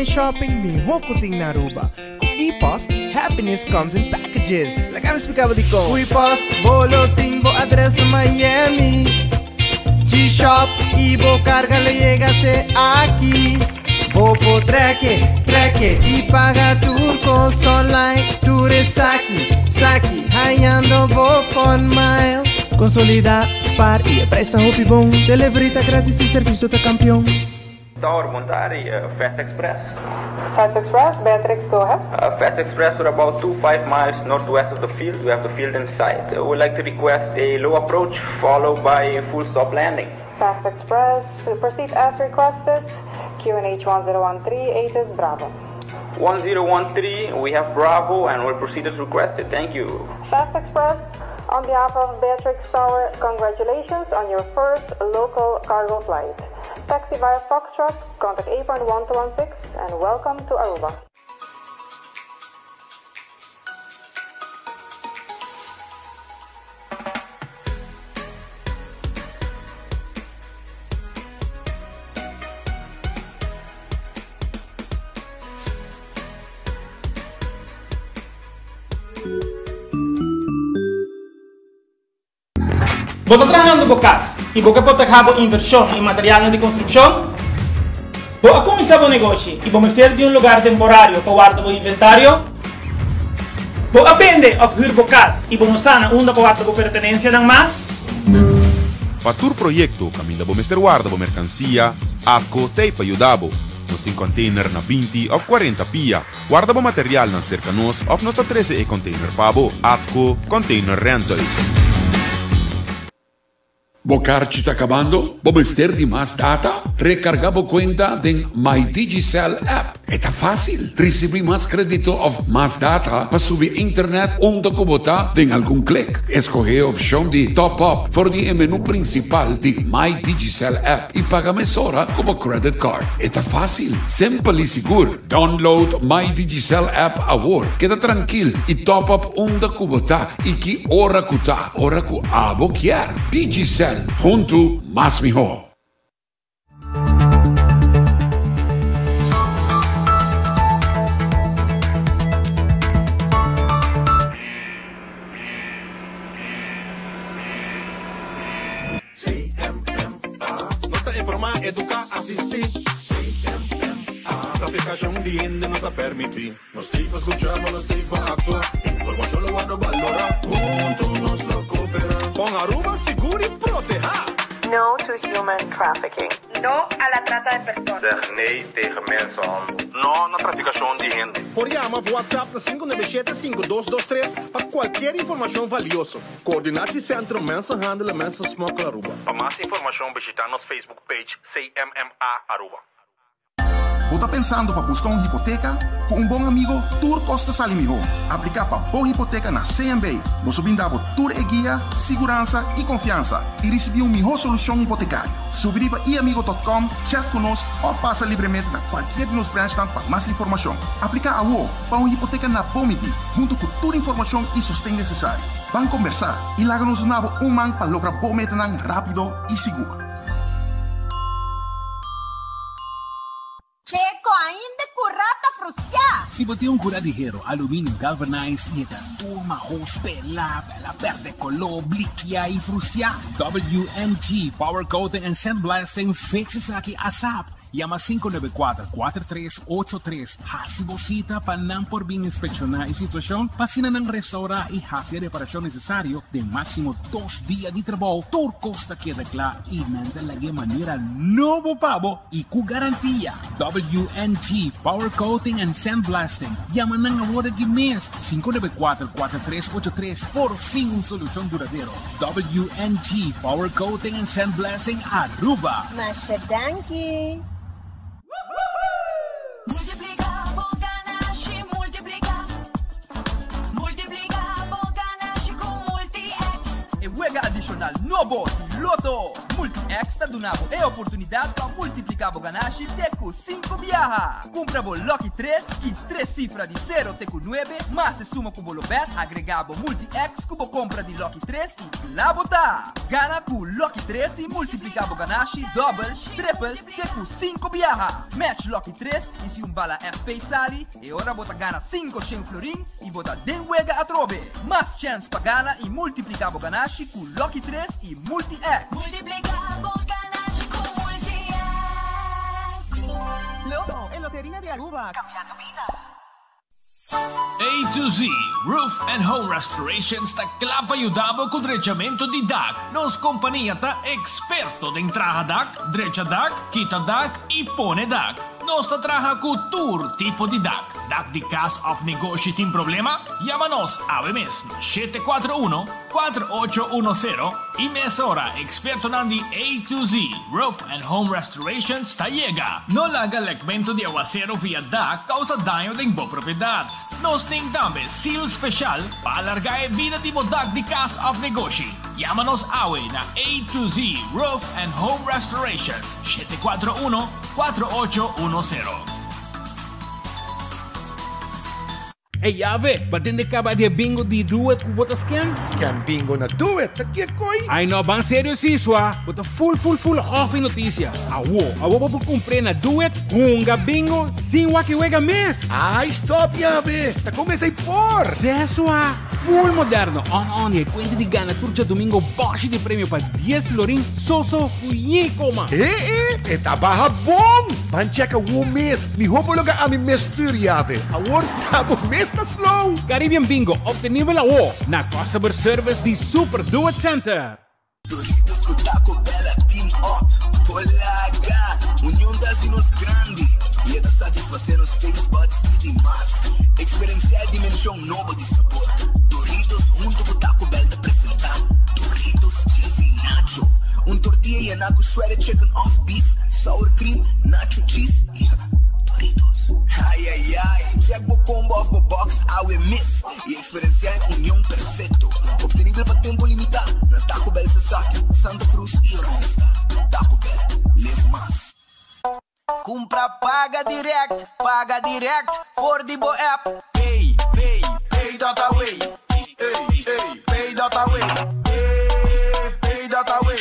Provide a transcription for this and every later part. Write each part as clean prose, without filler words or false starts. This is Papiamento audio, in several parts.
Online shopping mihó ku tin na Aruba. Ku ePost, happiness comes in packages. Laga mi splika bo dikon. Ku ePost, bo lo tin bo adres na Miami. G-Shop i bo karga lo yega te aki. Bo por trek e, trek e i paga tur kos online. Tur esaki, saki, hañando bo fun miles. Konsolidá, spar i e prijs ta hopi bon. Delivery ta gratis i servisio ta kampion. Tower, bon tardi, Fast Express. Fast Express, Beatrix, go ahead. Fast Express, we're about two five miles northwest of the field. We have the field in sight. We would like to request a low approach followed by a full stop landing. Fast Express, proceed as requested. QNH 1013, ATIS Bravo. 1013, we have Bravo and we'll proceed as requested. Thank you. Fast Express, on behalf of Beatrix Tower, congratulations on your first local cargo flight. Taxi via Foxtrot, contact apron 1216 and welcome to Aruba. Bo ta trahando bo kas i bo ke protehá bo invershon i materialnan di konstrukshon? Bo a kuminsá bo negoshi i bo mester di un lugar temporario pa warda bo inventario? Bo a bende òf hür bo kas i bo no sa na unda pa warda bo pertenensianan mas? Pa tur proyekto kaminda bo mester warda bo merkansia, ATCO t'ei pa yuda bo. Nos tin kònteiner na 20 òf 40 pia. Warda bo materialnan serka nos òf nos ta trese e kònteiner pa bo. ATCO Container Rentals. Bo karchi ta kabando? Bo mester di mas data? Rekargá bo kuenta den My Digicel app. E ta fásil! Risibí mas krédito òf mas data pa subi internet unda ku bo ta den algun klik. Eskohé e opshon di Top Up for di e menú prinsipal di My Digicel app i paga mesora ku bo credit card. E ta fásil, simpel i sigur! Download My Digicel app awor. Keda trankil i top up unda ku bo ta i ki ora ku ta, ora ku abo kier. Digicel, huntu mas mihó. CMMA. Nos ta informá, eduká, asistí. CMMA. Trafikashon di hende no ta permití. Nos tin pa skuchá, ma nos tin pa aktua. Informashon lo wòrdu balorá. Huntu nos lo koperá. Pon Aruba sigur i protehá. No to human trafficking. No a la trata de personas. Zeg nee tegen mensenhandel. No na trafikashon di hende. Por yama of WhatsApp na 597 5223 pa kualkier informashon valioso. Coördinatiecentrum Mensenhandel en Mensensmokkel Aruba. Pa mas informacion bishita nos Facebook page CMMA Aruba. Bo ta pensando pa busca un hipoteca? Cu un bon amigo tur cos ta sali miho. Aplica pa bo hipoteca na CMB. Nos lo brinda bo tur e guia, siguransa y confiansa y ricibi un miho solucion hipotecario. Subi riba iamigo.com, chat cu nos of pasa libremente na cualkier di nos branchnan pa mas informacion. Aplica awo pa un hipoteca na bo midi, hunto cu tur informacion y sosten necesario. Ban combersa y laga nos duna bo un man pa logra bo metanan rapido y sigur. Checo ainda curá ta frustiá. Si bo tin un curá di hero, aluminio galvanized y e ta tur mahos, pelá, pela perde coló, blikiá y frustiá, WMG Power Coating and Sandblasting fix esaki asap. Yama 594 4383 Hasi bo sita pa nan por bin inspekshoná e situashon pa asina nan restourá i hasi e reparashon nesesario den máksimo dos dia di trabou. Tur kos ta keda kla i nan ta lag'é manera nobo pa bo i ku garantia. WNG Power Coating and Sandblasting. Yama nan awor aki mes, 594 4383. Por fin un solushon duradero. WNG Power Coating and Sandblasting Aruba. Masha danki! Multiplica bo ganashi, multiplica. Multiplica bo ganashi cu Multi-X. E wega adishonal nobo di Lotto! Multi-X ta duna bo e oportunidad pa multiplica bo ganashi te cu cinco biaha. Cumpra bo Lucky tres, kies tres cifra di sero te cu nuebe, mas e suma cu bo lo bet, agrega bo Multi-X cu bo compra di Lucky tres y cla bo ta! Gana cu Lucky tres y multiplica bo ganashi dobbel, triple te cu cinco biaha. Match Lucky tres y si un bala FP sali, e ora bo ta gana 500 florin y bo ta den wega atrobe. Mas chens pa gana y multiplica bo ganashi cu Lucky tres y Multi-X. Multiplica bo ganashi cu Multi-X. Lotto, e loteria di Aruba, cambiando bida. A to Z Roof and Home Restorations ta kla pa yuda bo ku drechamentu di dak. Nos kompania ta eksperto den traha dak, drecha dak, kita dak i pone dak. Nos ta traha ku tur tipo di dak. Dak di kas òf negoshi tin problema? Yama nos awe mes na 741 4810 i mesora ekspertonan di A to Z Roof and Home Restorations ta yega. No laga lekmentu di awasero via dak kousa daño den bo propiedat. Nos tin tambe seal speshal pa alargá e bida di bo dak di kas òf negoshi. Yama nos awe na A to Z Roof and Home Restorations, 741 4810. Ey Yave, ba tende caba di e bingo di Do It cu bo ta scan? Scan bingo na Do It, ta kiekoi? Ay no, ban serio si, swa. Bo ta full full full off e noticia. Awo, awo bo por cumpr'e na Do It, hunga bingo sin wak e wega mes! Ay stop Yave, ta con esey por? Seh swa, full moderno, on on y e cuenta di gana tur djadomingo boshi di premio pa dies florin soso cu yi coma. He e, e ta baha bon! Ban check awo mes, miho bo loga ami mes stuur Yave. Awor abo mes ta slow. Caribbean Bingo obtenibel awo na Customer Service di Super Do It Center. Doritos cu Taco Bell a team up. Polaga! Union ta haci nos grandi y e ta satisface nos taste buds di di mas. Experiencia e dimension nobo di sabor. Doritos hunto cu Taco Bell ta presenta Doritos Cheesy Nacho. Un tortilla yena cu shredded chicken of beef, sour cream, nacho cheese y Doritos. Ay ay ay! Check bo combo of bo box awe mes y experiencia e union perfecto. Obtenibel pa tempo limita na Taco Bell Sasaki, Santa Cruz y Oranjestad. Taco Bell, live mas. Cumpra paga direct, paga direct for di bo app. Pay, pay, pay dot away. Ey, ey, pay dot away. Ey, pay dot away.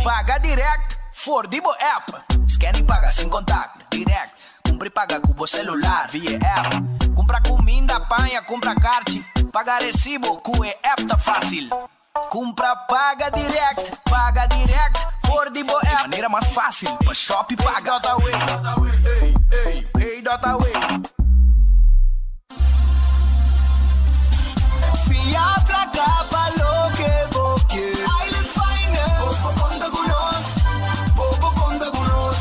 Paga direct for di bo app. Scan y paga sin contact, direct. Cumpra y paga cu bo celular via app. Cumpra cuminda, paña, cumpra carchi. Paga recibo cu e app ta facil. Cumpra paga direct, paga direct for di bo app. E manera mas facil pa shop y paga. Pay dot away, ey, ey, pay dot away. Fia placa pa loke bo ke. Island Finance. Bo por conta cu nos, bo por conta cu nos.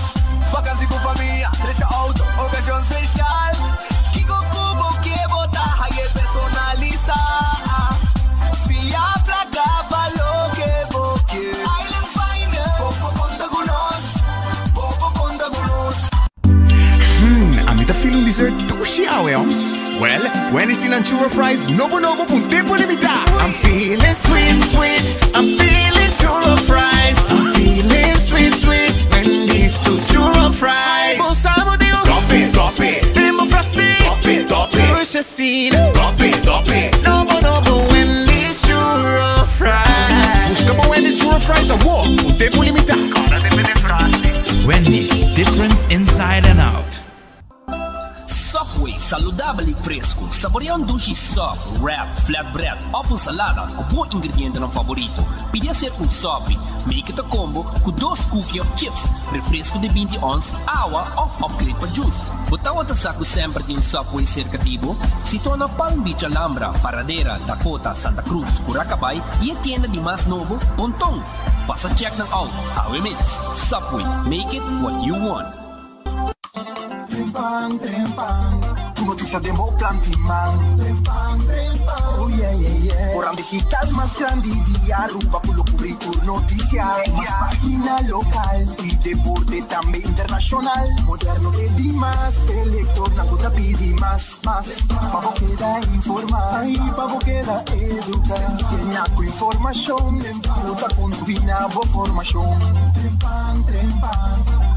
Vakantie cu famia, drecha auto, ocasion special. Kico cu bo ke bo ta haye personalisa. Fia placa pa loke bo ke. Island Finance. Bo por conta cu nos, bo por conta cu nos. Hmm, ami ta feel un dessert dushi awe, hom. Well, Wendy's tin nan churro fries nobo nobo pa un tempo limitá. I'm feeling sweet, sweet, I'm feeling churro fries. I'm feeling sweet, sweet, Wendy's su churro fries. Bo sa bo di un Drop it, drop it. Den bo frosty. Drop it, drop it. Dushi asina. Drop it, drop it. Nobo nobo Wendy's churro fries. Busca bo Wendy's churro fries awor, pa un tempo limitá. Wendy's, different inside and out. Subway, saludabel y fresco. Saborea un dushi sub, wrap, flatbread of un salada cu bo ingredientenan favorito. Pidi hacer un sopi. Make it a combo cu dos cookie of chips, refresco di 20 ons, awa of upgrade pa juice. Bo tawata sa cu semper tin un Subway cerca di bo? Situa na Palm Beach Alhambra, Paradera, Dakota, Santa Cruz, Curacabay y e tienda di mas nobo, Ponton. Pasa check nan out awe mes. Subway, make it what you want. Trempan, trempan. Tur noticia den bo planti man. Oh yeah yeah yeah. Corant digital mas grandi di Aruba cu lo cubri tur noticia. Mas pagina local y deporte tambe internacional. Moderno e di mas, e lectornan cu ta pidi mas, mas. Pa bo keda informa y pa bo keda educa. Yena cu informacion cu ta contribui na bo formacion.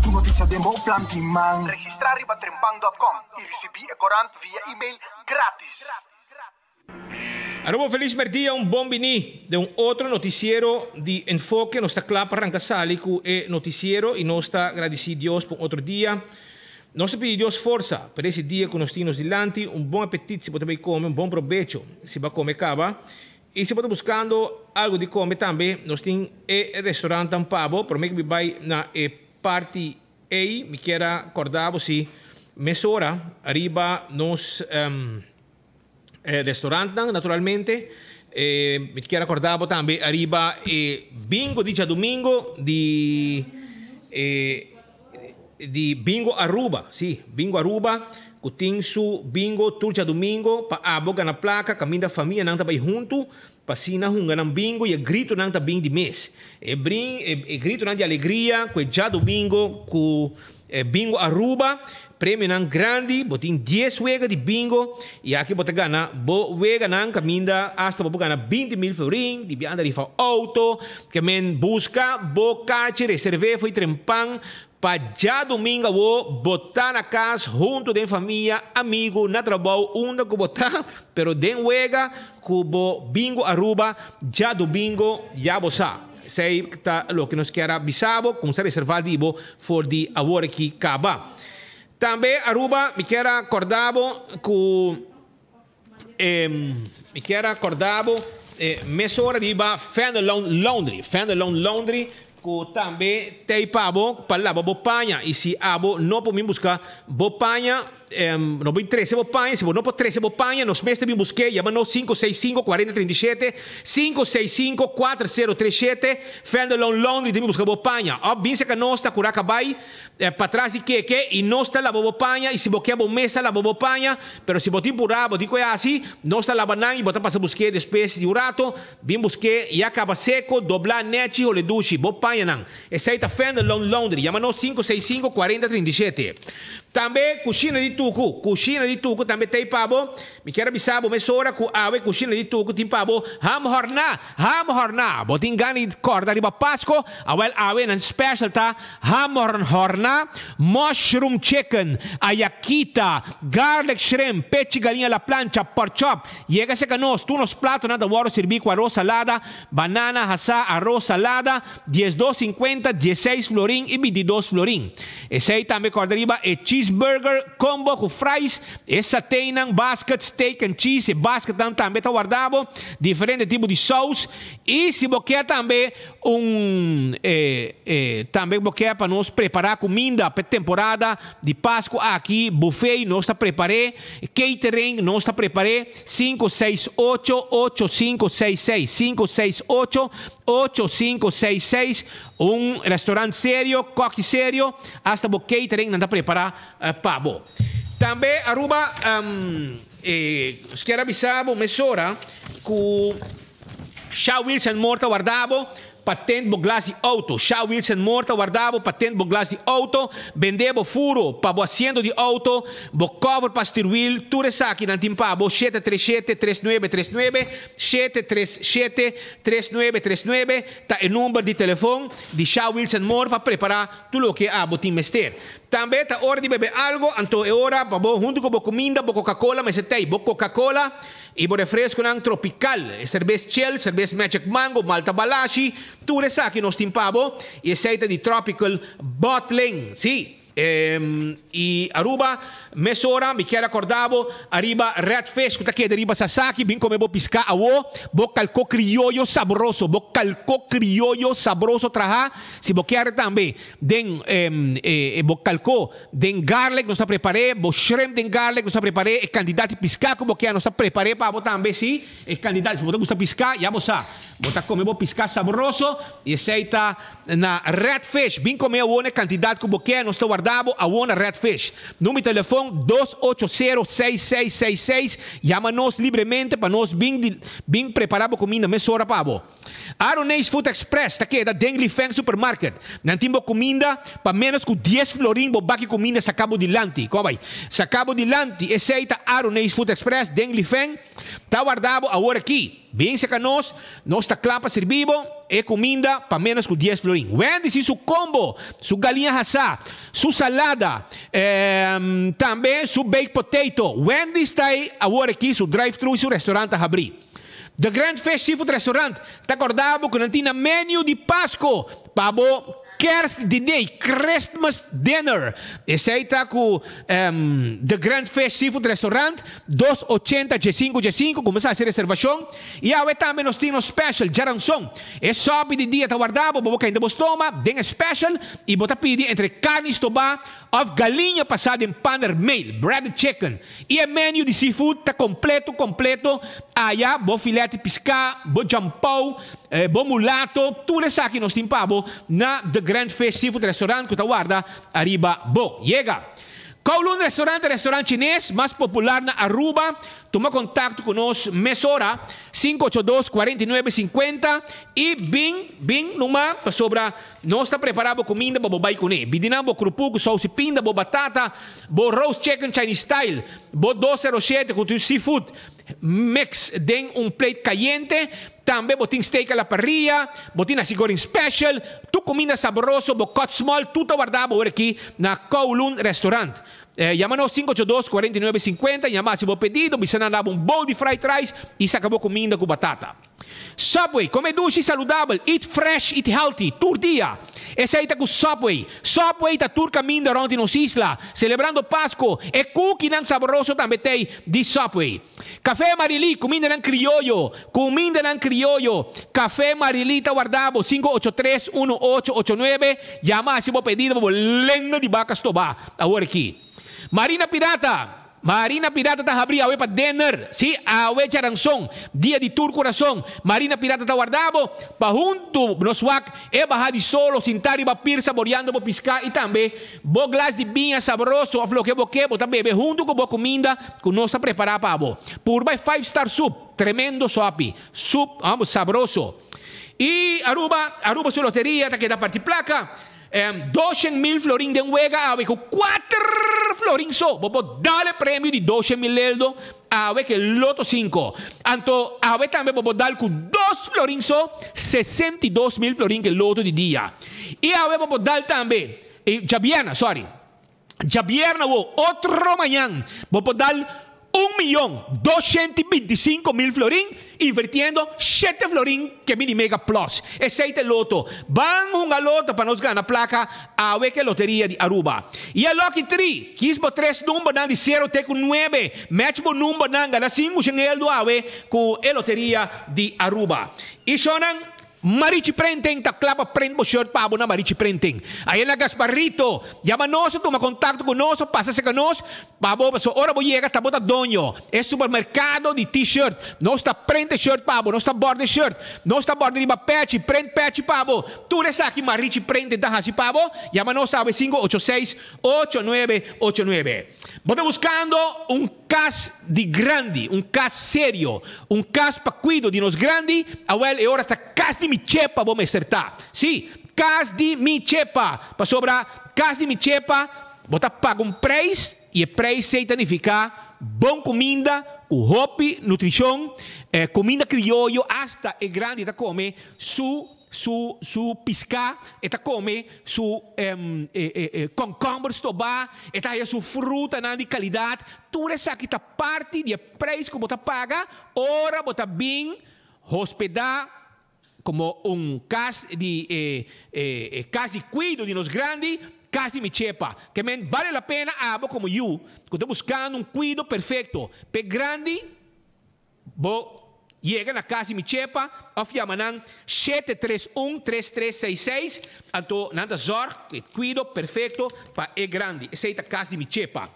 Tur noticia den bo planti man. Registra riba trempan.com y ricibi e corant via email gratis. Aruba un felis merdia, un bon bini den un otro noticiero di Enfoke. Nos ta cla pa ranca sali cu e noticiero y nos ta gradici Dios pa un otro dia. Nos ta pidi Dios forsa pa ese dia cu nos tin nos dilanti, un bon apetit si bo ta bay come, un bon probecho si bo a come caba. Y si bo ta buscando algo di come tambe, nos tin e restaurantnan pa bo. Prome cu mi bay na e parti ey, mi kier a corda bo si mesora ariba nos restaurantnan naturalmente. Mi kier a corda bo tambe ariba e bingo di djadumingo di di Bingo Aruba, si, Bingo Aruba cu tin su bingo tur djadumingo pa abo gana placa caminda famianan ta bay hunto pa asina hunga nan bingo y e gritonan ta bin di mes. E brin e gritonan di alegria cu e djadumingo cu Bingo Aruba, premionan grandi, bo tin dies wega di bingo y aki bo ta gana bo weganan caminda hasta bo por gana 20 mil florin, di bianda rifa auto, ke men busca bo kachi reserve fo'i trempan pa djadumingo awo bo ta na cas hunto den famia, amigo, na trabou, unda cu bo ta, pero den wega cu bo Bingo Aruba djadumingo ya bo sa. Esei ta loke nos kier a bisa bo, kumsa reserva di bo for di awor aki kaba. Tambe Aruba mi kier a korda bo ku mi kier a korda bo mesora riba Fenelon Laundry. Fenelon Laundry ku tambe t'ei pa bo pa laba bo paña i si abo no por bin buska bo paña No bin trece bo paña, si bo no por trece bo paña, nos mes ta bin busque, yama nos 565 4037, 565 4037, Fendelon Laundry ta bin busca bo paña. Of bin cerca nos ta cura cabay patras di keke y nos ta laba bo paña y si bo kier bo mes ta laba bo paña, pero si bo tin pura, bo tin cu e haci, nos ta laba nan y bo ta pasa busque despues di un rato, bin busque ya caba seco, dobla, nechi, hole dushi, bo pañanan. Esey ta Fendelon Laundry, yama nos 565 4037. Tambe kushina di tuku, kushina di tuku tambe t'ei pa bo. Mi kier a bisa bo mesora ku awe kushina di tuku tin pa bo ham hòrná, ham hòrná. Bo tin gana di kòrda riba Pasko? Awèl awe nan special ta ham hòrná, mushroom chicken, ayakita, garlic shrimp, pechi galiña la plancha, pork chop. Yega serka nos, tur nos platonan ta wòrdu sirbí ku aros salada, banana hasá, aros salada, 12 sinkuenta, dieseis florin i bintidos florin. Esei tambe kòrda riba e cheeseburger combo ku fries, e sateinan, basket, steak and cheese, e basketnan tambe ta warda bo, diferente tipo di sous i si bo kier tambe un tambe bo kier pa nos prepará kuminda pa e temporada di Pasku aki, buffet nos ta prepar'é, catering nos ta prepar'é, sinku seis ocho, ocho sinku seis seis, sinku seis ocho, Ocho, sinku, seis, seis, Un restaurant serio, koki serio, hasta bo catering nan ta prepara pa bo. Tambe Aruba, nos kier a bisa bo mesora ku Sha Wilson Moore ta warda bo pa tent bo glas di auto. Sha Wilson Moore ta warda bo pa tent bo glas di auto, bende bo furo pa bo asiento di auto, bo cover pa stuurwiel, tur esaki nan tin pa bo. Shete tres shete, tres nuebe tres nuebe, shete tres shete. Tres nuebe tres nuebe ta e number di telefon di Sha Wilson Moore pa prepara tur loke abo tin mester. Tambe ta ora di bebe algo, anto e ora pa bo hunto ku bo kuminda, bo Coca-Cola mester tei, bo Coca-Cola i bo refresconan tropical, e serbes Chill, serbes Magic Mango, Malta Balashi, tur esaki nos tin pa bo i esei ta di Tropical Bottling. Si. I Aruba, mesora mi kier a korda bo ariba Red Fish ku ta keda riba Sasaki, bin kome bo piská awo, bo kalko krioyo sabroso, bo kalko krioyo sabroso traha, si bo kier tambe den bo kalko den garlic nos ta prepar'é, bo shrimp den garlic nos ta prepar'é, e kantidat di piská ku bo kier nos ta prepar'é pa bo tambe, si, e kantidat, si bo ta gusta piská ya bo sa, bo ta kome bo piská sabroso i esei ta. Na Red Fish, bin come awor na e cantidad cu bo kier, nos ta warda. warda bo awor na Red Fish. Number di telefon 280 6666. Yama nos libremente pa nos bin bin prepara bo cuminda mesora pa bo. Aroneis Food Express ta keda den Li Feng Supermarket. Nan tin bo cuminda pa menos cu dies florin bo baki cuminda saca bo dilanti. Con bay? Saca bo dilanti. Esey ta Aroneis Food Express den Li Feng. Ta warda bo awor aki. Bin cerca nos, nos ta cla pa sirbi bo e cuminda pa menos cu dies florin. Wendy's tin su combo, su galiña hasa, su salada, tambe su baked potato. Wendy's ta ey awor aki, su drive-thru y su restaurant ta habri. The Grand Fish Seafood Restaurant ta corda bo cu nan tin nan menu di Pasco pa bo Kerst diner, Christmas dinner. Esey ta cu The Grand Fish Seafood Restaurant, 280 diesinco diesinco, cuminsa haci reservacion. Y awe tambe nos tin nos special djaranson. E sopi di dia ta warda bo, bo bo kende bo stoma den e special y bo ta pidi entre carni stoba of galiña pasa den panermeel, breaded chicken. Y e menu di seafood ta completo completo aya, bo filet di pisca, bo jampou, bo mulato, tur esaki nos tin pa bo na The Grand Fish Seafood Restaurant cu ta warda ariba bo. Yega! Kowloon Restaurant ta restaurant chines mas popular na Aruba. Tuma contacto cu nos mesora, 582 49 50 y bin, bin numa pasobra Nos ta prepará bo kuminda pa bo bai kuné. Bidi nan bo krupu ku sousi pinda, bo batata, bo roast chicken Chinese style, bo 207 ku tur seafood mix den un plate kayente. Tambe bo tin steak a la parrilla, bo tin nasi goreng special, tur kuminda saboroso, bo cut small, tur ta wardá bo ora aki na Kowloon Restaurant. Yama nos 582 49 50, yama hasi bo pedido, bisa nan dabo un bowl di fried rice i saka bo kuminda ku batata. Subway, Come dushi saludabel, eat fresh, eat healthy, tur dia. Esei ta ku Subway. Subway ta tur kaminda rònt di nos isla, selebrando Pasko. E kukinan saboroso tambe t'ei di Subway. Café Marilí, Kumindanan krioyo, kumindanan krioyo. Café Marilí ta warda bo, 583 1889. Yama hasi bo pedido pa bo lenga di baka stobá awor aki. Marina Pirata, Marina Pirata ta habri awe pa dinner. Sí, awe djaranson, dia di tur kurason. Marina Pirata ta warda bo pa huntu nos wak e baha di solo sintá riba pir saboriando bo piská i tambe bo glas di biña sabroso òf loke bo ke bo ta bebe huntu ku bo kuminda ku nos ta prepará pa bo. Purba e Five Star Soup, tremendo sopi, sup sabroso. I Aruba, Aruba su loteria ta keda parti plaka. Doshen mil florin den wega awe ku kuater florin so bo por dal e premio di doshen mil eldo awe ke loto sinku. Anto awe tambe bo por dal ku dos florin so 62 mil florin ke loto di dia. I awe bo por dal tambe djabièrnè, sorry, djabièrnè awo otro mañan bo por dal 1.225.000 florin invirtiendo shete florin ke mini mega plus. Esei ta e loto. Ban hunga loto pa nos gana plaka awe ke loteria di Aruba. I e lucky three, kis bo tres numbernan di sero te ku nuebe. Match bo numbernan gana sinku shen eldo awe ku e loteria di Aruba. I shownan Marichi Printing ta kla pa print bo shirt pa bo na Marichi Printing. Aye na Gasparito. Yama nos o tuma kontakto ku nos o pasa serka nos pa bo pasobra ora bo yega ta bo ta doño e supermerkado di T-shirt. Nos ta print e shirt pa bo, nos ta bòrda e shirt, nos ta bòrda riba pèchi, print pèchi pa bo. Tur esaki Marichi Printing ta hasi pa bo. Yama nos awe 586 8989. Bo ta buskando un Kas di grandi, un kas serio, un kas pa kuido di nos grandi, awel e ora ta kas di mi chepa bo mester ta. Sí, kas di mi chepa, pasobra kas di mi chepa bo ta paga un preis i e preis ei ta nifiká bon kuminda ku hopi nutrishon, kuminda krioyo asta e grandi ta kome su. Su su piská, e ta kome su kònkòmber stobá, e ta haya su frutanan di kalidat. Tur esaki ta parti di e preis ku bo ta paga ora bo ta bin hospedá komo un kas di e kas di kuido di nos grandi, kas di mi chepa. Ke men bale la pena abo komo yu ku ta buskando un kuido perfekto p'e grandi. Bo yega na kas di mi chepa òf yama nan 731 3366, anto nan ta zòrg ku e kuido perfekto pa e grandi. Esei ta kas di mi chepa.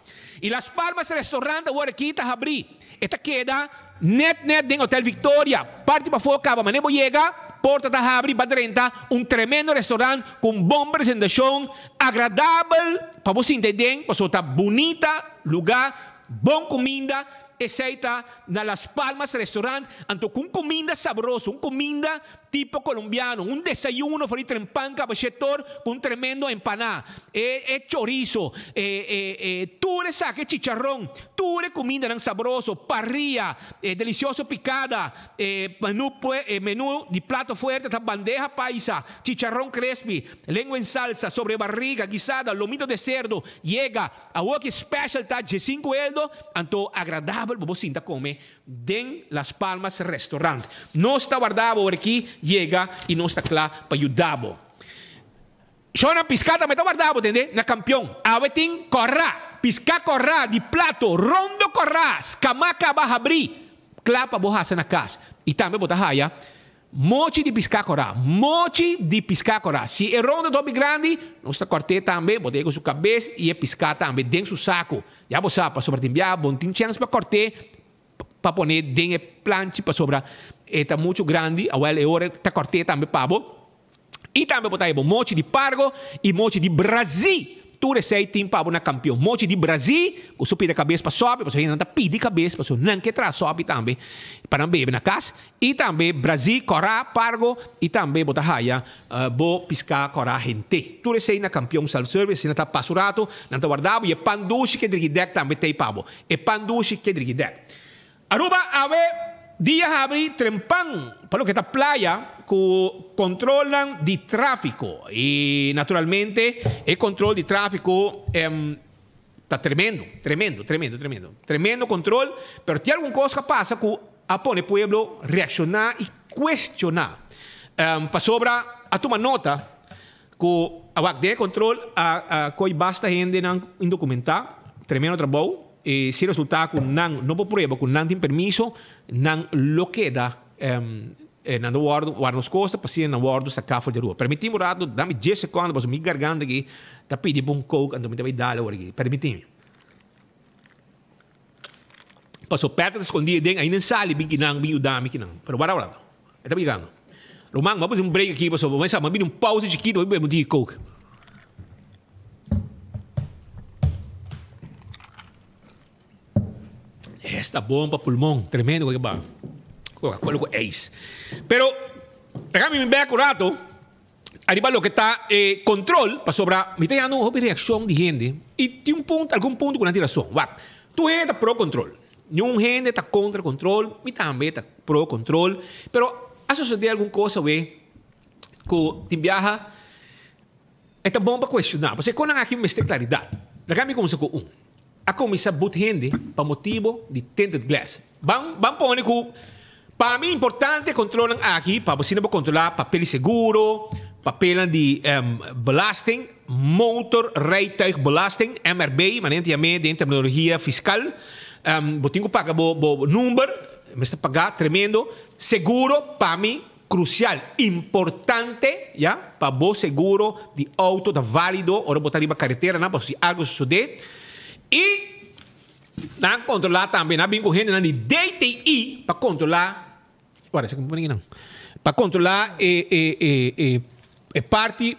I Las Palmas Restaurant awor aki ta habrí. E ta keda nèt nèt den Hotel Victoria, parti pafó kaba. Manera bo yega. porta ta habri pa drenta un tremendo restaurant ku un bon presentashon, agradabel pa bo sinta aden pasobra ta bunita lugá, bon kuminda. Esei ta na Las Palmas Restaurant, anto ku un kuminda sabroso, un kuminda tipo colombiano, un desayuno for di trempan kabashetor ku un tremendo empaná, e e chorizo, e e e tur esaki, e chicharron, tur e kumindanan sabroso, parrilla, e delicioso picada, e menu e menu di plato fuerte ta bandeja paisa, chicharron crespi, lengua en salsa, sobre barriga, guisada, lomito de cerdo, yega. Awor ki special ta djesinku eldo, anto agradabel bo bo sinta come den Las Palmas Restaurant. Nos ta warda bo ora ki yega y nos ta cla pa yuda bo. Shona pisca tambe ta warda bo tende na Campeon. Awe tin corra, pisca corra di plato, rondo corra, scama caba habri, cla pa bo hasa na cas. Y tambe bo ta haya Mochi di piská korá, mochi di piská korá. Si e ronda ta hopi grandi, nos ta kòrt'é tambe, bo ta yega su kabes i e piská tambe den su saku. Ya bo sa, pasobra tin biaha bo no tin chèns pa kòrt'é pa pon'é den e planchi pasobra e ta muchu grandi, awèl e ora ta kòrt'é tambe pa bo. I tambe bo ta haya bo mochi di pargo i mochi di brazí. Tur esei tin pa bo na kampion. Mochi di brazí ku su pida kabes pa sòpi, pasobra hendenan ta pidi kabes pasobra nan ke traha sòpi tambe pa nan bebe na kas. I tambe brazí kòrá, pargo i tambe bo ta haya bo piská kòrá hent'é. Tur esei na Kampion Self Service. Asina ta pasa un ratu, nan ta warda bo i e pan dushi ke drigidèk tambe t'ei pa bo. E pan dushi ke drigidèk. Aruba awe dia habri trempan pa loke ta playa cu controlnan di trafico y naturalmente e control di trafico ta tremendo, tremendo, tremendo, tremendo, tremendo control, pero tin algun cos cu a pasa cu a pone pueblo reacciona y cuestiona pasobra a tuma nota cu a wak den e control a coy basta hendenan indocumenta, tremendo trabou. I si resultá ku nan no por prueba ku nan tin permiso, nan lo keda, nan lo wòrdu wòrdu nos kosta pa asina nan wòrdu saká for di Aruba. Permití mi un ratu, dami dies sekondo pasobra mi garganta aki ta pidi pa un coke anto mi ta bai dal awor aki. Permití mi. Pasobra Peter ta skondí aden, ainda n sali bin kinan bin yuda mi kinan. Pero wara un ratu, e ta bigando. Ruman, mi a puse un break aki pasobra mi a bini un pausa chikito pa mi bebe un tiki coke. Esta bon pa pulmon, tremendo cu ba. Coca-Cola cu ijs. Pero, laga mi bek un rato, ariba loke ta e control, pasobra mi ta yanda un hopi reaccion di hende, y tin un punto, algun punto cu nan tin razon. Wak, tur hende ta pro control. Niun hende ta contra control, mi tambe ta pro control, pero a sucede algun cosa we, cu tin biaha, E ta bon pa cuestiona, pasobra e conan aki mester claridad. Laga mi cuminsa cu un. A cuminsa but hende pa motibo di tinted glass. Ban ban pone cu pa mi importante e controlnan aki pa bo asina bo controla papel di seguro, papelnan di belasting, motorrijtuigbelasting, MRB, manera nan ta yam'e den terminologia fiscal. Bo tin cu paga bo bo number, mester paga tremendo. Seguro pa mi Crucial, importante, ya, pa bo seguro di auto ta valido ora bo ta riba careteranan pasobra si algo sosode. Y nan controla tambe, nan a bin cu hendenan di DTI pa controla, wara esaki mi pone akinan, pa controla e e e e e parti,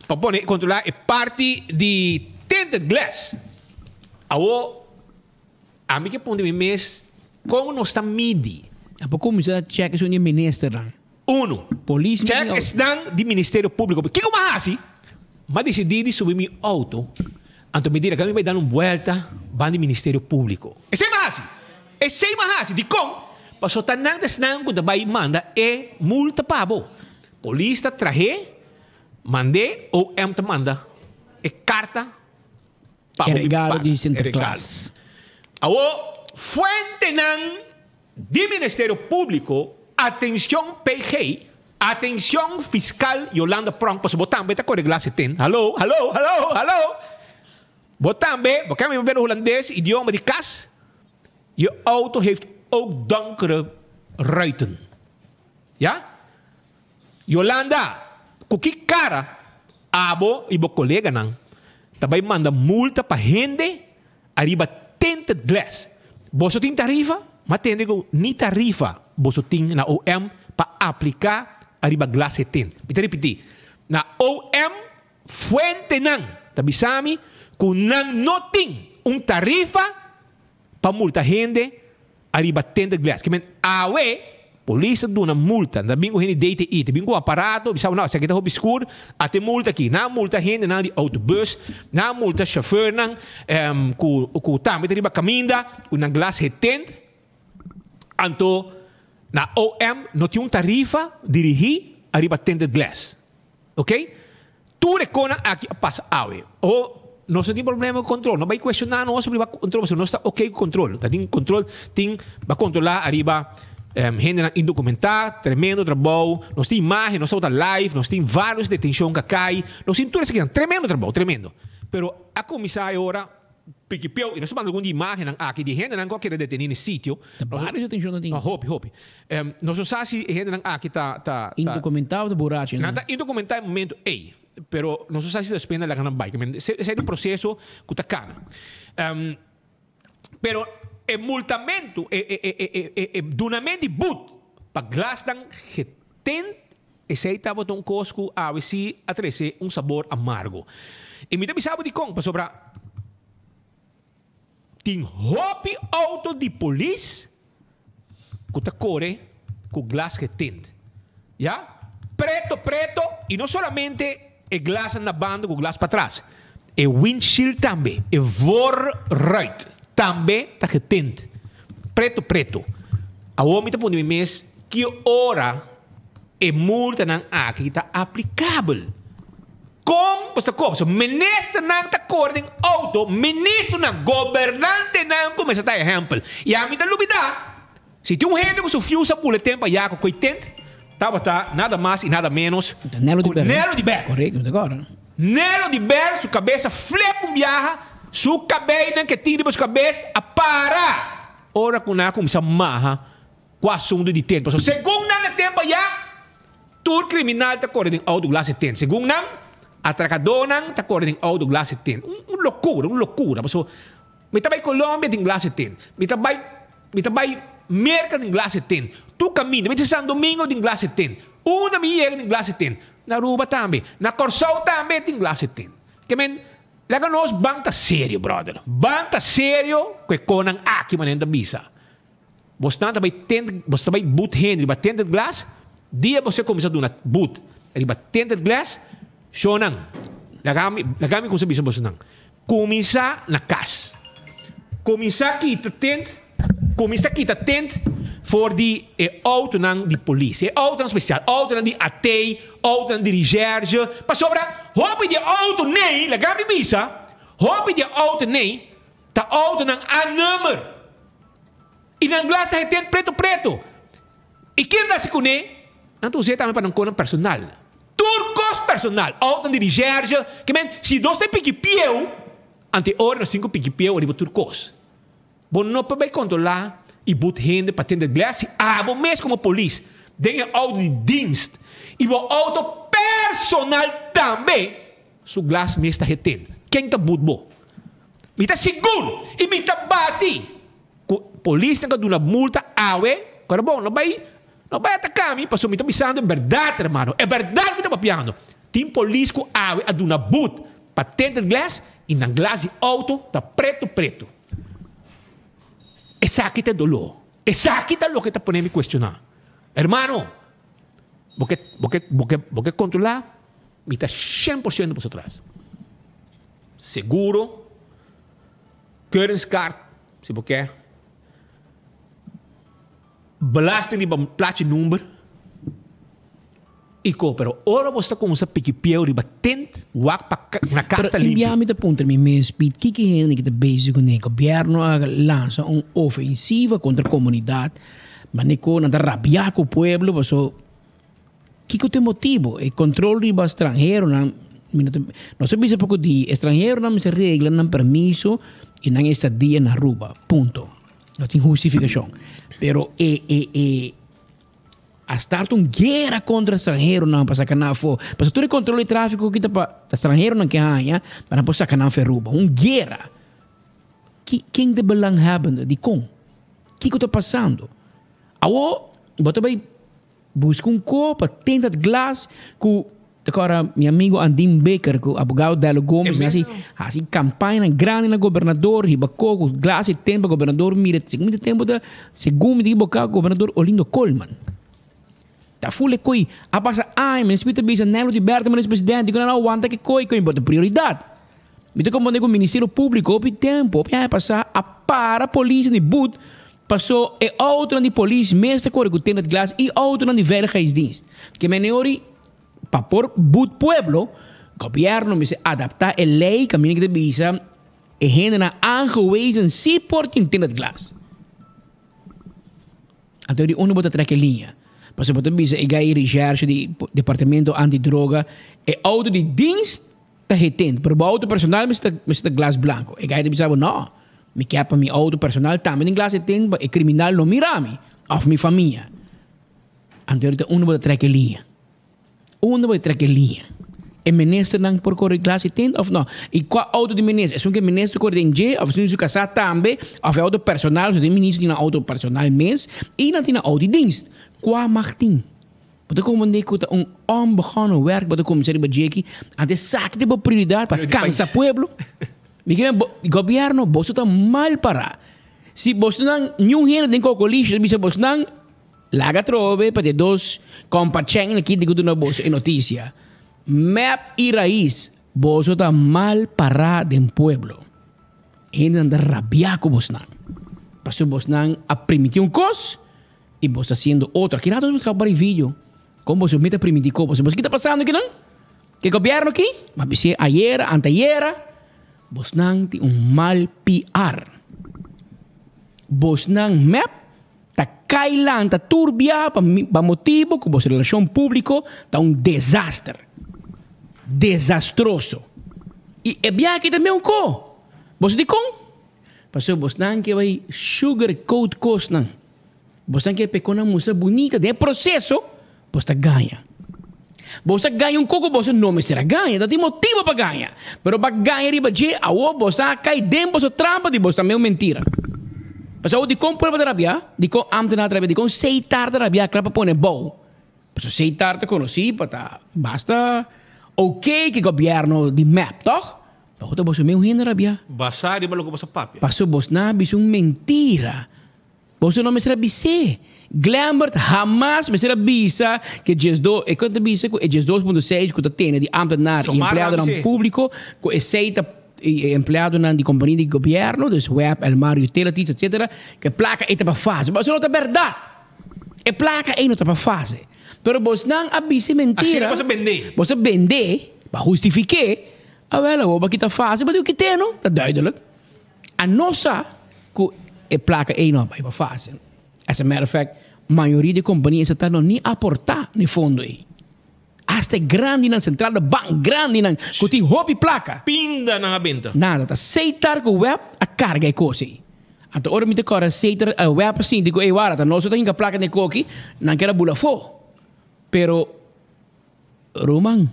pa pone controla e parti di tinted glass. Awo. Ami ke puntra mi mes kon nos ta midi. A por kuminsá chèk esun di e ministernan. Unu. Polis Chèk esnan di Ministerio Públiko. Kiko mi a hasi? Mi a disidí di subi mi outo, anto mi di laga mi bai dal un buèlta ban di Ministerio Públiko. Esei mi a hasi. Esei mi a hasi. Dikon? Pasobra ta nan ta esnan ku ta bai manda e multa pa bo. Polis ta trah'é, mand'é, OM ta manda e karta. E regalo di Sinterklaas. Awor, fuentenan di Ministerio Públiko, atencion PG, atencion Fiscal Yolanda Pronk, pasobra bo tambe ta kore glas e ten. Hallo, hallo, hallo, hallo! Bo tambe, bo kende mi papia hulandes, idioma di kas? Je auto heeft ook donkere ruiten. Ja? Yolanda, ku ki kara abo i bo koleganan ta bai manda multa pa hende ariba tinted glass? Boso tin tarifa? M'a tende ku ni tarifa boso tin na OM pa apliká. ariba glas hetint. Mi ta ripití, na OM fuentenan ta bisa mi ku nan no tin un tarifa pa multa hende ariba tinted glass. Ke men awe polis ta duna multa, nan ta bin ku hende DTI, ta bin ku aparato, bisa bo no, esaki ta hopi skur, a tin multa aki. Nan a multa hendenan di autobus, nan a multa chauffeurnan ku ku tambe ta riba kaminda ku nan glas hetint. Anto na OM no tin un tarifa dirigí ariba tinted glass. Ok? Tur e konan aki a pasa awe. O nos no tin problema ku kontrol. No bai kuestioná nos riba kontrol pasobra nos ta ok ku kontrol. Ta tin kontrol, tin ba kontrolá ariba hendenan indokumentá, tremendo trabou. Nos tin imágen, nos tabata live, nos tin vários detenshon ku a kai. Nos tin tur esakinan. Tremendo trabou, tremendo. Pero a kuminsá e ora Piki pieu, i nos ta manda algun di imágennan aki di hendenan ku a keda detení na e sitio. Ta vários detenshon ta tin. Hopi, hopi. Nos no sa si e hendenan aki ta, ta, ta. Indokumentá òf ta burachi? Nan ta indokumentá e momentu ei, pero nos no sa si despues nan laga nan bai. Esei ta un proseso ku ta kana. Pero e multamentu, e, e, e, e, e, e dunament di but pa glasnan getent, esei tabata un kos ku awe sí a trese un sabor amargo. I mi ta bisa bo dikon, pasobra tin hopi outo di polis ku ta kore ku glas getint. Ya, preto preto, i no solamente e glasnan na banda ku glas patras, e windshield tambe, e voorruit tambe ta getint. Preto preto. Awor mi ta pone mi mes ki ora e multanan aki ta aplikabel. Kon bo sta koba? So ministernan ta kore den outo, ministronan, gobernantenan kumesa ta ehèmpel. I ami ta lubidá, si tin un hende ku su fius a bula tempu ayá ku koi tent, tabata nada mas i nada ménos ku Nelo di Ber. Nelo di Ber su kabes a flip un biaha, su kabeinan ke tin riba su kabes a para ora ku nan a kuminsá maha ku asuntu di tent. Pasobra segun nan e tempu ayá, Tur kriminal ta kore den outo glas e tent. Segun nan, atrakadónan ta kore den outo glas e tent. Un lokura, un lokura. Pasobra mi ta bai Colombia den glas e tent. Mi ta bai, mi ta bai Merka den glas e tent. Tur kaminda. Mi ta San Domingo den glas e tent. Unda mi yega den glas e tent. Na Aruba tambe. Na Kòrsou tambe tin glas e tent. Ke men, laga nos ban ta serio, bròder. Ban ta serio ku e konan aki, manera nan ta bisa. Bosnan ta bai tent, bos ta bai but hende riba tinted glass, dia bos a kuminsá duna but riba tinted glass, shownan, laga mi, laga mi kuminsá bisa bosonan, kuminsá na kas, kuminsá kita tint, kuminsá kita tint for di e outonan di polis, e outonan spesial, outonan di AT, outonan di recherche, pasobra hopi di e outo nei, laga mi bisa, hopi di e outo nei ta outonan a nummer. I nan glas ta heten preto preto. I ken ta hasi kuné? Nan ta us'é tambe pa nan konan personal. Tur kos personal. Outonan di recherche. Ke men, si nos ta piki pieu, ante ora nos tin ku piki pieu riba tur kos. Bo no por bai kontrolá i but hende pa tende glas si abo mes komo polis den e outo di dienst i bo outo personal tambe su glas mes ta heten. Ken ta but bo? Mi ta sigur i mi ta bati ku polisnan ka duna multa awe, ku era bon, no bai no bai ataka mi pasobra mi ta bisando e bèrdat hermano, e bèrdat mi ta papiando. Tin polis ku awe a duna but pa tinted glass i nan glas di outo ta pretu pretu. Esaki ta e doló, esaki ta loke ta pone mi kuestioná. Hermano, bo ke bo ke bo ke bo ke kontrolá? Mi ta 100% boso tras. Seguro, keuringskaart, si bo ke, belasting riba plachi number i ko. Pero ora bo sta kuminsá piki pieu riba tent, wak pa na kas ta Pero limpio. mi ta puntra mi mes, Piet, kiko hende ki ta bezig kuné? Gobièrnu a lansa un ofensiva kontra komunidat, manera ku nan ta rabiá ku pueblo paso Kiko ta e motibu? E control riba stranheronan, mi no ta, nos a bisa poko di estranheronan mester regla nan permiso y nan estadia na Aruba, punto. No tin hustificacion. Pero e, e, e, a start un guera contra estranheronan pa saca nan afo. Pasobra tur e control di trafico aki ta pa estranheronan ke haña pa nan por saca nan for Aruba. Un guera. Ki, ken ta belanghebbende? Dikon? Kiko ta pasando? Awo, bo ta bay. Busca un copa, tinted glass, cu Agora, mi amigo Andin Baker, cu abogado Delo Gomes, haci, haci campaña grandi na gobernador, hiba coco, glass y tempo, gobernador mira, segun mi tempo da, segun mi di boca, gobernador Olindo Coleman. Ta fule coi, a pasa aña, mi spita bisa Nelo di Berta, mi presidente, dico no aguanta que coi, coi bota prioridad. Mi te comprende cu Ministerio Publico, opi tempo, opi aña pasa, a para policia di boet, paso e auto di polis mes ta core cu tinted glass y auto di veiligheidsdienst. Ke meneori pa por boet pueblo, gobierno mester adapta e ley caminda cu ta bisa e hendenan aangewezen si por tin tinted glass. Anto di unda bo ta trek e liña? Pasobra bo ta bisa e guy recherche di departamento antidroga e auto di dienst ta getint, pero bo auto personal mester ta mester ta glas blanco. E guy ta bisa bo no, mi kier pa mi auto personal tambe tin glas getint pa e criminal no mira mi of mi famia. Anto ta unda bo ta trek e liña? Unda bo ta trek e liña? E ministernan por kore glas getint of no? I kua auto di minister? Esun ku e minister kore den dje of esun su kasá tambe of e auto personal? Pasobra tin minister tin nan auto personal mes i nan tin nan auto di dienst. Kua mag tin? Bo ta komprendé ku ta un onbegonnen werk bo ta kuminsá riba dje aki. Anto esaki ta bo prioridat pa kansa pueblo? Mi ke men gobièrnu boso ta mal pará. Si bosonan niun hende den kokolishon ta bisa bosonan. Laga trobe pa de dos kompa Cheng aki di ku duna boso e notisia. Mep i Raiz, boso ta mal pará den pueblo. Hendenan ta rabiá ku bosnan. Pasobra bosnan a primintí un kos i bos ta hasiendo otro. Aki rato nos kaba bari video kon boso meta primintí kos. Boso ki ta pasando akinan? Ke gobièrnu aki? M'a bis'é ayera, antayera, bosnan tin un mal PR. Bosnan mep Ta kai lanta tur biaha pa pa motibo ku boso relashon públiko ta un desaster. Desastroso. I e biaha aki ta meun ko. Boso di kon? Pasobra bosnan ke bai sugar coat kosnan. Bosnan ke p'e konan mustra bunita. Den e proseso bos ta gaña. Bos ta gaña un koko boso no mester a gaña. No tin motibo pa gaña. Pero pa gaña riba dje, awor bos a kai den boso trampa di bos ta meun mentira. Pasobra awor dikon pueblo ta rabia? Dikon ambtenaar ta rabia? Dikon Seitar ta rabia kla pa pone bou? Pasobra Seitar ta konosí pa ta basta oké ku e gobièrnu di mep, tòg? Awor ta boso meun hende rabia. Basá riba loke bos a papia. Pasobra bos na bisa un mentira. Boso no mester a bis'é. Glembert hamas mester a bisa ku e diesdos, e kon ta bisa ku e 12.6 ku ta tene di ambtenaar i empleadonan públiko, ku esei ta i empleadonan di kompania di gobièrnu, dus web, Elmar, Utilities, etsetera, ku e plaka ei ta pa fase. Boso no ta bèrdat! E plaka ei no ta pa fase. Pero bosnan a bisa e mentira. Asina boso a bend'é. Boso a bend'é pa hustifik'é. Awèl, awor bo a kita fase, bo diku kit'é no? Ta duidelijk. A no sa cu e placa ey no a bay pa fase. As a matter of fact, mayoria di compania estatal no ni aporta n'e fondo ey. Hasta e grandinan, central de bank grandinan cu tin hopi placa. Pinda nan a benta. Nada, ta Seitar cu web a carga e cos ey. Anto ora mi ta corda Seitar, web a sinti cu ey wara ta nos ta hinca placa den e coki, nan kier a bula afo. Pero. Roman,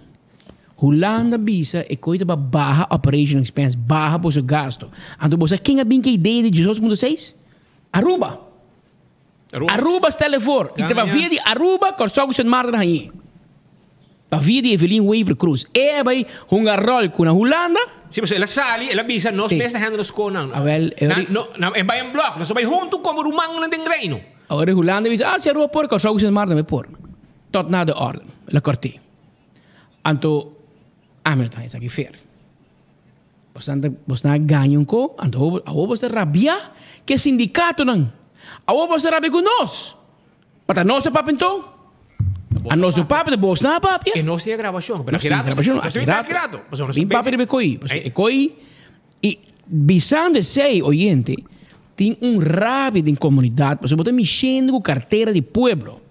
Hulanda bisa e koe ta pa baha operation expense, baha boso gasto. Anto bo sa ken a bin ke idea di 18.6? Aruba. Aruba stel ervoor. I ta pa via di Aruba, Kòrsou ku Sint Maarten a hañ'é. Pa via di Evelyn Wever Croes. E a bai hunga ròl ku na Hulanda. Si, pasobra el a sali, el a bisa nos mes ta hende nos konan. Awel, e ora. No, e bai en blòk, nos a bai huntu komo rumannan den Reino. Awor Hulanda a bisa, ah, si Aruba por, Kòrsou ku Sint Maarten tambe por. Tot na de orde, el a kort'é. Anto, ami no ta haña esaki fer. Bosnan ta, bosnan a gaña un ko, anto awor, awor bos ta rabiá ku e sindikatonan. Awor bos ta rabia ku nos. Pa ta nos a papia anto? A nos no papia, ta bosnan a papia. E nos tin e grabashon. Nos tin e grabashon, aki rato. Bin papia riba e koi. Pasobra e koi, i bisando esei, oyente, tin un rabia den komunidat, pasobra bo ta mishendo ku kartera di pueblo.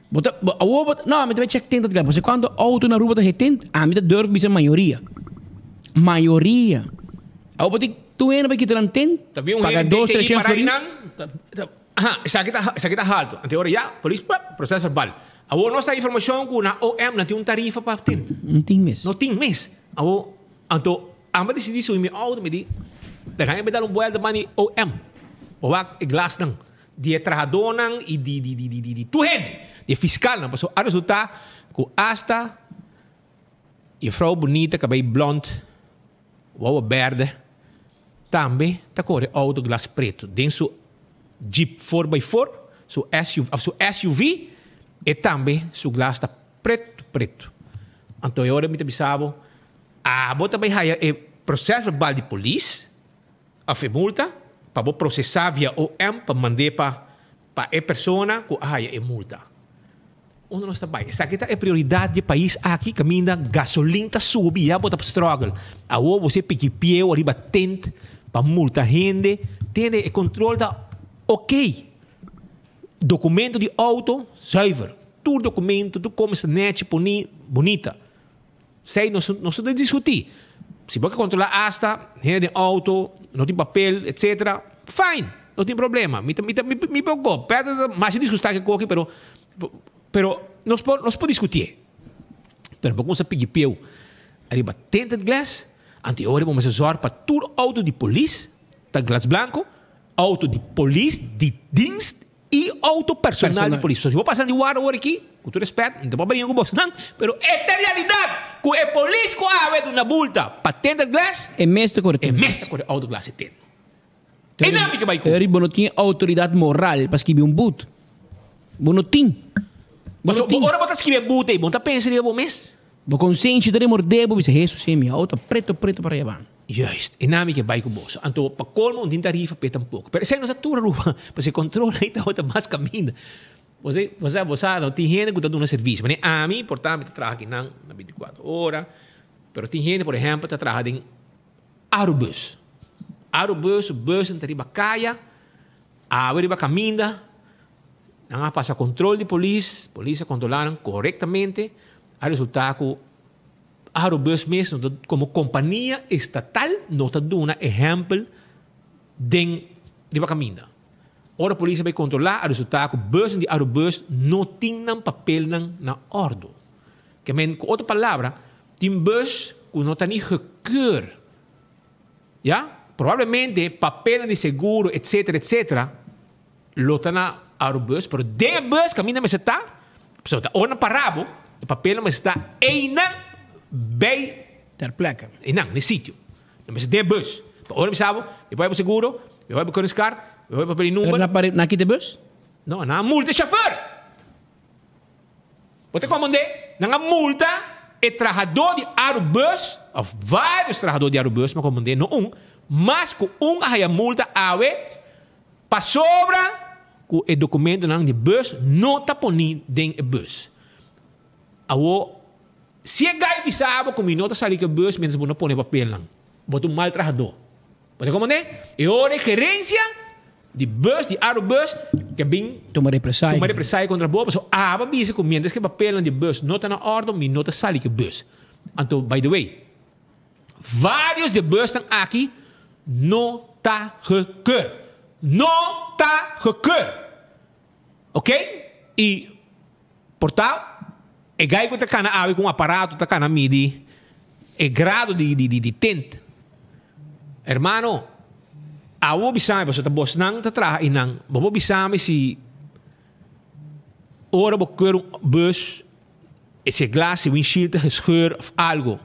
Bo ta, bo, awor bo ta, no, mi ta bai check tenta tla, pasobra cuanto auto na Aruba ta getint, ami ta durf bisa mayoria. Mayoria. Awor bo tin tur hende bai kita nan tent, Ta bin un paga hende dos, den tres TI shen para florin. einan, ta, ta, aha, esaki ta, esaki ta halto. Anto e ora ya, polis, pap, proces verbal. Awor nos ta informacion cu na OM nan tin un tarifa pa tint. No tin mes. No tin mes. Awor, anto, ami a decidi subi mi auto, mi di, laga mi bai dal un buelta bani OM. Bo wak e glasnan. Di e trahadónan i di di di di di tur hende. di e fiskalnan. Pasobra a resultá ku asta juffrouw bunita kabei blònt, wowo bèrdè, tambe ta kore outo glas pretu den su Jeep four by four, su SUV, òf su SUV, e tambe su glas ta pretu pretu. Anto e ora mi ta bisa bo, abo ta bai haya e prosèsverbal di polis òf e multa pa bo prosesá via OM pa mand'é pa pa e persona ku a haya e multa. Unda nos ta bai? Esaki ta e prioridat di e pais aki kaminda gasolin ta subi ya bo ta struggle. Awor bo se piki pieu ariba tent pa multa hende. Tende e control ta ok. Documento di auto zuiver. Tur documento tur come sta nechi poni bunita. Esei nos nos ta discuti. Si bo ke controla asta hende den auto no tin papel etcetera fine no tin problema. Mi ta mi ta mi por go. Perde ta masha disgusta ke koki pero Pero nos por nos por discutié. Pero bo cuminsa pidi pieu ariba tinted glass, anto e ora bo mester zorg pa tur auto di polis ta glas blanco, auto di polis di dienst y auto personal di polis. So si bo pasa di warda ora aki, cu tur respet, mi ta por bringa cu bosnan, pero e ta realidad cu e polis cu awe duna bulta pa tinted glass, E mes ta core e tinted mes ta core auto glas e tint. E nan mi ke bai ku. Eri bo no tin autoridad moral pa skibi un boet. Bo no tin. Bo no tin. Ora bo ta skibi e boet ei, bo no ta pensa riba bo mes? Bo konsenshi ta remordé bo, bisa, Hesus, e mi auto preto preto pa reba. Juist, e nan mi ke bai ku boso. Anto pa kolmo un tin tarifa p'e tampoco. Pero esei no ta tur Aruba, pasobra e control ei tabata mas kaminda. Bo sa, bo sa, bo sa, no tin hende ku ta duna servisio. Manera ami, por ta mi ta traha akinan na binticuatro ora, pero tin hende, por ehempel, ta traha den Arubus. Arubus, bussen ta riba kaya, awe riba kaminda, nan a pasa kontrol di polis, polis a kontrolá nan korektamente, a resultá ku Arubus mes no ta komo kompania estatal no ta duna ehèmpel den riba kaminda. Ora polis a bai kontrolá a resultá ku bussen di Arubus no tin nan papelnan na òrdu. Ke men, ku otro palabra, tin bus ku no ta ni gekeur. Ya? Probablemente papelnan di seguro etcetera etcetera lo ta na Arubus, pero den e bus kaminda mester ta, pasobra ta ora nan para bo, e papelnan mester ta einan bij Ter plekke. Einan, na e sitio. Nan mester den e bus. Pa ora mi sa bo, mi por bai bo seguro, mi por bai bo keurigskaart, mi por bai bo papel di number. Pero nan pare, nan kita e bus? No, nan a multa e chauffeur. Bo ta komprendé? Nan a multa e trahadó di Arubus, òf vários trahadó di Arubus, mi a komprendé, no un, mas ku un a haya multa awe pasobra ku e dokumentonan di bus no ta poní den e bus. Awor, si e gai bisa bo ku mi no ta sali ku e bus miéntras bo no pone papelnan, bo ta un mal trahadó. Bo ta komprendé? E ora e gerensia di bus, di Arubus, ke bin Tuma represaia. tuma represaia kontra bo, pasobra abo a bisa ku miéntras ku e papelnan di bus no ta na òrdu, mi no ta sali ku e bus. Anto, by the way, vários di e busnan aki no ta gekeur. No ta gekeur! Oké? I por ta e gai ku ta kana awe ku un aparato ta kana midi e grado di di di tint. Hermano, awe bo bisa mi pasobra ta bosnan ta traha einan. Bo por bisa mi si ora bo keur un bus e si e glas, si windshield ta gescheur of algo.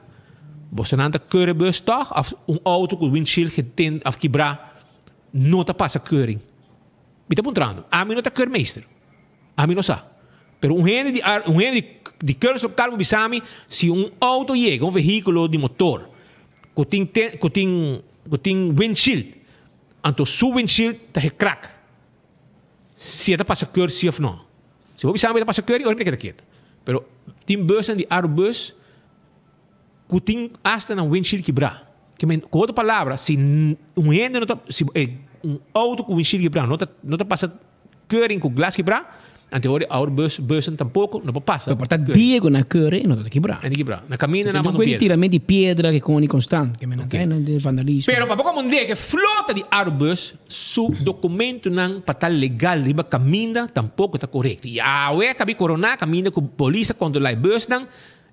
Bosonan ta keur e bus tog of un auto ku windshield getint of kibrá no ta pasa keuring? Mi ta puntrando. Ami no ta keurmeester. Ami no sa. Pero un hende di un hende di di keuringslokaal por bisa mi si un auto yega, un vehiculo di motor cu tin te cu tin cu tin windshield, anto su windshield ta gekrak, si e ta pasa keur si of no. Si bo bisa mi e ta pasa keur, ora mi ta keda ketu. Pero tin busnan di Arubus cu tin hasta nan windshield kibrá. Ke men, cu otro palabra, si un hende no ta, si e un auto cu windshield kibrá no ta no ta pasa keuring cu glas kibrá, anto ora awor bus bussen tampoco no por pasa. Pero por ta dia cu nan keuring no ta kibrá. No ta kibrá. Na caminda nan manda un piedra. Tira menti piedra ke con constant, ke men nan ta den vandalismo. Pero pa bo comprende ke flota di Arubus su documentonan pa ta legal riba caminda tampoco ta corecto. Y awe a cabi corona caminda cu polis a controla e busnan,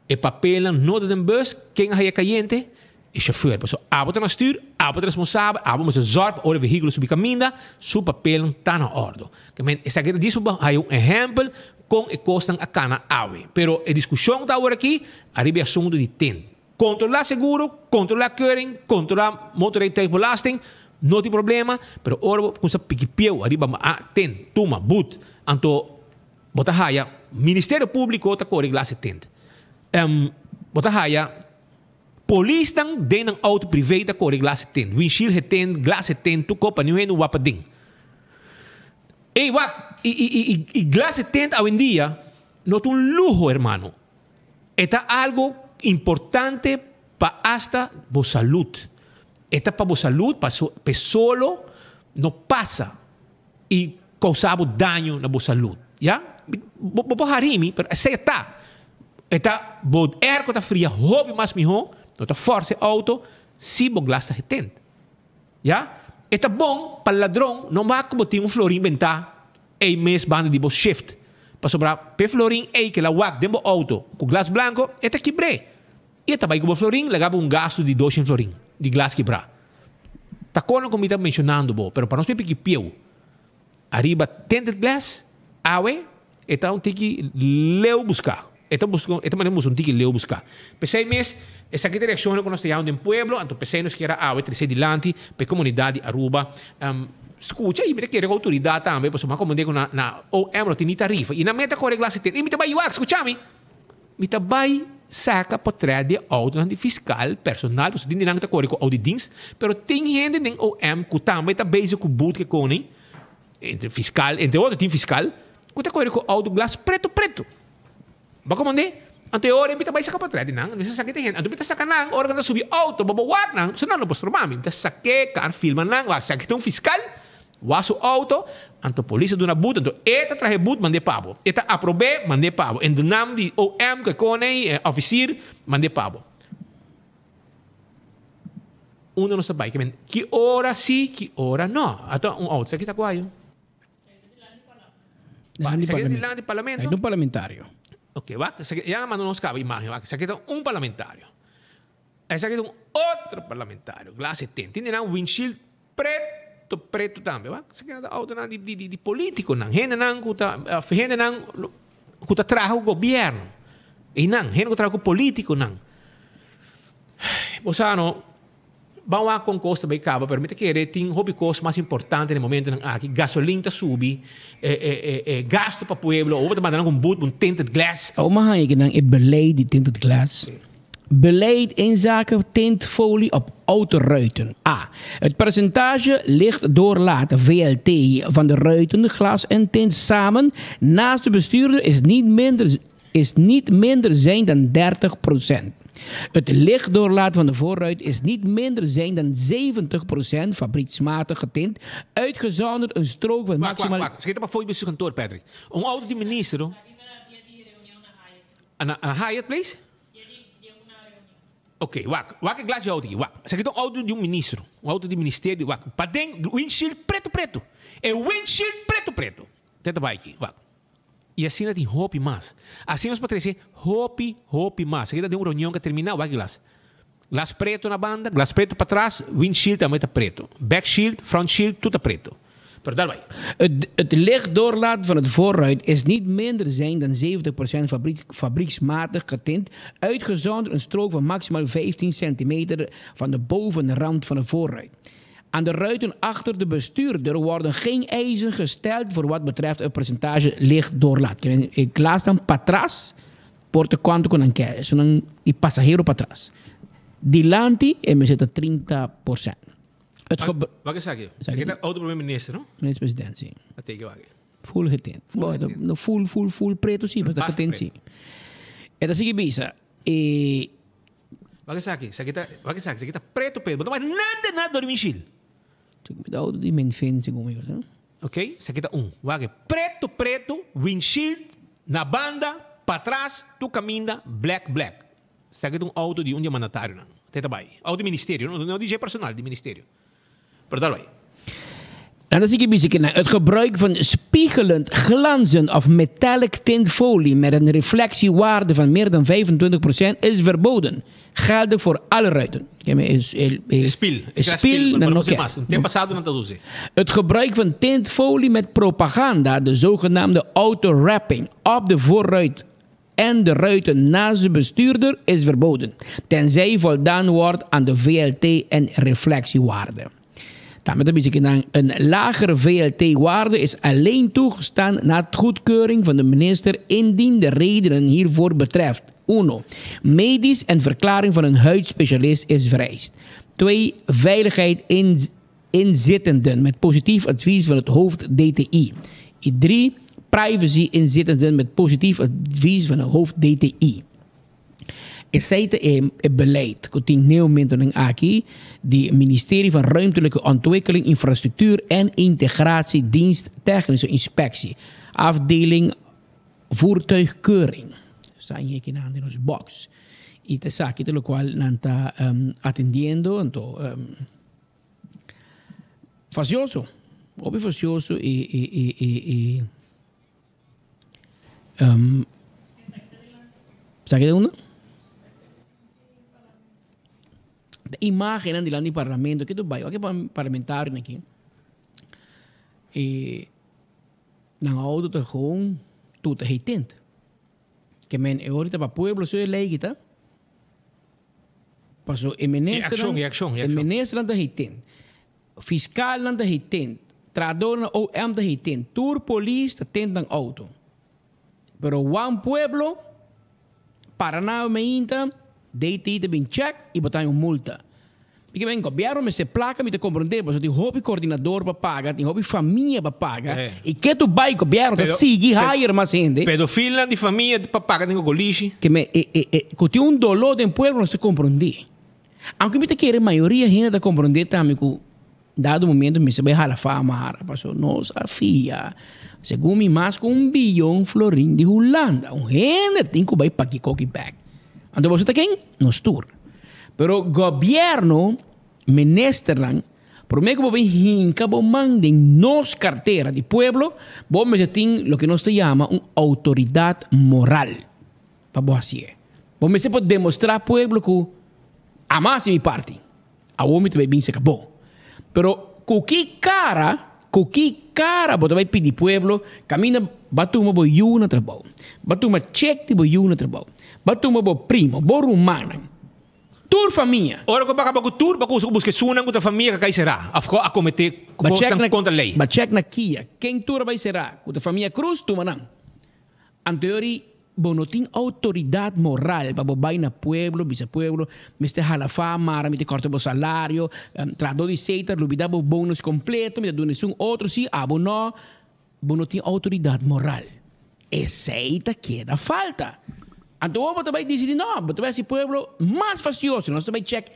E papelnan no ta den bus, ken a haya kayente? E chauffeur. Pasobra abo ta na stuur, abo ta responsabel, abo mester zorg pa ora e vehiculo subi caminda, su papelnan ta na ordo. Esaki ta djis pa bo haya un ehempel. kon e kosnan a kana awe. Pero e diskushon ta awor aki ariba e asuntu di tint. Kontrolá seguro, kontrolá keuring, kontrolá motorrijtuigbelasting, no tin problema, pero ora bo kumsa piki pieu ariba a tint, tuma, but, anto bo ta haya Ministerio Públiko ta kore glas e tint. Bo ta haya polisnan den nan auto privé ta kore glas e tint, windshield getint, glas getint, tur kos pa niun hende wak paden. Ey wak, i i i i glas getint awendia no ta un luho hermano. E ta algo importante pa hasta bo salud. E ta pa bo salud, paso p'e solo no pasa y causa bo daño na bo salud. Ya? Bo bo por hari mi, pero esey e ta. E ta bo airco ta fria hopi mas miho, no ta forsa e auto si bo glas ta getent. Ya? E ta bon pa ladron no wak ku bo tin un florin bentá ei mes banda di bo shift. Pasobra p'e florin ei ke la wak den bo outo ku glas blanko, e ta kibr'é. I e ta bai ku bo florin laga bo un gastu di doshen florin di glas kibrá. Ta kono ku mi ta menshonando bo, pero pa nos papia ki pieu ariba tinted glass, awe e ta un tiki leu buská. E ta buska, e ta manera buska un tiki leu buská. P'esei mes, esaki ta e reakshonnan ku nos ta yama den pueblo, anto p'esei nos kier a awe trese dilanti pa e komunidat di Aruba skucha i mi ta kere ku outoridat tambe, pasobra mi a komprendé ku na na OM no tin ni tarifa i nan meta kore glas i mi ta bai wak, skucha mi, mi ta bai saka potrèt di e outonan di fiskal personal, pasobra tin di nan ku ta kore ku outo di dienst, pero tin hende den OM ku tambe ta bezig ku boet ke koning, entre fiskal, entre otro tin fiskal, ku ta kore ku outo glas pretu pretu. Bo komand'é? Anto e ora mi ta bai saka portret di nan, mi sa saka e hende. Anto mi ta saka nan ora ku nan ta subi outo, bo bo wak nan, pasobra nan no por stroba mi. Mi ta sak'é, kar filma nan, wak esaki ta un fiskal, wak su outo, anto polis a duna but, anto e ta traha e but mand'é pa bo. E ta aprob'é, mand'é pa bo. En de nam di OM ku e kone ei, e òfisir, mand'é pa bo. Unda nos ta bai? Ki ora si, ki ora no? Anto un outo esaki ta guayo. Dilanti Dilanti parlamento. Hay un parlamentario. Ok, wak, esaki, ya manda nos caba imagen, wak, esaki ta un parlamentario. Esaki ta un otro parlamentario, glas 70. Tin di nan windshield preto, preto tambe, wak. Esaki ta autonan di, di, di, di politiconan, hendenan cu ta, of hendenan cu ta traha cu gobierno. Eynan, hende cu traha cu politiconan. Bo sa no, Ban wak kon kos ta bai kaba, pero mi ta kere tin hopi kos mas importante na e momentonan aki. Gasolin ta subi, e gasto pa pueblo, obo ta manda nan ku un boot, un tinted glass. Awor mi haña kinan e beleid di tinted glass. Beleid inzake tintfolie op autoruiten. A. Het percentage lichtdoorlaat, VLT, van de ruiten, glas en tint samen naast de bestuurder is niet minder is niet minder zijn dan 30%. Het lichtdoorlaat van de voorruit is niet minder zijn dan 70% fabrieksmatig getint, uitgezonderd een strook van maximaal... Wak, wak, wak. Esaki ta pa fo'i su kantoor, Patrick. Un auto di minister, ho. Na Hyatt Place? Ok, wak. Wak e glas di auto aki, wak. Esaki ta un auto di un ministro. Un auto di ministerio, wak. Paden, windshield preto preto. E windshield preto preto. Te ta bai aki, wak. I asina tin hopi mas. Asina nos por trece hopi, hopi mas. Aki ta den un reunion cu a termina, wak glas. Glas preto na banda, glas preto patras, windshield tambe ta preto. Back shield, front shield, tur ta preto. Pero dal bai. Het het lichtdoorlaat van het voorruit is niet minder zijn dan 70% fabriek fabrieksmatig getint, uitgezonderd een strook van maximaal 15 centimeter van de bovenrand van de voorruit. Aan de ruiten achter de bestuurder worden geen eisen gesteld voor wat betreft het percentage lichtdoorlaat. E glasnan patras por ta cuanto cu nan kier, esunnan di pasahero patras. Dilanti e mester ta 30%. Het gebru- Wak esaki? Esaki ta auto prome minister, no? Minister president, si. A teken wak. Full getint. Bo, no full, full, full preto si, pero ta getint si. E ta sigui bisa, e Wak esaki, esaki ta, wak esaki, esaki ta preto preto, bo no wak nada nada dor di windshield. Mi ta auto di Minfin segun mi cosa. Ok, esaki ta un. Wak e preto preto, windshield na banda, patras, tur caminda, black black. Esaki ta un auto di un di e mandatarionan. Te ta bay. Auto di ministerio, no, no di dje personal, di ministerio. Pero ta bay. Dan zie ik een Het gebruik van spiegelend, glanzend of metallic tintfolie met een reflectiewaarde van meer dan 25% is verboden. Geldig voor alle ruiten. Spiel. Spiel, dan nog Tempo passado não tá Het gebruik van tintfolie met propaganda, de zogenaamde auto-wrapping, op de voorruit en de ruiten naast de bestuurder is verboden. Tenzij voldaan wordt aan de VLT en reflectiewaarde. Daarmee heb ik een lagere VLT-waarde is alleen toegestaan na goedkeuring van de minister indien de redenen hiervoor betreft. 1. Medisch en verklaring van een huidspecialist is vereist. 2. Veiligheid inzittenden met positief advies van het hoofd DTI. 3. Privacy inzittenden met positief advies van het hoofd DTI. Esei ta e beleid ku tin n'e momentonan aki di Ministerie van Ruimtelijke Ontwikkeling, Infrastructuur en Integratie Dienst Technische Inspectie, afdeling Voertuigkeuring. Sa ñe kinan den nos box. Y ta esaki ta locual nan ta atendiendo, anto fastioso, hopi fastioso y y y y y. Um, Sa ki unda? De imagennan dilanti di parlamento, ke tu bai? Wak e parlamentarionan aki. E nan auto ta gewoon tuta hei tent. Ke men e ora ta pa pueblo su e ley kita. Paso e ministernan, e ministernan ta hei tent. Fiskalnan ta hei tent, trahadornan OM ta hei tent, tur polis ta tent nan auto. Pero wan pueblo para na meinta, DT ta bin check y bo ta haña un multa. Mi ke men gobierno mester placa mi ta comprende pasobra tin hopi coordinador pa paga, tin hopi famia pa paga y ke tu bay gobierno ta sigui hire mas hende. Pedofilnan di famia pa paga den golishi. Ke men e e e cu tin un dolor den pueblo nos ta comprende. Aunke mi ta kere mayoria hende ta komprondé tambe ku dado momento mester bai hala fama hara pasobra nos a fia segun mi mas ku un biyon florin di Hulanda. Un hende tin ku bai paki koki bek. Anto boso ta ken? Nos tur. Pero gobièrnu, ministernan, promé ku bo bin hinka bo man den nos kartera di pueblo, bo mester tin loke nos ta yama un outoridat moral. Pa bo hasié. Bo mester por demostrá pueblo ku ama hasi mi parti. Awor mi ta bai bin serka bo. Pero ku ki kara, ku ki kara bo ta bai pidi pueblo kaminda bo a tuma bo yu na trabou, bo a tuma chek di bo yu na trabou, bo a tuma bo primo, bo rumannan, tur famia. Ora ku bo a kaba ku tur, bo a kusa ku buska esunnan ku ta famia ku a kai será òf ku a kometé kosnan kontra lei. Bo a chek na kia ken tur a bai será ku ta famia Cruz, tuma nan. Anteori bo no tin autoridad moral pa bo bay na pueblo bisa pueblo mester hala fa mara mi ta corta bo salario, trahador di Satan lubida bo bonus completo mi ta duna esun otro si abo no, bo no tin autoridad moral. Esey ta keda falta. Anto bo bo ta bay dicidi no, bo ta bay haci pueblo mas fastioso, nos ta bay check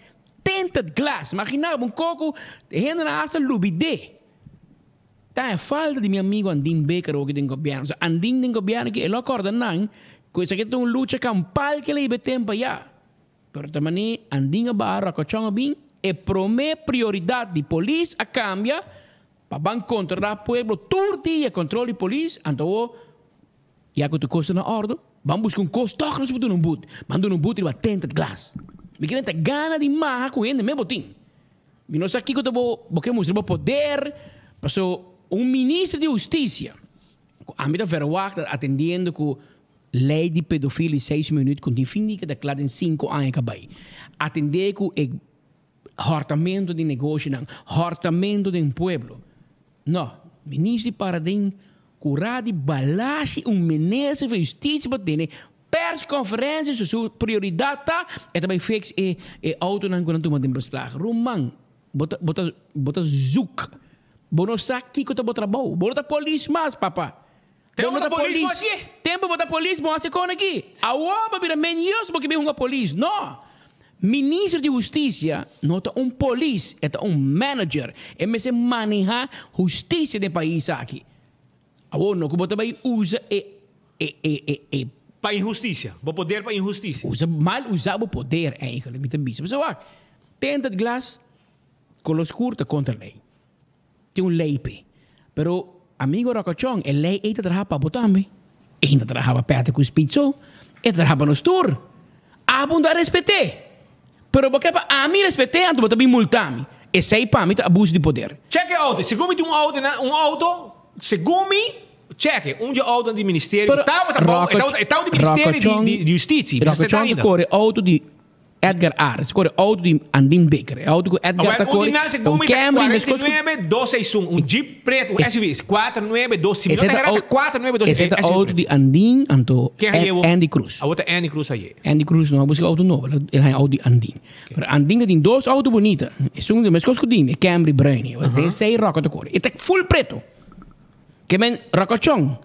tinted glass, imagina bo un coco hendenan hasta lubide. Ta e falta di mi amigo Andin Baker oki den gobierno. So Andin den gobierno aki e lo acorda nan cu esaki ta un lucha campal ke lei beten pa ya. Pero ta mane Andin a baha Rocochon a bin e prome prioridad di polis a cambia pa ban controla pueblo tur dia control di polis anto awo ya cu tur cos ta na ordo ban busca un cos toch nos por duna un but. Ban duna un but riba tinted glass. Mi kier ta gana di maha cu hende me bo tin. Mi no sa kiko ta bo bo ke mustra bo poder, paso un minister di hustisia ku ami ta verwagt atendiendo ku lei di pedofili seis minuut ku tin fin di keda kla den sinku aña ka bai. Atende ku e hòrtamentu di negoshinan, hòrtamentu den pueblo. No, minister di para den kura di balashi un minister van hustisia pa tene Persconferencia su su prioridad ta e ta bay fix e e autonan cu nan tuma den beslag. Ruman, bo ta bo ta bo ta zoek. Bo no sa kico ta bo trabou. Bo no ta polis mas, papa. Bo no ta polis. Tempo bo ta polis bo haci con aki. Awor bo bira menios bo ke bin hunga polis. No! Minister di Husticia no ta un polis, e ta un manager. E mester maneha husticia den pais aki. Awor no ku bo ta bai usa e e e e e. Pa inhustisia. Bo poder pa inhustisia. Usa mal usa bo poder eigenlijk mi ta bisa. Pasobra wak, tinted glass, color skur ta kontra lei. Tin un lei p'e. Pero, amigo Rocochon, e lei ei ta traha pa bo tambe. E no ta traha pa Patrick ku Speed so, e ta traha pa nos tur. Abo no ta respet'é. Pero bo ke pa ami respet'é, anto bo ta bin multa mi. Esei pa mi ta abuso di poder. Check e auto. Segun mi tin un auto na un auto, segun mi, check e, un dje autonan di ministerio Pero tabata bou, e tabata e tabata di ministerio di di justiti. Rocochon ta kore auto di Edgar Ares, kore auto di Andin Bikker. E auto ku Edgar ta kore ta un Camry meskos ku. 49261, un Jeep preto, un SUV, 4926. Esei ta Esei ta auto di Andin anto Andy Cruz. Awor ta Andy Cruz aye. Andy Cruz no a buska auto nobo, el haña auto di Andin. Pero Andin ta tin dos auto bunita. Esun ta meskos ku di mi, e Camry bruin. Den esei Rocco ta kore. E ta full preto. Ke men Roccochon,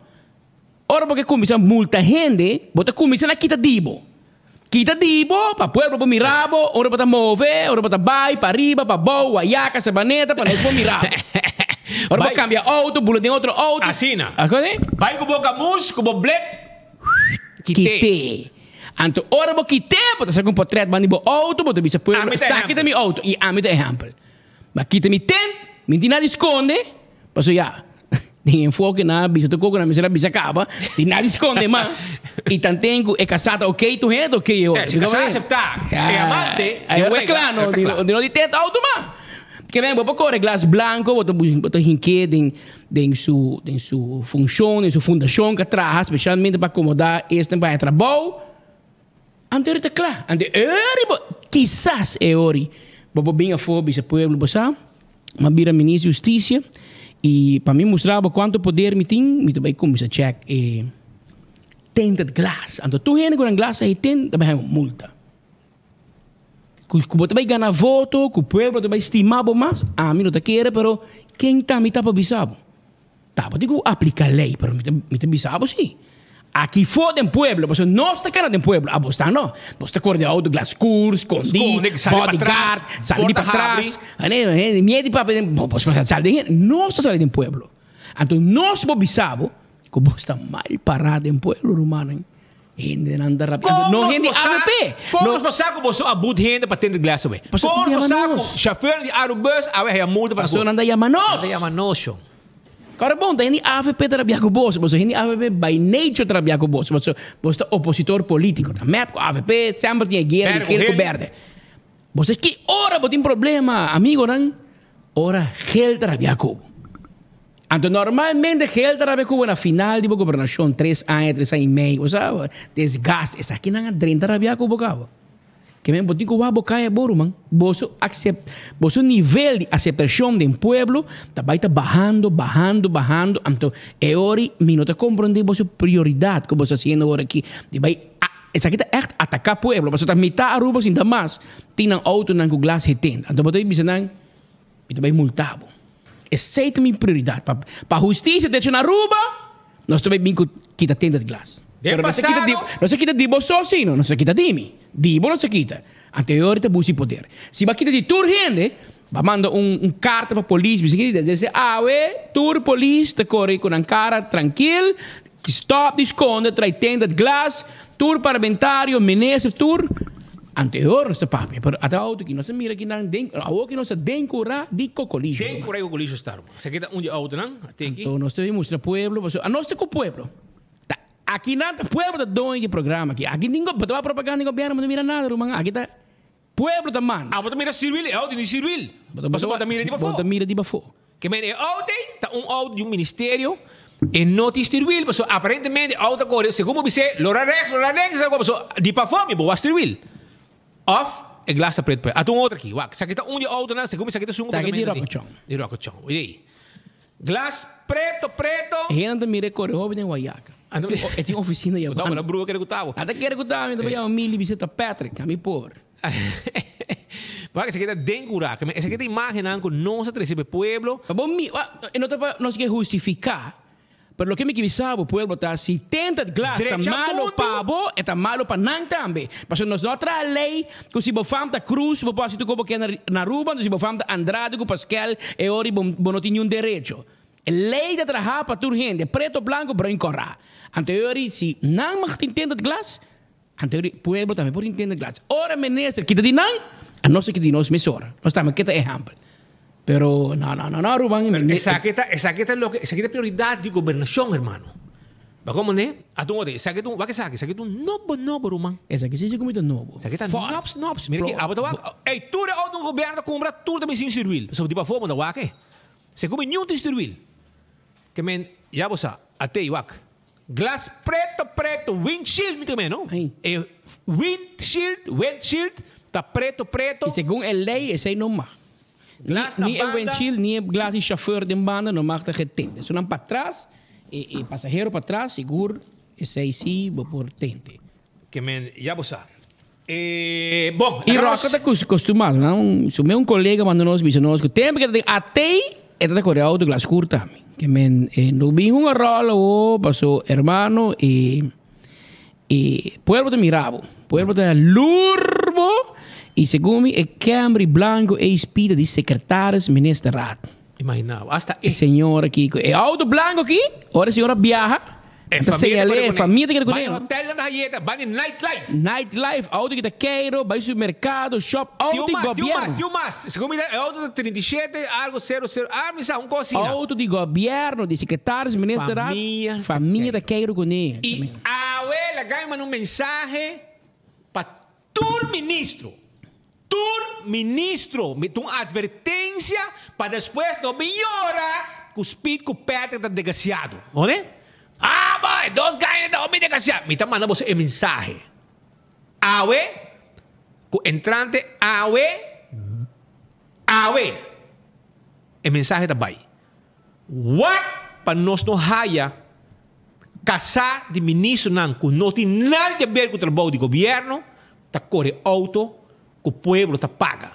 ora bo ke kuminsá multa hende, bo ta kuminsá na kita di bo. Kita di bo pa pueblo por mira bo ora bo ta move, ora bo ta bai pa riba, pa bou, Guayaca, Sabaneta, pa nos por mira bo. Ora bo cambia auto, bula den otro auto. Asina. Akorde? Bai ku bo camus, ku bo blep, kite. Kite. Anto ora bo kite, bo ta saca un potret banda di bo auto, bo ta bisa pueblo, Ami ta esaki ta ehempel. mi auto y ami ta ehempel. Ma kita mi tent, mi tin nada di sconde, pasobra ya, Den enfoke nan a bisa tur koko nan mester a bisa kaba, di nadi skonde mas. I tanten ku e kasá ta okey tur hende ta okey e ora. Eh, si kasá aseptá e amante, e ora ta kla no, di no di tent auto mas. Ke men bo por kore glas blanko, bo ta bo ta hink'é den den su den su funshon, den su fundashon ku a traha speshalmente pa akomodá esnan pa haña trabou. Anto e ora ta kla. Anto e ora bo kisas e ora bo por bin afó bisa pueblo bo sa. Mi a bira minister di hustisia y pa mi mustra bo cuanto poder mi tin, mi ta bay cuminsa check e tinted glass. Anto tur hende cu nan glass ahi tint ta bay haya un multa. Cu bo ta bay gana voto, cu pueblo ta bay stima bo mas, ami no ta kere pero ken ta mi ta pa bisa bo? Tabatin cu aplica ley, pero mi ta mi ta bisa bo si. Aki for den pueblo, pasobra nos ta cana den pueblo, abo sta no. Bos ta core den auto glas scur, scondi, bodyguard, sali di patras. Ane, miedo di papia den, bo bos ta sali den hende. Nos ta sali den pueblo. Anto nos por bisa bo cu bos ta mal para den pueblo, rumannan. Hendenan ta rabia. Kon No nos hende por sa, avp. kon No. nos por sa ku boso a but hende pa tende glas awe? Pasobra Kon tin nos por sa yama ku nos. chauffeur di Arubus awe haya multa pa Pasobra nan ta yama nos. Nan ta yama nos, shon. Kòrda bon, ta hende avp ta rabia ku boso. Boso hende avp by nature ta rabia ku boso. Pasobra boso ta opositor politico. Ta mep ku avp semper tin e guera di Berde ku gel ku gel. berde. Boso ki ora bo tin problema, amigonan? Ora gel ta rabia ku bo. Anto normalmente gel ta rabia ku bo na final di bo gobernashon, tres aña, tres aña i mei, bo sa, desgaste, esakinan a drenta rabia ku bo kaba. Ke men bo tin ku wak bo kaya bo ruman. Boso aksep, boso nivel di aseptashon den pueblo ta bai ta bahando, bahando, bahando, anto e ora mi no ta komprondé boso prioridat ku boso hasiendo ora aki di bai a Esaki ta ègt ataká pueblo, pasobra ta mitá Aruba sinta mas tin nan outonan ku glas hetend. Anto bo ta bisa nan, mi ta bai multá bo. Esei ta mi prioridat. Pa pa hustisia derecho na Aruba, nos ta bai bin ku kita tenda di glas. Den Pero nos ta kita di pasado. nos ta kita di bo so si no, nos ta kita di mi. Di bo nos ta kita. Anto e ora ta busi poder. Si bo a kita di tur hende, bo a manda un un karta pa polis bisa kende desde awe tur polis ta kore ku nan kara trankil, Stop di skonde trai tenda glas, tur parlamentario, minister, tur. Anterior nos ta papia, pero ata auto ki nos a mira ki nan den, awor ki nos ta den kura di Cocolisho. Den kura di Cocolisho sta ruman. Esaki ta un di autonan, atenti. Anto nos ta bin mustra pueblo, pasobra anos ta ku pueblo. Ta aki nan ta pueblo ta doño di e programa aki. Aki ningun, bo ta wak propaganda di gobierno, bo no mira nada ruman. Aki ta pueblo ta manda. Abo ta mira sirwil, e auto di sirwil. Pasobra bo ta mira di pafó. Bo ta mira di pafó. Ke men e auto ei ta un auto di un ministerio e no tin stuurwiel pasobra aparentemente e auto a kore segun bo bis'é lora rechts lora links esaki pasobra di pafó mi bo wak stuurwiel of e glas ta pret p'e ata un otro aki wak esaki ta un di e autonan segun mi esaki ta esun ku Esaki di Rocochon. Di Rocochon oye glas preto preto. E hende ta mira e kore hopi den Guayaca e tin oficina ya Bo ta brua kere ku ta bo. Ata kere ku ta mi ta yama Mili bis'é ta Patrick ami pober. Wak esaki ta den kura. Esaki ta imagennan ku nos a trese pa e pueblo. Pa bo mi, e no ta pa nos ke hustifiká, pero loke mi ke bisa bo pueblo ta si tinted glass ta malo pa bo, e ta malo pa nan tambe. Pasobra nos no a traha lei ku si bo fam ta Cruz bo por hasi tur kos bo ke na Aruba, anto si bo fam ta Andrade ku Paskel e ora bo no tin niun derecho. E lei ta traha pa tur hende, preto, blanko, bruin, kòrá. Anto e ora si nan mag tin tinted glass, Anto e pueblo tambe por intende glas. Ora minister kita di nan, a nos a kita di nos mesora. Nos tambe kita ehempel. Pero no, no, no, no, Ruben. Pero esaki ta, esaki ta loke, esaki ta prioridad di gobernacion, hermano. Ba como ne? Atu un ote, esaki ta un, wak esaki, esaki ta un nobo nobo, ruman. Esaki si si como ta nobo. Esaki ta nobs nobs. Mira aki, abo ta wak, ey, tur e auto ku gobierno ta cumpra, tur ta bin sin stuurwiel. Pasobra di pafó bo no ta wak e. Se cu mi niun tin stuurwiel. Ke men, ya bo sa, atey wak. Glas preto preto, windshield mi ta men no. E windshield, windshield ta preto preto. Y segun e ley esey no mag. Glas na Ni e banda. windshield ni e glas di chauffeur den banda no mag ta getente. Esunnan patras, e pasahero patras sigur esey si bo por tente. Ke men, ya bo sa. E bon, Y Rocco ta costumado, no? Su me un colega manda nos bisa nos cu tempo que ta den AT e ta core auto glas scur tambe. Que men e no bin hunga rol awo paso hermano e e pueblo ta mira bo, pueblo ta lur bo y segun mi e Camry blanco ey spita di secretaris ministerraad. Imagina bo, hasta e. E señora aki cu e auto blanco aki, ora e señora biaha, E ta famia ta señal'é, kore e kuné. famia ta kere kuné. Bai hotel nan ta hayeta, bai di nightlife. Nightlife, auto ki ta keiro, bai supermercado, shop, Tin auto un di mas, tin un mas, gobierno. tin un mas. Segun mi ta, e auto ta 37 algo cero cero, ah mi sa, un cos asina. Auto di gobierno, di secretaris, ministerraad, Famia ta famia ta keiro kuné. I awe laga mi manda un mensahe pa tur ministro. Tur ministro mi ta un advertencia pa despues no bin yora cu Speed cu Patrick ta degasiado. Hoor? Ah boy, dos gainan ta hopi degasiado. Mi ta manda boso e mensahe. Awe, cu entrante awe, awe, e mensahe ta bay. Wak pa nos no haya kasá di ministronan ku no tin nada di aber ku trabou di gobièrnu ta kore outo ku pueblo ta paga.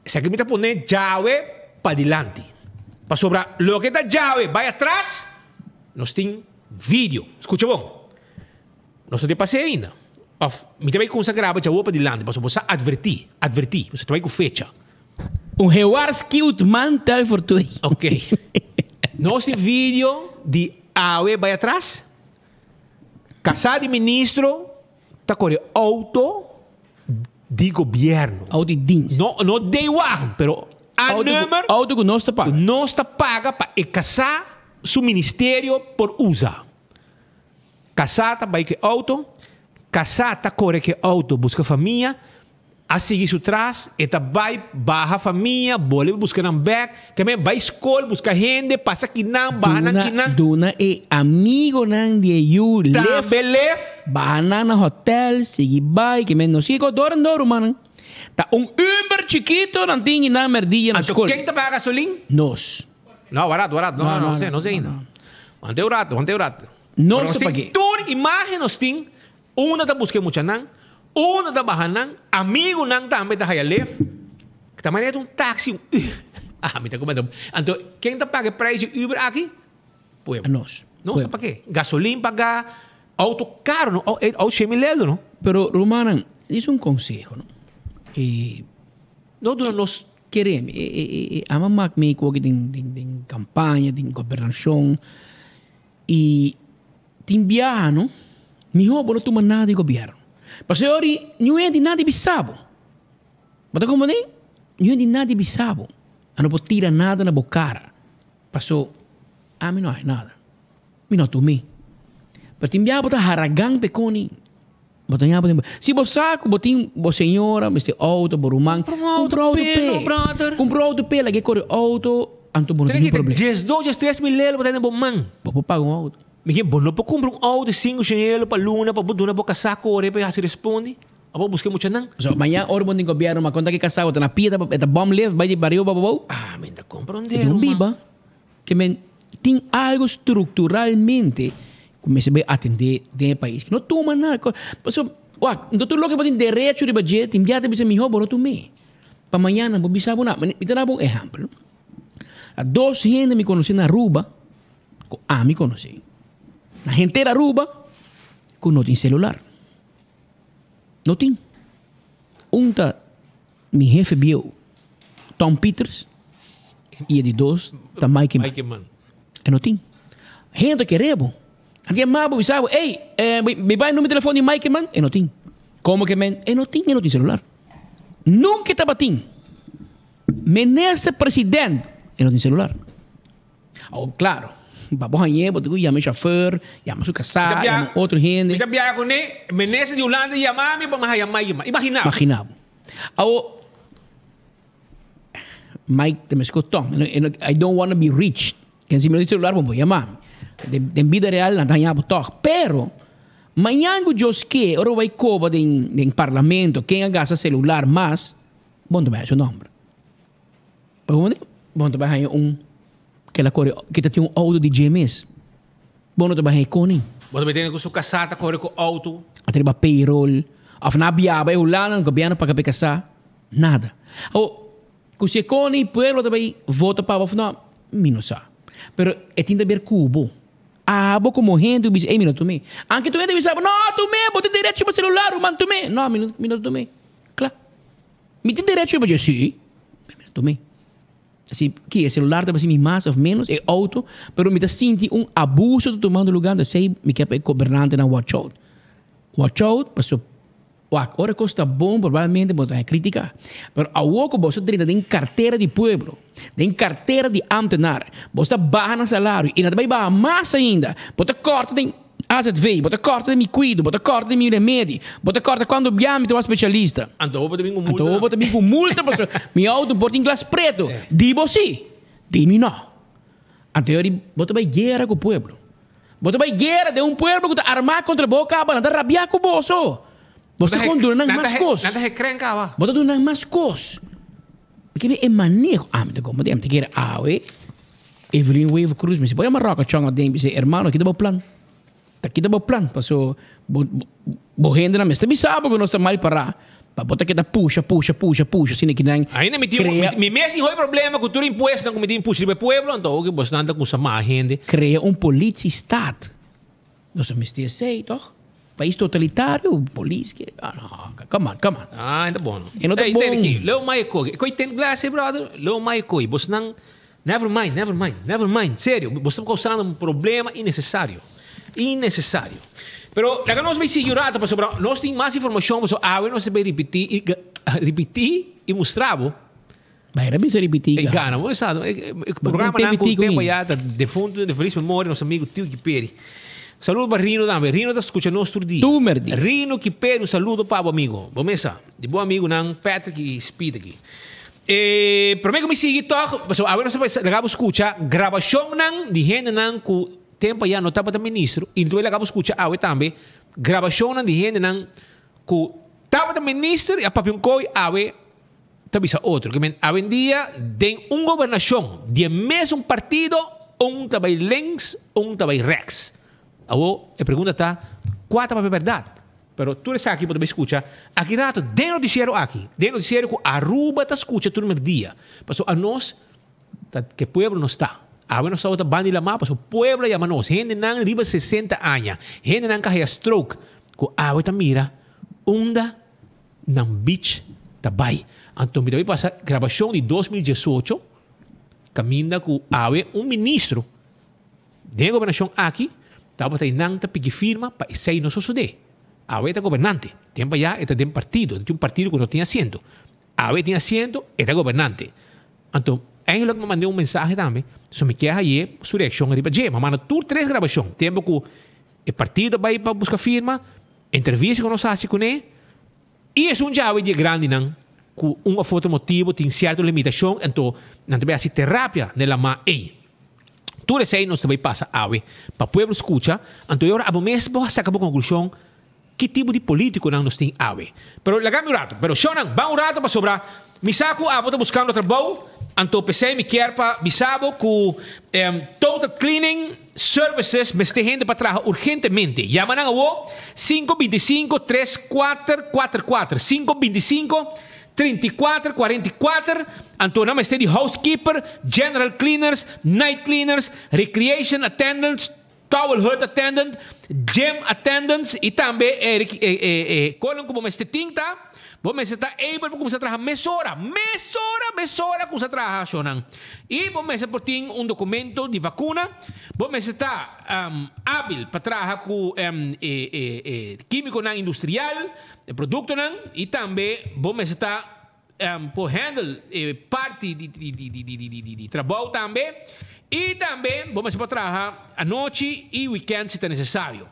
Esaki mi ta pone djawe padilanti. Pasobra loke ta djawe bai atras, nos tin video. Skucha bon. Nos no tin pas'é ainda. Òf mi ta bai kumsa graba djawe padilanti pasobra bo sa advertí, advertí. Bo sa ta bai ku fecha. Un gewaarschuwd man tel voor twee. Ok. Nos tin video di awe bai atras. Kasá di ministro ta kore auto di gobierno. Auto di dienst. No, no D-wagen, pero A nummer. Auto ku nos ta paga. Ku nos ta paga pa e kasá su ministerio por usa. Kasá ta bai ku e auto, kasá ta kore ku e auto buska famia. A sigui su tras, e ta bai baha famia, bolbe buska nan bek, ke men bai skol buska hende, pasa kinan, baha nan kinan. Duna e amigonan di e yu lef. Tambe lef. Baha nan na hotel, sigui bai, ke men no sigui ko dor en dor, rumannan. Ta un Uber chikito nan tin i nan merdia na Anto skol. ken ta paga gasolin? Nos. No, barato, barato. No, no, no sé, no sé ainda. Wanta un rato, wanta un rato. Nos Pero ta tin pag'é. Tur imagen nos tin. Unda ta buska e muchanan, unda ta baha nan, amigunan tambe ta haya lef. Ta manera ta un taxi, un Ah, mi ta comenta. Anto, ken ta paga e prijs di Uber aki? Pueblo. Nos. Nos ta paga. Gasolin paga, auto caro, no? Auto shen mil euro, no? Pero, rumannan, dis un conseho, no? E. No duna nos. Kere mi, e, e, e, ama mak mi ku den, den, den campaña, den gobernacion. Y tin biaha no, miho bo no tuma nada di gobierno. Pasobra ori niun hende nada di bisa bo. Bo ta comprende? Niun hende nada di bisa bo. A no por tira nada na bo cara. Paso ami no haci nada. Mi no tumi. Pero tin biaha bo ta haragan p'e coni. Bo ta ña bo tin. Si bo sa cu bo tin bo señora mester auto, bo ruman, cumpra un auto p'e. Cumpra un auto p'e, laga e core auto, anto bo no tin ningun problema. Diesdos, diestres mil euro bo ta den bo man. Bo por paga un auto. Mi ke bo no por cumpra un auto di cinco shen euro pa luna pa bo duna bo casá core pa e haci respondi. Abo busca e muchanan. So, mañan ora bo tin gobierno, ma conta ki casá bo ta na pia, e ta bom lift, bai di bario pa bo. Ah, mi ta comprende, E tin un ruman. biba. Ke men tin algo structuralmente ku mester bai atendé den e pais. No tuma nada. Pasobra, wak, no tur loke bo tin derecho riba dje, tin bia ta bisa mihó bo no tum'é. Pa mañana bo bisa bo na. Mi ta daba un ehèmpel. A dos hende mi konosé na Aruba, ku ami konosé. Na henter Aruba, ku no tin selular. No tin. Un ta Mi hefe bieu, Tom Peters, y e di dos ta Mike Man. Mike Man. E no tin. Hende ta kere bo. Nan ta yama bo, bisa bo, ey, mi bai numero telefon di Mike Man. E no tin. Como ke men? E no tin, e no tin celular. Nunca e tabatin. Minister president e no tin celular. Awor claro, pa bo hañ'é bo tin cu yama e chauffeur, yama su casá, yama otro hende. Mi ta biaha cuné, minister di Hulanda yama mi pa mi haya Mike. Imagina bo. Imagina bo. Awor, Mike ta mesco Tom, I don't wanna be rich. Ken si mi no tin celular bo por yama mi. Den bida real nan ta haña bo tog. Pero, mañan cu Dios ke, ora bo bay coba den parlamento ken a gasta celular mas, Bo no ta bai haña su nomber. Pa como di? Bo no ta bai haña un ke la kore ke ta tin un outo di dje mes. Bo no ta bai haña e koning. Bo ta bai tene ku su kasá ta kore ku outo. A ta riba payroll. Of nan a biaha bai Hulanda, gobièrnu paga pa e kasá. Nada. Awor, ku si e koning pueblo ta bai vota pa bo of no, mi no sa. Pero e tin ta ber ku bo. Abo komo hende ku bisa, ey mi no tum'é. Anke tur hende bisa bo, no tum'é, bo tin derecho riba selular, ruman tum'é. No, mi no tum'é. Kla. Mi tin derecho riba dje? Sí. Mi no tum'é. Si ki e celular ta basi mi mas of menos, e auto, pero mi ta sinti un abuso ta tumando lugar, entonces esei mi ke pa e gobernantenan watch out. Watch out, paso wak, ora e kos ta bon probablemente bo ta haña kritika. Pero awor ku boso drenta den kartera di pueblo, den kartera di ambtenaar, boso ta baha nan salario i nan ta bai baha mas ainda, bo ta kòrta den. AZV, bo ta kòrta di mi kuido, bo ta kòrta di mi remedi, bo ta kòrta kuando bia mi ta wak spesialista. Anto bo ta bin ku multa. Anto bo ta bin ku multa pasobra mi outo por tin glas preto. Di bo si, di mi no. Anto yo di bo ta bai guera ku pueblo. Bo ta bai guera den un pueblo ku ta armá kontra bo kaba, nan ta rabiá ku boso. Bo ta kon duna nan mas kos. Nan ta hekren kaba. Bo ta duna nan mas kos. Mi ke e maneho, ami ta komo di, ami ta kere awe. Evelyn Wever Croes mester por yama Roca Chong aden bisa hermano kita bo plan ta kita bo plan paso bo bo hendenan mester bisa bo ku nos ta mal para pa bo ta keda pusha pusha pusha pusha asina kinan Ainda mi tin krea mi mes tin hopi problema ku tur impuestonan ku mi tin pusha riba e pueblo anto oke bosnan ta kusa maha hende. Krea un politie-staat nos a mester esei toch pais totalitario polis ke ah no come on come on Ah e ta bon no e no ta Ey bon. tende aki leu mai e koki e koi ten glasi brother leu mai e koi bosnan Never mind, never mind, never mind. Serio, bo sta causando un problema innecesario. Innecesario. Pero laga nos bay sigui un rato pasobra nos tin mas informacion pasobra awe nos ta bay ripiti y ripiti y mustra bo. Bay ra bisa ripiti y gana. Bo sa, e programanan cu tempo ya ta defunto de feliz memoria nos amigo Tio Kiperi. Saludo pa Rino tambe. Rino ta scucha nos tur dia. Tur dia. Rino Kiperi un saludo pa bo amigo. Bo mesa. Di bo amigunan Patrick y Speed aki. E prome ku mi sigui tòg, pasobra awe nos ta bai laga bo skucha grabashonnan di hendenan ku tempu ayá no tabata ministro i nos ta bai laga bo skucha awe tambe grabashonnan di hendenan ku tabata minister i a papia un koi awe ta bisa otro. Ke men awendia den un gobernashon di e mesun partido un ta bai links un ta bai rèks. Awor e pregunta ta, kua ta papia bèrdat? Pero tur esaki bo ta bay scucha aki rato den noticiero aki, den noticiero cu Aruba ta scucha tur merdia. Pasobra anos ta ke pueblo nos ta. Awe nos tabata banda di lama pasobra pueblo a yama nos. Hendenan riba sesenta aña, hendenan ka haya stroke cu awe ta mira unda nan beach ta bay. Anto mi ta bay pasa grabacion di 2018 caminda cu awe un ministro Den e gobernashon aki tabata e nan ta piki firma pa esei no sosodé. Awe e ta gobernante. Tempu ayá e ta den partido, e ta tin un partido ku no tin asiento. Awe e tin asiento, e ta gobernante. Anto eigenlijk mi a mand'é un mensahe tambe, so mi kier haye su reakshon riba dje. Mi a manda tur tres grabashon, tempu ku e partido a bai pa buska firma, entrevista ku nos a hasi kuné, i esun djawe di e grandinan ku un òf otro motibu tin sierto limitashon, anto nan ta bai hasi terapia na e lamá ei. Tur esei nos ta bai pasa awe pa pueblo scucha, anto e ora abo mes bo a saca bo conclusion ki tipo di politiconan nos tin awe. Pero laga mi un rato, pero shownan ban un rato pasobra mi sa cu abo ta buscando trabou, anto pesey mi kier pa bisa bo cu Total Cleaning Services mester hende pa traha urgentemente. Yama nan awo sinku bintisinko tres kuater kuater kuater, sinku bintisinko 34, 44, anto nan mester di housekeeper, general cleaners, night cleaners, recreation attendants, towel hut attendant, gym attendants y tambe e e konan ku bo mester tin ta, bo mester ta able pa kuminsá traha mesora, mesora, mesora kuminsá traha shownan. Y bo mester por tin un documento di vacuna, bo mester ta abil pa traha ku e e e quimiconan industrial, E produktonan i tambe bo mester ta por handle e parti di di di di di di di trabou tambe y tambe bo mester por traha anochi y weekend si ta necesario.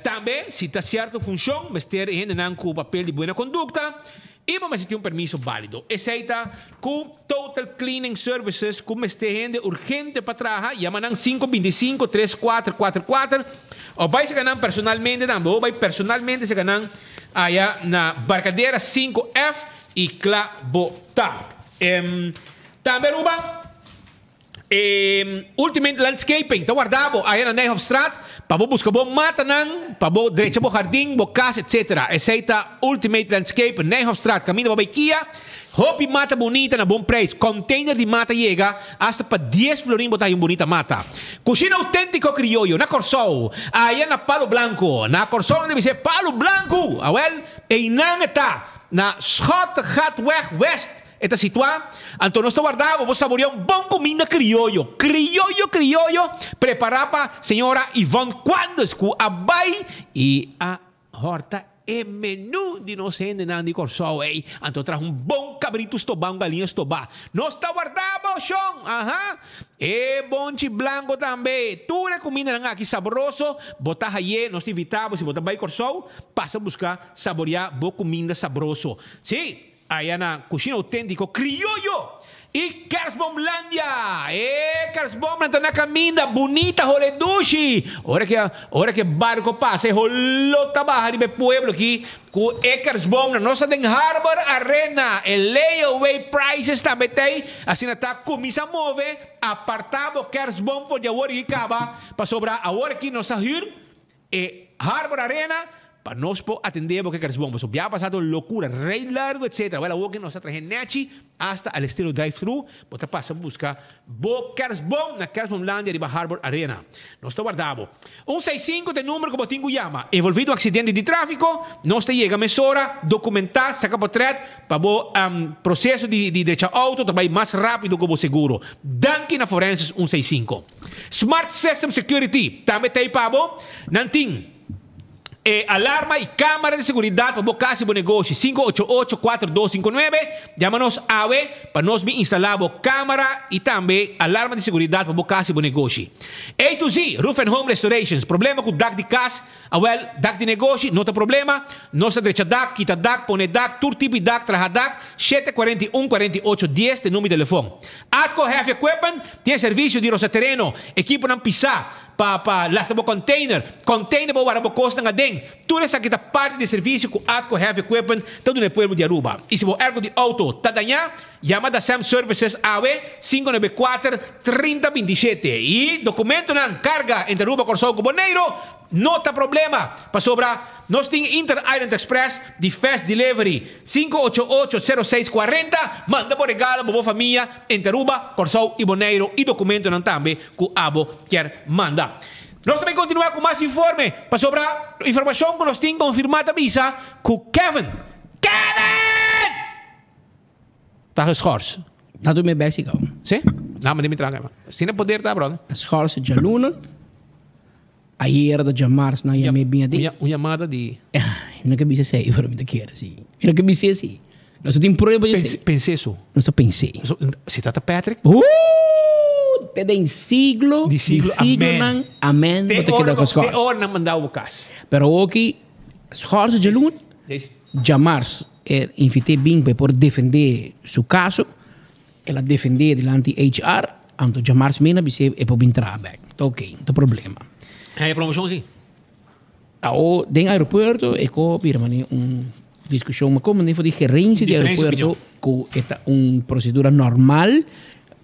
Tambe si ta cierto funcion mester e hendenan cu papel di buena conducta y bo mester tin un permiso balido. Esey ta cu Total Cleaning Services cu mester hende urgente pa traha, yama nan 525 3444 of bay seca nan personalmente tambe. Bo bay personalmente seca nan aya na Barcadera 5F y cla bo ta. Tambe Aruba. E Ultimate Landscaping ta warda bo aya na Nijhofstraat pa bo buska bo matanan pa bo drecha bo hardin, bo kas etc. Esei ta Ultimate Landscape, Nijhofstraat, kaminda pa bai Kia. Hopi mata bunita na bon prijs. Container di mata yega hasta pa dies florin bo ta haya un bunita mata. Kushina Autentiko Krioyo na Kòrsou, aya na Palo Blanco. Na Kòrsou nan ta bis'é Palo Blanku! Awèl, einan e ta na Schottegatweg West. E ta situá, anto nos ta warda bo bo saboreá un bon kuminda krioyo, krioyo krioyo, prepará pa señora Yvonne Quandes ku a bai i a hòrta e menú di nos hendenan di Kòrsou ei. Anto traha un bon kabritu stobá, un galiña stobá. Nos ta warda bo, shon! Aha! E bonchi blanko tambe. Tur e kumindanan aki sabroso, bo ta hay'é. Nos ta invitá bo si bo ta bai Kòrsou, pasa buska saboreá bo kuminda sabroso. Sí! Aya na Cushina Autentico Crioyo y Kerstboomlandia! E kerstboomnan ta na caminda, bunita, hole dushi! Ora ke ora ke barco pasa e holo ta baha riba e pueblo aki cu e kerstboomnan. Nos ta den Harbor Arena, e layaway prices tambe t'ey, asina ta cuminsa move, aparta bo kerstboom for di awor y caba, pasobra awor aki nos ta huur E Harbor Arena pa nos por atende bo ke kersbon pasobra bia pasa ta un lokura rei largo etc wèl awor ke nos a trahe nèchi asta al estilo drive thru bo ta pasa buska bo kersbon na Kersbomlandia riba Harbor Arena nos ta warda bo un seis sinku ta e number ku bo tin ku yama envolvi den un aksidente di trafiko nos ta yega mesora dokumenta saka potret pa bo proseso di drecha outo ta bai mas rapido ku bo seguro danki na Forensis un seis sinku. Smart System Security tambe ta ei pa bo. Nan tin e alarma y camara di seguridad pa bo cas y bo negoshi. 588 4259. Yama nos awe pa nos bin instala bo camara y tambe alarma di seguridad pa bo cas y bo negoshi. A to Z Roof and Home Restorations. Problema cu dak di cas? Awel, dak di negoshi no ta problema. Nos ta drecha dak, kita dak, pone dak, tur tipo di dak, traha dak. 7 41 48 10 ta e number di telefon. Atco Heavy Equipment tin e servisio di rosa tereno, ekiponan pisá pa pa lastra bo container, container pa warda bo kosnan aden. Tur esaki ta parti di e servisio ku Atco Heavy Equipment ta duna e pueblo di Aruba. I si bo airco di auto ta dañá, yama Dasem Services awe, 594 30 27. I dokumentonan karga entre Aruba, Kòrsou ku Boneiru No ta problema, pasobra nos tin Inter Island Express di Fast Delivery, 588 06 40, manda bo regalo pa bo famia entre Aruba, Kòrsou i Boneiru i dokumentonan tambe ku abo kier manda. Nos ta bay kontinua ku mas informe, pasobra informashon ku nos tin konfirmá ta bisa ku Kevin, Kevin! Ta geschors. Ta dumi bek si gau. Si? Na, ma den mi traga. Asina poder ta, brother. Geschors djaluna. Ayer ta djamars nan yam'é bin aden. Un yamada di. Mi no ke bisa esei, pero mi ta kere si. Mi no ke bisa esei. Nos no tin prueba di esei. Pens'é su. Nos ta pens'é. Si ta ta Patrick? Ooh! Te den siglo di siglo, di siglonan. Amen. Bo ta keda geschors. Te ora nan manda bo kas. Pero oki schors djaluna. Djamars e invit'é bin pa e por defendé su kaso. El a defendé dilanti HR, anto djamars meen a bis'é e por bin traha bèk. Ta oké, no ta problema. Haña promoshon si? Awo den aeropuerto e ko bira manera un diskushon, ma komo for di gerensia di aeropuerto ku e ta un prosedura normal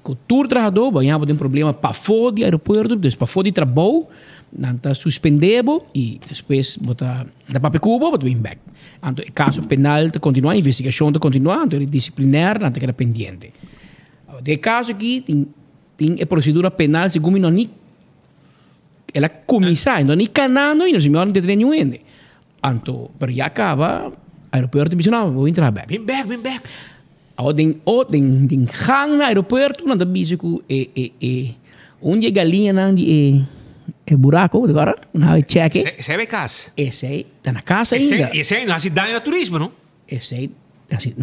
ku tur trahadó bo haña bo den problema pafó di aeropuerto, dus pafó di trabou. Nan ta suspendé bo i despues bo ta ta papia ku bo, bo ta bin bèk. Anto e kaso penal ta kontinuá, investigashon ta kontinuá, anto e disiplinair nan ta keda pendiente. Awor den e kaso aki tin tin e prosedura penal segun mi no ni el a kuminsá, e no ni kanando i no si mi no detené niun hende. Anto pero ya kaba aeropuerto bisa no bo bin traha bèk. Bin bèk, bin bèk. Awor den o den den gang na aeropuerto nan ta bisa ku e e e un di e galiñanan di e e buraco te acorda? Nan a cheke. Esei bai kas. Esei ta na kas ainda. Esei no hasi daño na turismo no? Esei ta hasi.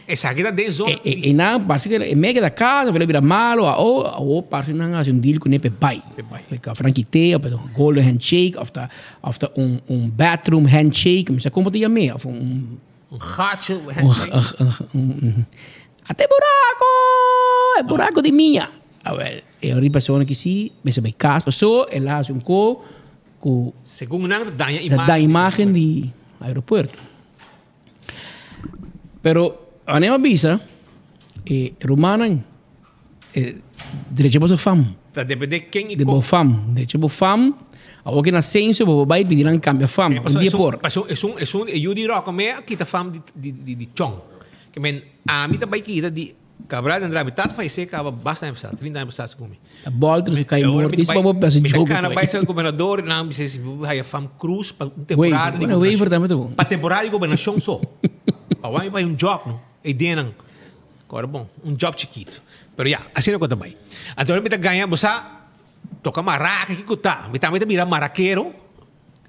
Esaki ta den zona. E, e, nan parse que e mega da casa, vele bira malo, a o, a o parse nan hace un deal con e pe bai. Pe franquitea, pe golden handshake, of ta, of ta un, un bathroom handshake, mi sa como te llame, of un, Un gaatje handshake. Un, un, un, ate buraco, e buraco di mia. Awel, e ori persona ki si, me se bai casa, so, el hace un ko, ku Segun nan ta daña imagen. Ta daña imagen di aeropuerto. Pero wanneer mi bisa, e rumannan, e drecha boso fam. Ta depende ken y De bo fam, drecha bo fam. Awor ke na censo bo bai pidi nan cambia fam, un dia por. Paso esun esun e yu di Rocco me a kita fam di di di chong. Ke men ami ta bai kita di Cabral den Drabi tata fallecé caba basta aña pasá, 30 aña pasá segun mi. Ta bolter su kai morto, is pa bo pasa Mi ta joke cana cu bai e. ser gobernador y nan bisa si bo haya fam cruz pa un temporada Wever, di bueno, Wever tambe ta bon. Pa temporada di gobernacion so. Pa wami bai un job no, e ideanan. Ora bon, un job chikito. Pero ya, asina cu ta bai. Anto mi ta gaña, bo sa, toca maraca kico ta. Mi tambe ta bira marakero.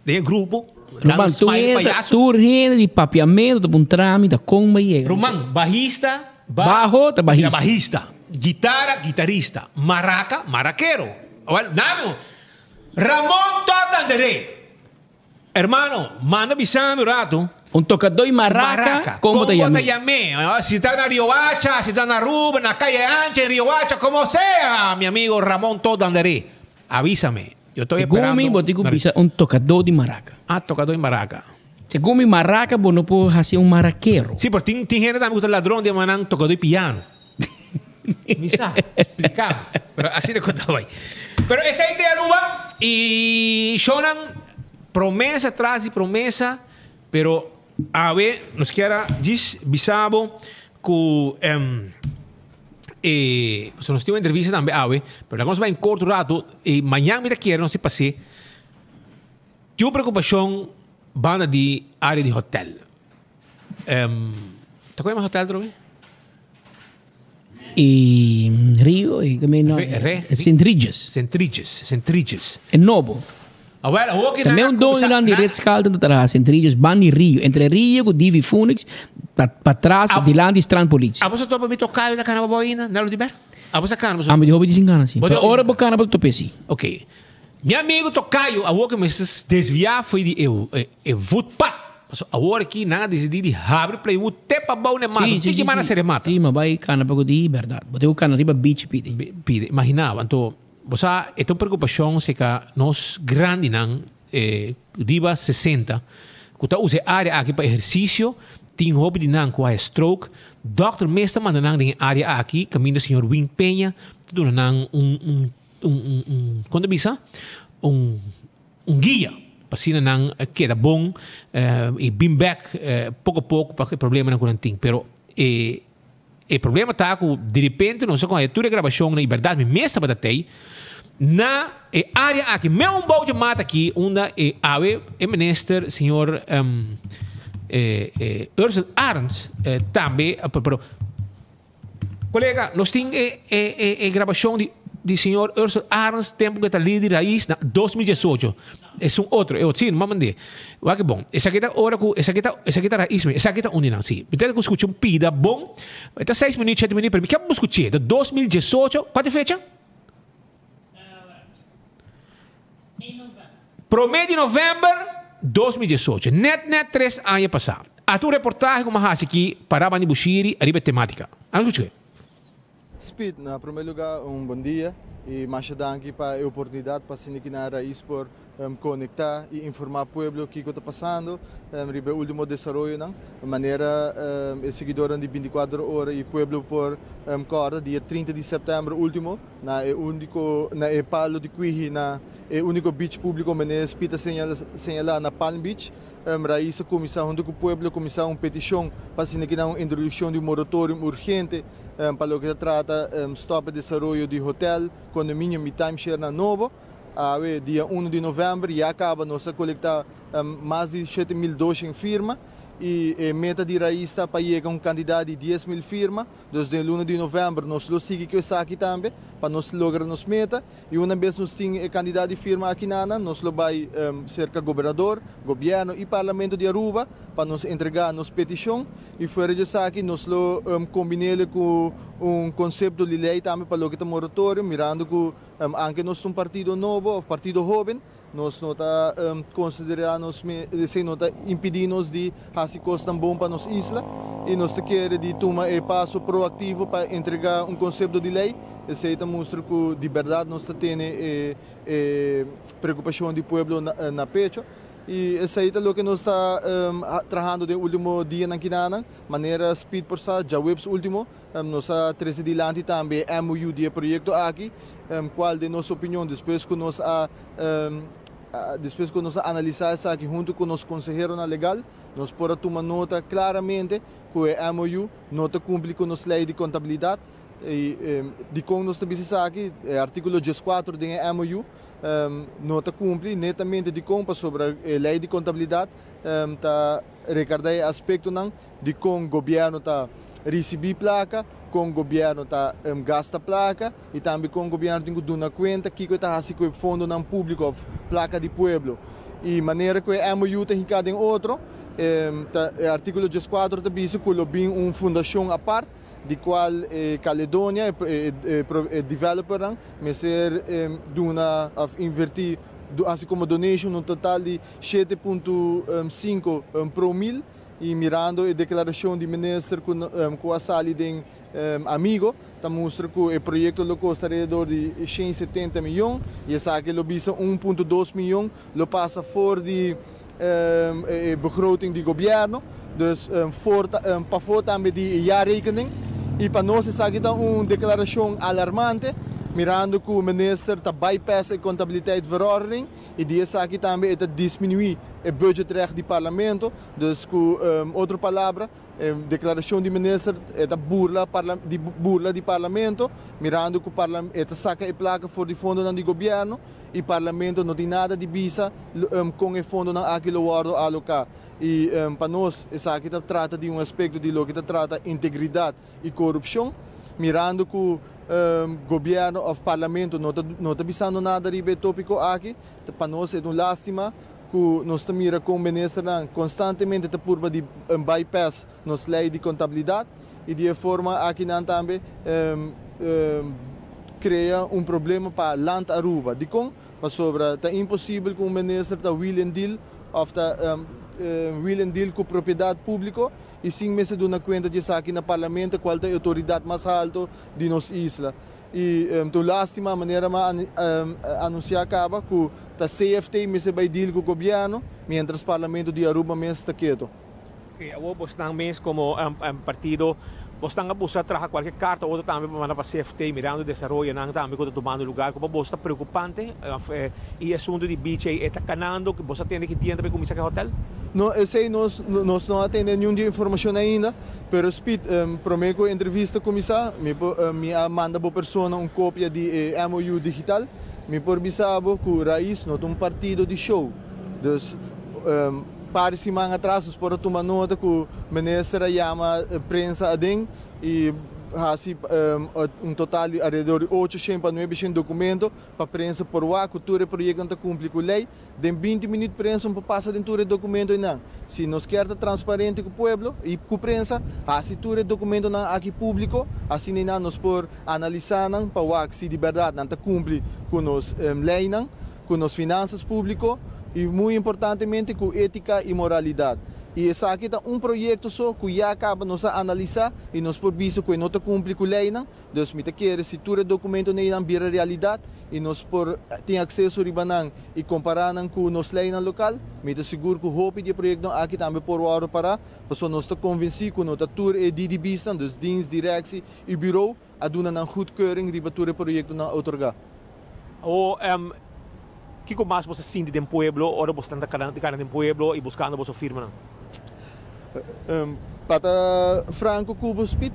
Den e grupo, dando Ruman, tur smile hende, payaso. tur hende di papiamento ta puntra mi ta kon bai yega. Ruman, bahista, ba, Baho ta bahista. Ya, bahista. Gitara, gitarista. Maraca, marakero. Awel, nami, Ramon Todd Anderé. Hermano, manda bisa mi un rato. Un tocador y maraca, como ta Como ta yam'é? yam'é? Ah, Si ta na Riohacha, si ta na Aruba, na Calle Ancha, en Riohacha, como sea, mi amigo Ramon Todd Anderé. Avísame. Yo estoy Segun esperando. mi, bo tin ku bisa un tokadó di maraca. Ah, tokadó di maraca. Segun mi, maraca bo no por hasi un marakero. Sí, pero tin, tin hende tambe ku ta ladron di manan tokadó di piano. Mi sa, explicame. Pero así de kota bai. Pero esei te Aruba y shonan promesa tras di promesa, pero awe nos kier a djis bisa bo ku em, E pasobra nos tin un entrevista tambe awe, pero laga nos bai un korto rato i mañan mi ta kere nos tin pas'é. Tin un preokupashon banda di área di hotèl. Ta koe mas hotèl atrobe? E Rio, e kome no? Re, re, Sint Regis. Sint Regis, Sint Regis. E nobo. Awel, awor ki Tambe nan a un doño kuminsá nan di nan. Ritz Carlton ta traha Sint Regis ban di Rio, entre Rio ku Divi Phoenix, pa patras dilanti Strand Politie. Abo sa topa mi tokayo na kana babou ainda, na Lutiber? Abo sa kana bo sa. Ami di hopi di sin kana si. Bo di Pero hopi ora di bo kana bo ta tope si. Ok. Mi amigo tokayo awor ki mester desvia fo'i di e e voetpad. Pasobra awor aki nan a disidí di habri playwood te pabou na e mata. Si, si, Tin ki si, manda si. ser e mata. Si, ma bai kana poko di bèrdat. Bo tin ku kana riba beach pidi. Pidi. Imagina bo. Anto Bo sa, e ta un preokupashon serka nos grandinan riba 60 ku ta usa e área aki pa ehersisio. Tin hopi di nan ku haya stroke. Dòkter mes ta manda nan den e área aki kaminda señor Win Peña ta duna nan un un un un kon ta bisa? Un un guia pa asina nan keda bon i bin bèk poko poko pa e problemanan ku nan tin. Pero e E problema ta cu direpente nos a coge tur e grabacionnan y berdad mi mes tabata tey na e area aki me un bou dje mata aki unda e awe e minister señor Ursel Arends tambe pero colega nos tin e e grabacion di di señor Ursel Arends tempo cu e ta lider di Raiz na 2018. Esun otro, e otro, si, no m'a mand'é. Wak e bon. Esaki ta ora ku, esaki ta, esaki ta rais mi, esaki ta un di nan, si. Mi ta ku skucha un pida bon, e ta seis minüt, shete minüt, pero mi ke bo skuch'é. Ta 2018, kua ta e fecha? Promé di novèmber 2018, nèt nèt tres aña pasá. Ata un reportahe ku m'a hasi aki pa Rabani Bushiri ariba e temátika. Anda skuch'é. Speed, na prome luga un bon dia y masha danki pa e oportunidad pa asina ki nan Raiz por conecta y informa pueblo kico ta pasando riba e ultimo desaroyonan. Manera e siguidornan di 24 ora y pueblo por corda dia 30 di september ultimo na e unico na e palo di Kwihi na e unico beach publico meneer Speed a señala na Palm Beach. Raiz a cuminsa hunto cu pueblo cuminsa un peticion pa asina ki nan un introduccion di un moratorium urgente Pa loke ta trata stop e desaroyo di hotel, condominium y timesharenan nobo, awe dia uno di november ya caba nos a colecta mas di 7200 firma. Y e meta di Raiz ta pa yega un cantidad di 10,000 firma. Dus den luna di november nos lo sigui cu esaki tambe pa nos logra nos meta. Y una bes nos tin e cantidad di firma aki nana, nos lo bay cerca gobernador, gobierno y parlamento di Aruba pa nos entrega nos peticion. Y fuera di esaki nos lo combinele cu un concepto di ley tambe pa loke ta moratorio, mirando cu aunke nos ta un partido nobo of partido hoben, Nos no ta considera nos esey no ta impidi nos di haci cosnan bon pa nos isla y nos ta kere di tuma e paso proactivo pa entrega un concepto di ley. Esey ta mustra cu di berdad nos ta tene e e preocupacion di pueblo na pecho y esey ta loke nos ta trahando den ultimo dianan kinanan. Manera Speed por sa, djaweps ultimo Nos a trece dilanti tambe e MOU di e proyecto aki, cual den nos opinion despues cu nos a despues cu nos a analisa esaki hunto cu nos conseheronan legal, nos por a tuma nota claramente cu e MOU no ta cumpli cu nos ley di contabilidad. Y dicon nos ta bisa esaki? E articulo 14 den e MOU no ta cumpli netamente dicon pasobra e ley di contabilidad ta recarda e aspectonan di con gobierno ta ricibi placa, con gobierno ta gasta placa y tambe con gobierno tin cu duna cuenta kico e ta haci cu e fondonan publico of placa di pueblo. Y manera cu e MOU ta hinca den otro, ta e articulo 14 ta bisa cu lo bin un fundacion apart di cual e Caledonia, e developernan mester duna of inverti haci como donation un total di 7.5 pro mil. Y mirando e declaracion di minister cu a sali den Amigo, ta mustra cu e proyecto lo costa alrededor di 170 miyon y esaki lo bisa 1.2 miyon lo pasa for di e begroting di gobierno, dus for pafo tambe di e jaarrekening. Y pa nos esaki ta un declaracion alarmante, mirando cu minister ta bypass e contabiliteit verordening. Y di esaki tambe e ta disminui e budgetrecht di Parlamento. Dus cu otro palabra, e declaracion di minister e ta burla di burla di Parlamento, mirando cu e ta saca e placa for di fondonan di gobierno y Parlamento no tin nada di bisa con e fondonan aki lo wordo aloca. Y pa nos esaki ta trata di un aspecto di loke ta trata integridad y corupcion, mirando cu gobierno of parlamento no ta no ta bisando nada riba e topico aki. Pa nos e ta un lastima cu nos ta mira con ministernan constantemente ta purba di bypass nos ley di contabilidad y di e forma aki nan tambe crea un problema pa Land Aruba. Dicon? Pasobra ta imposibel cu un minister ta wheel and deal of ta wheel and deal cu propiedad publico y sin mester duna cuenta di esaki na Parlamento cual ta e autoridad mas halto di nos isla. Y ta un lastima manera mi a anuncia caba cu ta CFT mester bay deal cu gobierno mientras Parlamento di Aruba mes ta keto. Ok, awor bosnan mes como partido bosnan a busca traha cualkier carta otro tambe pa manda pa CFT mirando e desaroyonan tambe cu ta tumando lugar cu pa bos ta preocupante y e asunto di beach ey e ta canando bos a tende ki dia ta bay cuminsa cu e hotel? No, esey nos nos no a tende niun di informacion ainda, pero Speed, prome cu e entrevista cuminsa, mi por mi a manda bo persona un copia di e MOU digital. Mi por bisa bo cu Raiz no ta un partido di show. Dus, par di siman atras nos por a tuma nota cu minister a yama prensa aden y haci un total di alrededor di 800 pa 900 documento pa prensa por wak cu tur e proyectonan ta cumpli cu ley. Den 20 minuut prensa no por pasa den tur e documento einan. Si nos kier ta transparente cu pueblo y cu prensa, haci tur e documentonan aki publico, asina einan nos por analisa nan pa wak si di berdad nan ta cumpli cu nos leynan, cu nos finanzas publico y muy importantemente cu etica y moralidad. Y esaki ta un proyecto so cu ya caba nos a analisa y nos por bisa cu e no ta cumpli cu leynan. Dus mi ta kere si tur e documentonan einan bira realidad y nos por tin acceso riba nan y compara nan cu nos leynan local, mi ta sigur cu hopi di e proyectonan aki tambe por wordo para, pasobra nos ta convenci cu no ta tur e DDBsnan, dus dienst, directie y bureau, a duna nan goedkeuring riba tur e proyectonan otorga. Awor, kico mas bo sa sinti den pueblo ora bo ta cana den pueblo y buscando boso firmanan? Pa ta franco cu bo, Speed,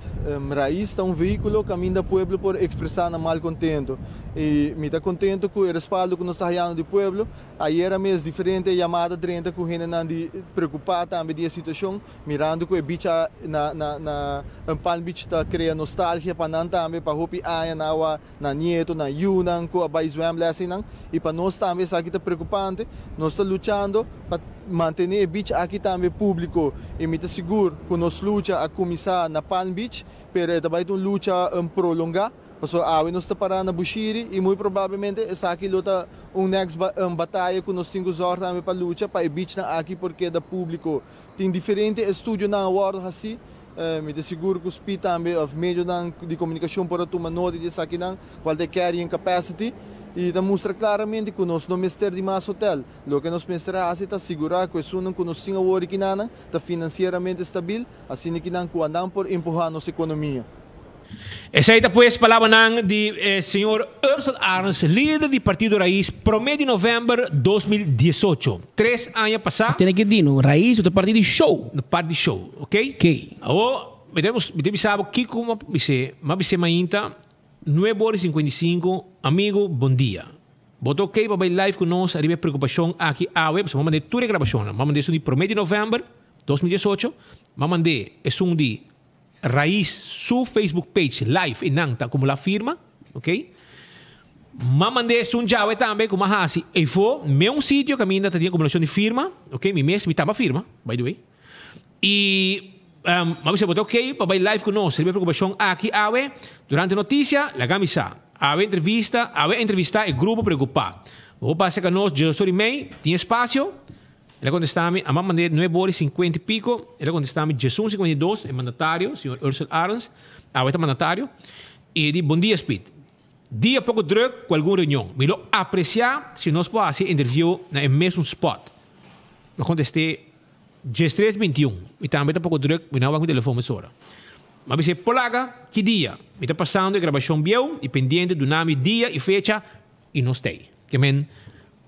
Raiz ta un vehiculo caminda pueblo por expresa nan malcontento. I mi ta contento cu e respaldo cu nos ta hayando di pueblo. Ayera mes diferente yamada drenta cu hendenan di preocupa tambe di e situacion, mirando cu e beach a na na na Palm Beach ta crea nostalgia pa nan tambe pa hopi aña nan a wak nan nieto, nan yunan cu a bay zwemles eynan. I pa nos tambe esaki ta preocupante. Nos ta luchando pa mantene e beach aki tambe publico i mi ta sigur cu nos lucha a cuminsa na Palm Beach, pero e ta bay ta un lucha prolonga. Pasobra awe nos ta pará na Bushiri i muy probablemente esaki lo ta un next bataya ku nos tin ku zòrg tambe pa lucha pa e beachnan aki por keda públiko. Tin diferente estudionan a wòrdu hasí, mi ta sigur ku spi tambe òf medionan di komunikashon por a tuma nota di esakinan, kual ta e carrying capacity, i ta mustra klaramente ku nos no mester di mas hotel. Loke nos mester hasi ta sigurá ku esunnan ku nos tin awor i kinanan ta finansieramente stabil, asina kinan ku anan por empuhá nos ekonomia. Esei ta pues palabranan di señor Ursel Arends, lider di Partido Raiz, prome di november 2018. Tres aña pasá. Tene ke di no, Raiz ta parti di show. Ta parti di show, ok? Ok. Awor, mi ta mi ta bisa bo kiko mi a bis'é. Mi a bis'é mainta, nuebe ora i 55, Amigo, bon dia. Bo ta ok pa bai live ku nos ariba e preokupashon aki awe? Pasobra mi a mand'é tur e grabashonnan. Mi a mand'é esun di prome di november 2018, mi a mand'é esun di Raiz su Facebook page live y nan ta acumula firma, ok. M'a mand'é esun djawe tambe cu m'a haci eyfo me un sitio caminda ta tin acumulacion di firma, ok, mi mes mi tamba firma, by the way. Y m'a bisa bo ta ok pa bay live cu nos riba e preocupacion aki awe durante noticia, laga mi sa. Awe entrevista, awe a entrevista e grupo preocupa. Bo por pasa ca nos djesoso ori mei, tin espacio? El a kontestá mi, Ama mand'é nuebe ora i sinkuenta i piko. El a kontestá mi, Djesun 52, e mandatario, señor Ursel Arends, awe ta mandatario, i e di, Bon dia, Speed. Dia poko drùk ku algun reunion. Mi lo apresiá si nos por hasi e interviú na e mesun spòt. Mi a kontest'é, Djestres 21. Mi tambe ta poko drùk, mi no a wak mi telefon mesora. Mi a bis'é, Por laga, ki dia? Mi ta pasando e grabashon bieu i pendiente duna mi dia i fecha i nos t'ei. Ke men.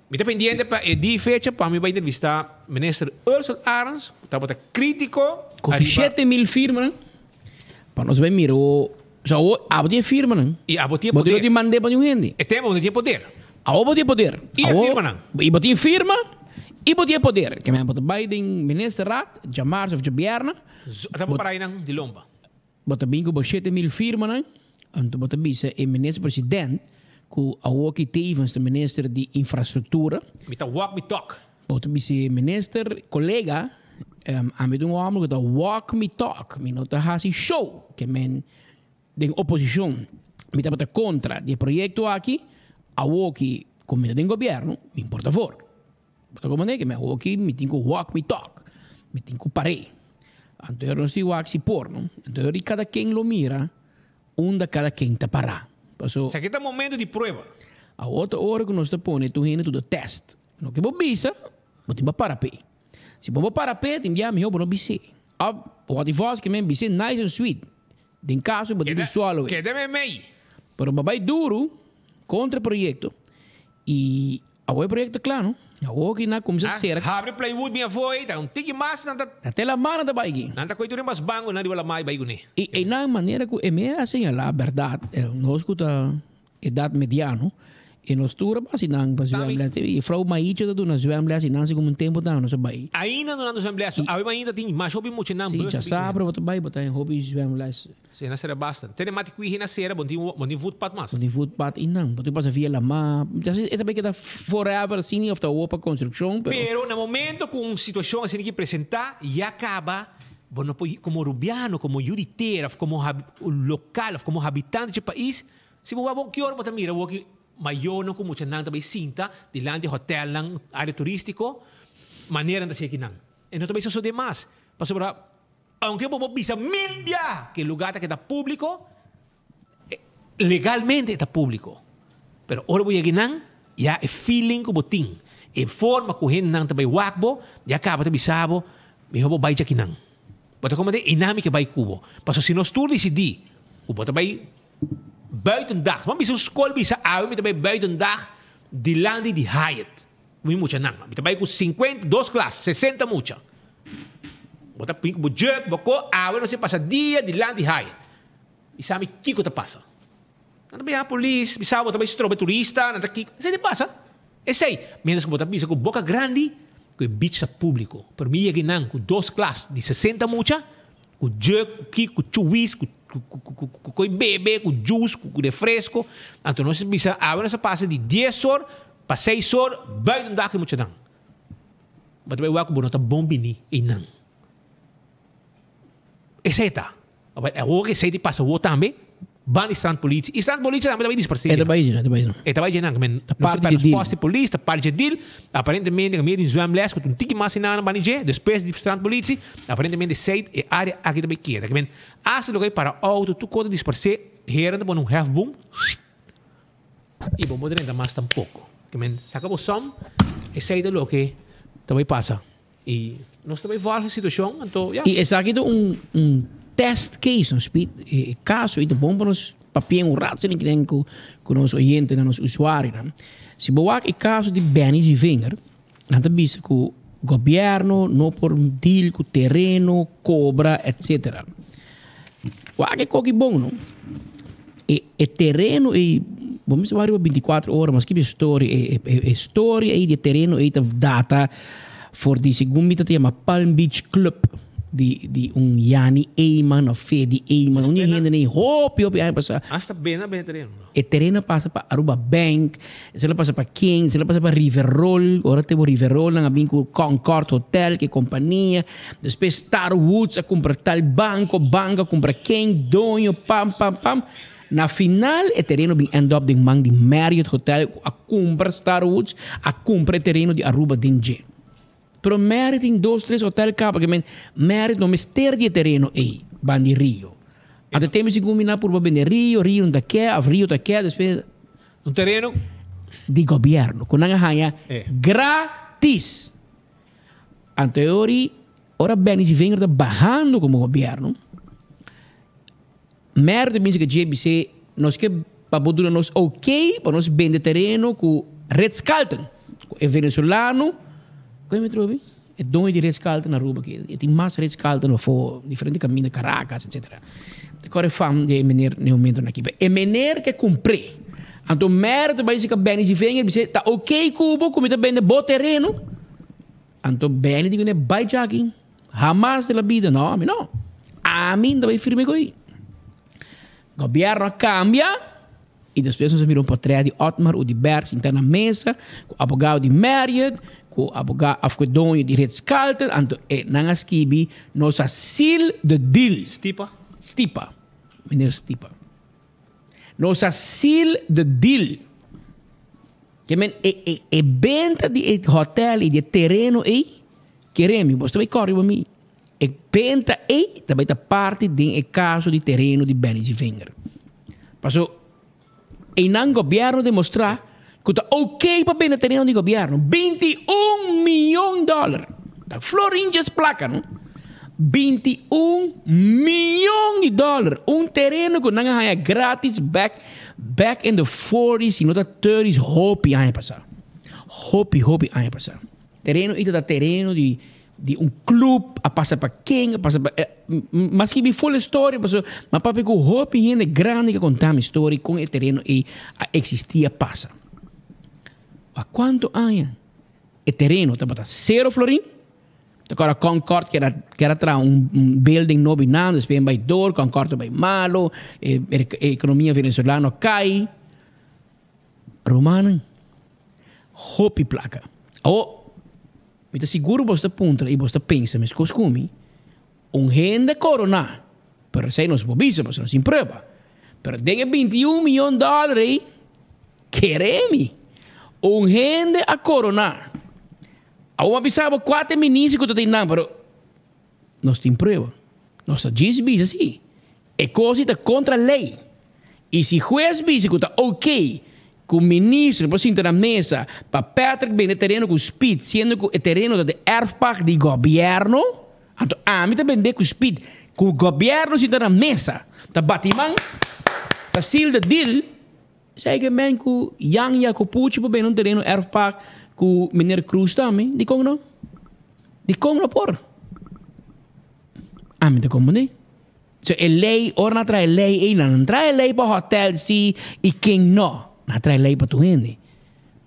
Mi ta pendiente pa e dia y fecha pa mi bai entrevista Minister Ursel Arends cu tabata critico Cu su ariba. 7000 firmanan pa nos bai mira o so awo abo tin e firmanan. Y abo tin e Bo tin poder. lo tin mande pa niun hende. E tema bo no tin e poder. Awo bo tin e poder. Y e Awo firmanan. y bo tin firma y bo tin e poder. Ke men bo ta bai den ministerraad djamars of djabierna. Zo tabata para einan di lomba. Bo ta bin ku bo 7000 firmanan, anto bo ta bisa e minister president ku awoki tevens ta minister di infrastruktura. Mi ta walk mi talk. Bo ta bisa e minister, kolega, ami ta un hòmber ku ta walk mi talk, mi no ta hasi show, ke men den oposishon mi tabata kontra di e proyekto aki, awoki ku mi ta den gobièrnu mi por ta for. Bo ta comprende ke mi awoki mi tin ku walk mi talk, mi tin ku par'é. Anto nos tin wak si por, no? Anto di kada ken lo mira unda kada ken ta pará. Paso. Esaki ta momento di prueba. Awor ta ora ku nos ta pone tur hende tur test. Loke bo bisa, bo tin pa para p'e. Si bo no para p'e, tin bia mihó bo no bis'é. Òf wòrdu vòs ke men bis'é nice and sweet. Den kaso bo tin ku swallow it. Keda meimei. Pero bo bai duru kontra e proyekto i Awor e proyecto ta cla, no? Awor ki nan cuminsa cera. Habri plywood mi afo ei, ta un tiki mas nan ta. Ta te la mar nan ta bai aki. Nan ta coy tur e mas bango nan riba la mar i bai cune. I einan manera cu e me a señala, berdad, nos cu ta edad mediano, e nos tur a basi nan pa zwemles. E juffrouw Maicho ta duna zwemles i nan si como un tempo tambe nos a bai. Ainda no nan zwemles, awe mainda tin mas hopi mucha nan Si, bus. djasabra bo ta bai, bo ta hen hopi zwemles. Si, na sera basta. Tene mati kuihi na sera, bo no tin voetpad mas. Bo tin voetpad i nan. Bo tin pasa via lamá. E ta bay keda forever asina of ta awor pa construccion, pero. Pero na momento ku un situacion asina ki presenta, ya caba bo no por, como Rubiano, como yu di tera, of como local, of como habitante dje pais, si bo wak bon ki ora bo ta mira awor ki mayornan ku muchanan ta bay sinta dilanti hotelnan, area turistico, manera nan ta haci akinan. E no ta bay sosode mas, pasobra. Aunke bo por bisa mil bia ku e lugá ta keda públiko, legalmente e ta públiko. Pero ora bo yega einan, ya e feeling ku bo tin, e forma ku hendenan ta bai wak bo, ya kaba ta bisa bo, mihó bo bai djakinan. Bo ta komprendé? Einan mi ke bai ku bo. Pasobra si nos tur disidí ku bo ta bai buitendag, bo a bisa un skol bisa awe mi ta bai buitendag dilanti di Hyatt. Mi muchanan. Mi ta bai ku sinkuenta, dos klas, sesenta mucha. Bo ta pin ku bo juk, bo ko, awe nos e pasa dia dilanti Hyatt. I sa mi kiko ta pasa. Nan ta bai yama polis, bisa bo ta bai stroba e turista, nan ta kiko. Esei ta pasa. Esei. Mientras ku bo ta bisa ku boka grandi ku e beach ta públiko. Pero mi yega einan ku dos klas di sesenta mucha, ku jug, ku kiko, ku chuwis, ku ku koi bebe, ku juice, ku refresco. Anto nos a bisa awe nos a pasa di dies or pa seis or buiten dak e muchanan. Bo ta bai wak ku bo no ta bon bini einan. Esei ta. Awor esei ta pasa awor tambe, ban di strandpolitie. I strandpolitie tambe ta bai disparsé. E ta bai dje, e ta bai dje. E ta bai dje nan. Men, nos ta pèrdè nos pòst di polis, ta parti dje deal. Aparentemente kaminda tin zwemles ku ta un tiki mas einan ban di dje, despues di strandpolitie, aparentemente esei e área aki ta bai keda. Men, asta loke para outo tur kos ta disparsé, heren ta pone un hefboom i bo no por drenta mas tampoko. Men, saka bo sòm, esei ta loke ta bai pasa. I nos ta bai volg e situashon, anto ya. I esaki ta un un test case, nos pit e kaso i ta bon pa nos papia un rato sini kren ku ku nos oyentenan, nos usuarionan. Si bo wak e kaso di Benny Zievinger, nan ta bisa ku gobièrnu no por deal ku tereno, kobra, etcetera. Wak e koki bon no. E e tereno ei, bo mester wak riba binticuatro ora, maske bi story, e e e story ei di e tereno ei ta data for di segun mi ta ta yama Palm Beach Club di di un Yani Eman of Fedi Eman, un di e hende nei hopi hopi aña pasa. Hasta bena bena tereno no. E tereno a pasa pa Aruba Bank, esei lo pasa pa ken, esei lo pasa pa Riverol, ora te bo Riverol nan a bin ku Concord Hotel, ke kompania, despues Star Woods a kumpra tal banko, banko a kumpra ken, doño, pam, pam, pam. Na final e tereno bin end up den man di Marriott Hotel ku a kumpra Star Woods, a kumpra e tereno di Aruba den dje. Pero Marriott tin dos, tres hotel kaba, ke men Marriott no mester di e tereno ei, ban di Rio. Anto tempo si kuminá purba bende Rio, Rio no ta ke, of Rio ta ke, despues. Un tereno. Di gobièrnu, ku nan a haña gratis. Anto e ori, ora Benny Zievinger ta bahando komo gobièrnu, Marriott ta bisa ku JBC, nos ke pa bo duna nos ok pa nos bende tereno ku Ritz-Carlton, ku e venezolano, ku e trobe? E doño di Ritz-Carlton na Aruba ki e tin mas Ritz-Carlton afo diferente kaminda Caracas etcetera. Ta kore fam di e meneer na e momentonan aki. E meneer ke kumpr'é. Anto Merto bai si ka Benny Zievinger bis'é ta ok ku bo ku mi ta bende bo tereno. Anto Benny di kuné bai djaki hamas de la bida no ami no. Ami no ta bai firma e koi. Gobierno a kambia. I despues nos a mira un portret di Otmar Oduber sinta na mesa ku abogado di Marriott, ku abogado of ku e doño di Ritz Carlton, anto e nan a skibi nos a seal the deal. Stipa? Stipa, meneer Stipa. Nos a seal the deal. Ke men e e e benta di e hotel i di e tereno ei, kere mi, bo ta bai kòrda riba mi, E benta ei ta bai ta parti den e kaso di tereno di Benny Zievinger. Paso einan gobièrnu demostrá ku ta oké pa bende tereno di gobièrnu, 21 mion dòler. Ta florintjes plaka no. 21 mion di dòler. Un tereno ku nan a haña gratis back back in the forties si no ta thirties hopi aña pasá. Hopi hopi aña pasá. Tereno ei ta ta tereno di Di un club a pasa pa ken a pasa pa m'a skibi full e story paso m'a papia ku hopi hende grandi ke konta mi story kon e tereno ei a existi a pasa. Pa kuantu aña e tereno tabata sero florin ta kòrda Concord keda keda traha un building nobo i nan despues bai dor Concord a bai malo e ekonomia venezolano a kai. Rumannan hopi plaka. Awo Mi ta sigur bos ta puntra i bos ta pensa meskos ku mi, un hende koroná, pero esei nos por bisa pasobra nos tin prueba, pero den e 21 miyon dòler ei, kere mi, un hende a koroná. Awor mi a bisa bo kua ta e minister ku ta tin nan, pero nos tin prueba. Nos ta djis bisa si e kos ei ta kontra lei. I si hues bisa ku ta oké ku minister por sinta na mesa pa Patrick bende tereno ku Speed siendo ku e tereno ta di erfpacht di gobièrnu, anto ami ta bend'é ku Speed ku gobièrnu sinta na mesa ta bati man ta seal the deal, esei ke men ku Jan Jacopucci por bende un tereno erfpacht ku meneer Cruz tambe, dikon no? Dikon no por? Ami ta komprendé. So e lei, ora nan traha e lei ei, nan no traha e lei pa hotel si i ken no. Nan traha e lei pa tur hende.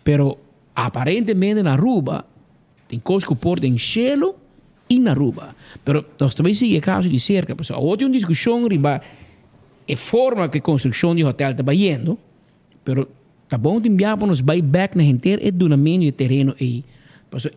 Pero aparentemente na Aruba tin kos ku por den shelu i na Aruba. Pero nos ta bai sigui e kaso di serka pasobra awor tin un diskushon riba e forma ku e konstrukshon di hotel ta bayendo. Pero ta bon tin bia pa nos bai bek na henter e dunamentu di e tereno ei. Pasobra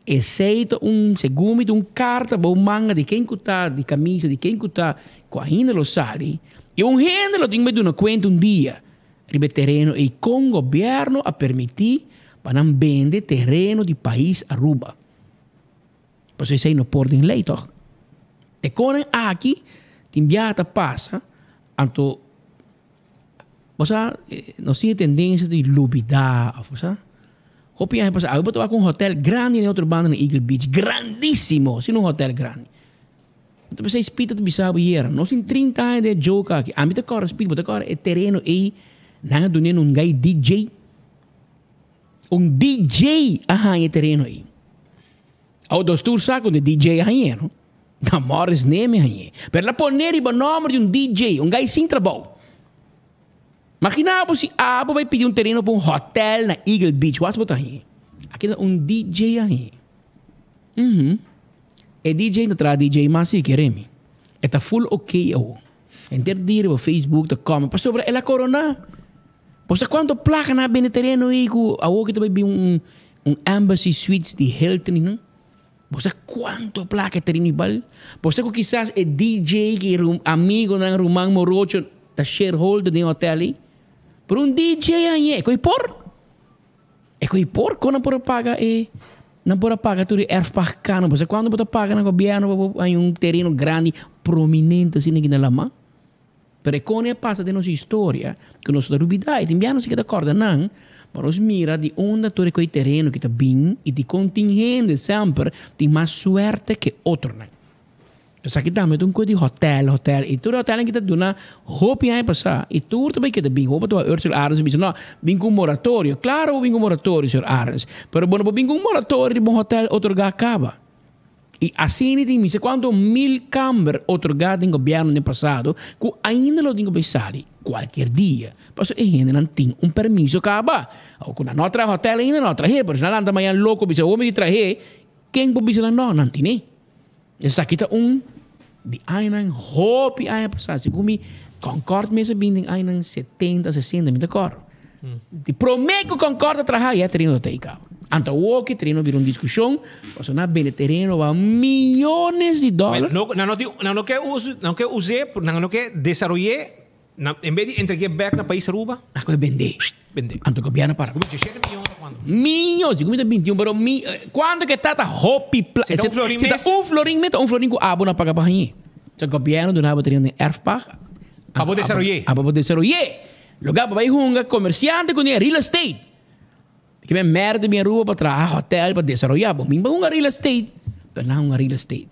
esei ta un, segun mi ta un karta bou manga di ken ku ta di kamisa, di ken ku ta ku ainda lo sali. I un hende lo tin bai duna kuenta un dia riba e tereno ei kon gobièrnu a permití pa nan bende tereno di pais Aruba. Pasobra esei no por den lei tòg. E konan aki tin bia ta pasa anto. Bo sa, nos tin e tendensia di lubidá òf bo sa. Hopi aña pasá, awe bo ta wak un hotèl grandi na e otro banda na Eagle Beach, grandísimo, asina un hotèl grandi. Bo ta pensa, Speed ta bisa bo yera, nos tin trinta aña den e joke aki, ami ta kòrda Speed, bo ta kòrda e tereno ei, nan a dun'é na un gai DJ. Un DJ a haña e tereno ei. Awe dos tur sa ku e DJ a hañ'é, no? Na Morris Neme hañ'é. Pero el a poné riba nòmber di un DJ, un gai sin trabou. Maginá bo si abo bai pidi un tereno pa un hòtèl na Eagle Beach, wak bo ta hañ'é? Aki ta un DJ a hañ'é. Uhum. E DJ no traha DJ mas si kere mi. E ta full ok awo. Henter dia riba Facebook ta kòmen pasobra el a koroná. Bo sa kuantu plaka nan a bende tereno ei ku awo ki ta bai bin un un Embassy Suites di Hilton i nan? Bo sa kuantu plaka e tereno bal? Bo sa ku kisas e DJ ki e amigonan Ruman Morocho ta shareholder den e hotel ei? Pero un DJ hañ'é, e ko'i por? E ko'i por? Kon nan por a paga e nan por a paga tur e erfpachtkanon? Bo sa kuantu bo ta paga na gobièrnu pa bo haña un tereno grandi prominente asina aki na Lamá? Pero e kone a pasa den nos historia ku nos ta rubidá i tin bia nos a keda kòrda nan, pa nos mira di unda tur e koi tereno ki ta bin i dikon tin hende semper tin mas suerte ke otronan. Esaki tambe ta un kos di hotèl, hotèl i tur e hotèlnan ki ta duna hopi aña pasá i tur ta bai keda bin. Hopi ta wak Ursula Arends a bisa no, bin ku un moratorio. Klaro bo bin ku un moratorio señor Arends, pero bo no por bin ku un moratorio riba un hotèl otorgá kaba. I asina tin misa kuantu mil kamber otorgá den gobièrnu den pasado ku ainda lo tin ku bai sali kualkier dia. Pasobra e hendenan tin un permiso kaba. Awor ku nan no a traha hotèl ainda nan no a trah'é, pero si nan lanta mañan loko bisa awor mi di trah'é, ken por bisa nan no? Nan tine. Esaki ta un di añanan hopi aña pasá. Segun mi Concord mes a bin den añanan setenta, sesenta, mi ta kòrda. Di promé ku Concord a traha ya tereno ta tei kaba. Anto awoki tereno a bira un diskushon pasobra nan a bende tereno pa miyones di dòler. No, nan no tin, nan no ke usa, nan no ke us'é, nan no ke desaroy'é, nan en bes di entreg'é bèk na pais Aruba. Nan kohe bend'é. Bend'é. Anto gobièrnu para. Ku 27 miyon ta kuantu? Miyon, si ku mi ta 21, pero mi, kuantu ke ta ta hopi pla. Si ta un florin Si ta mes. un florin mes ta un florin ku abo no a paga pa hañ'é. So gobièrnu duna bo tereno den erfpacht. Pa bo desaroy'é. Pa bo desaroy'é. Lugar pa bai hunga comerciante cu den real estate. Ki men merda bin Aruba pa traha hotel pa desaroya. Bo min pa hunga real estate. Pero nan hunga real estate.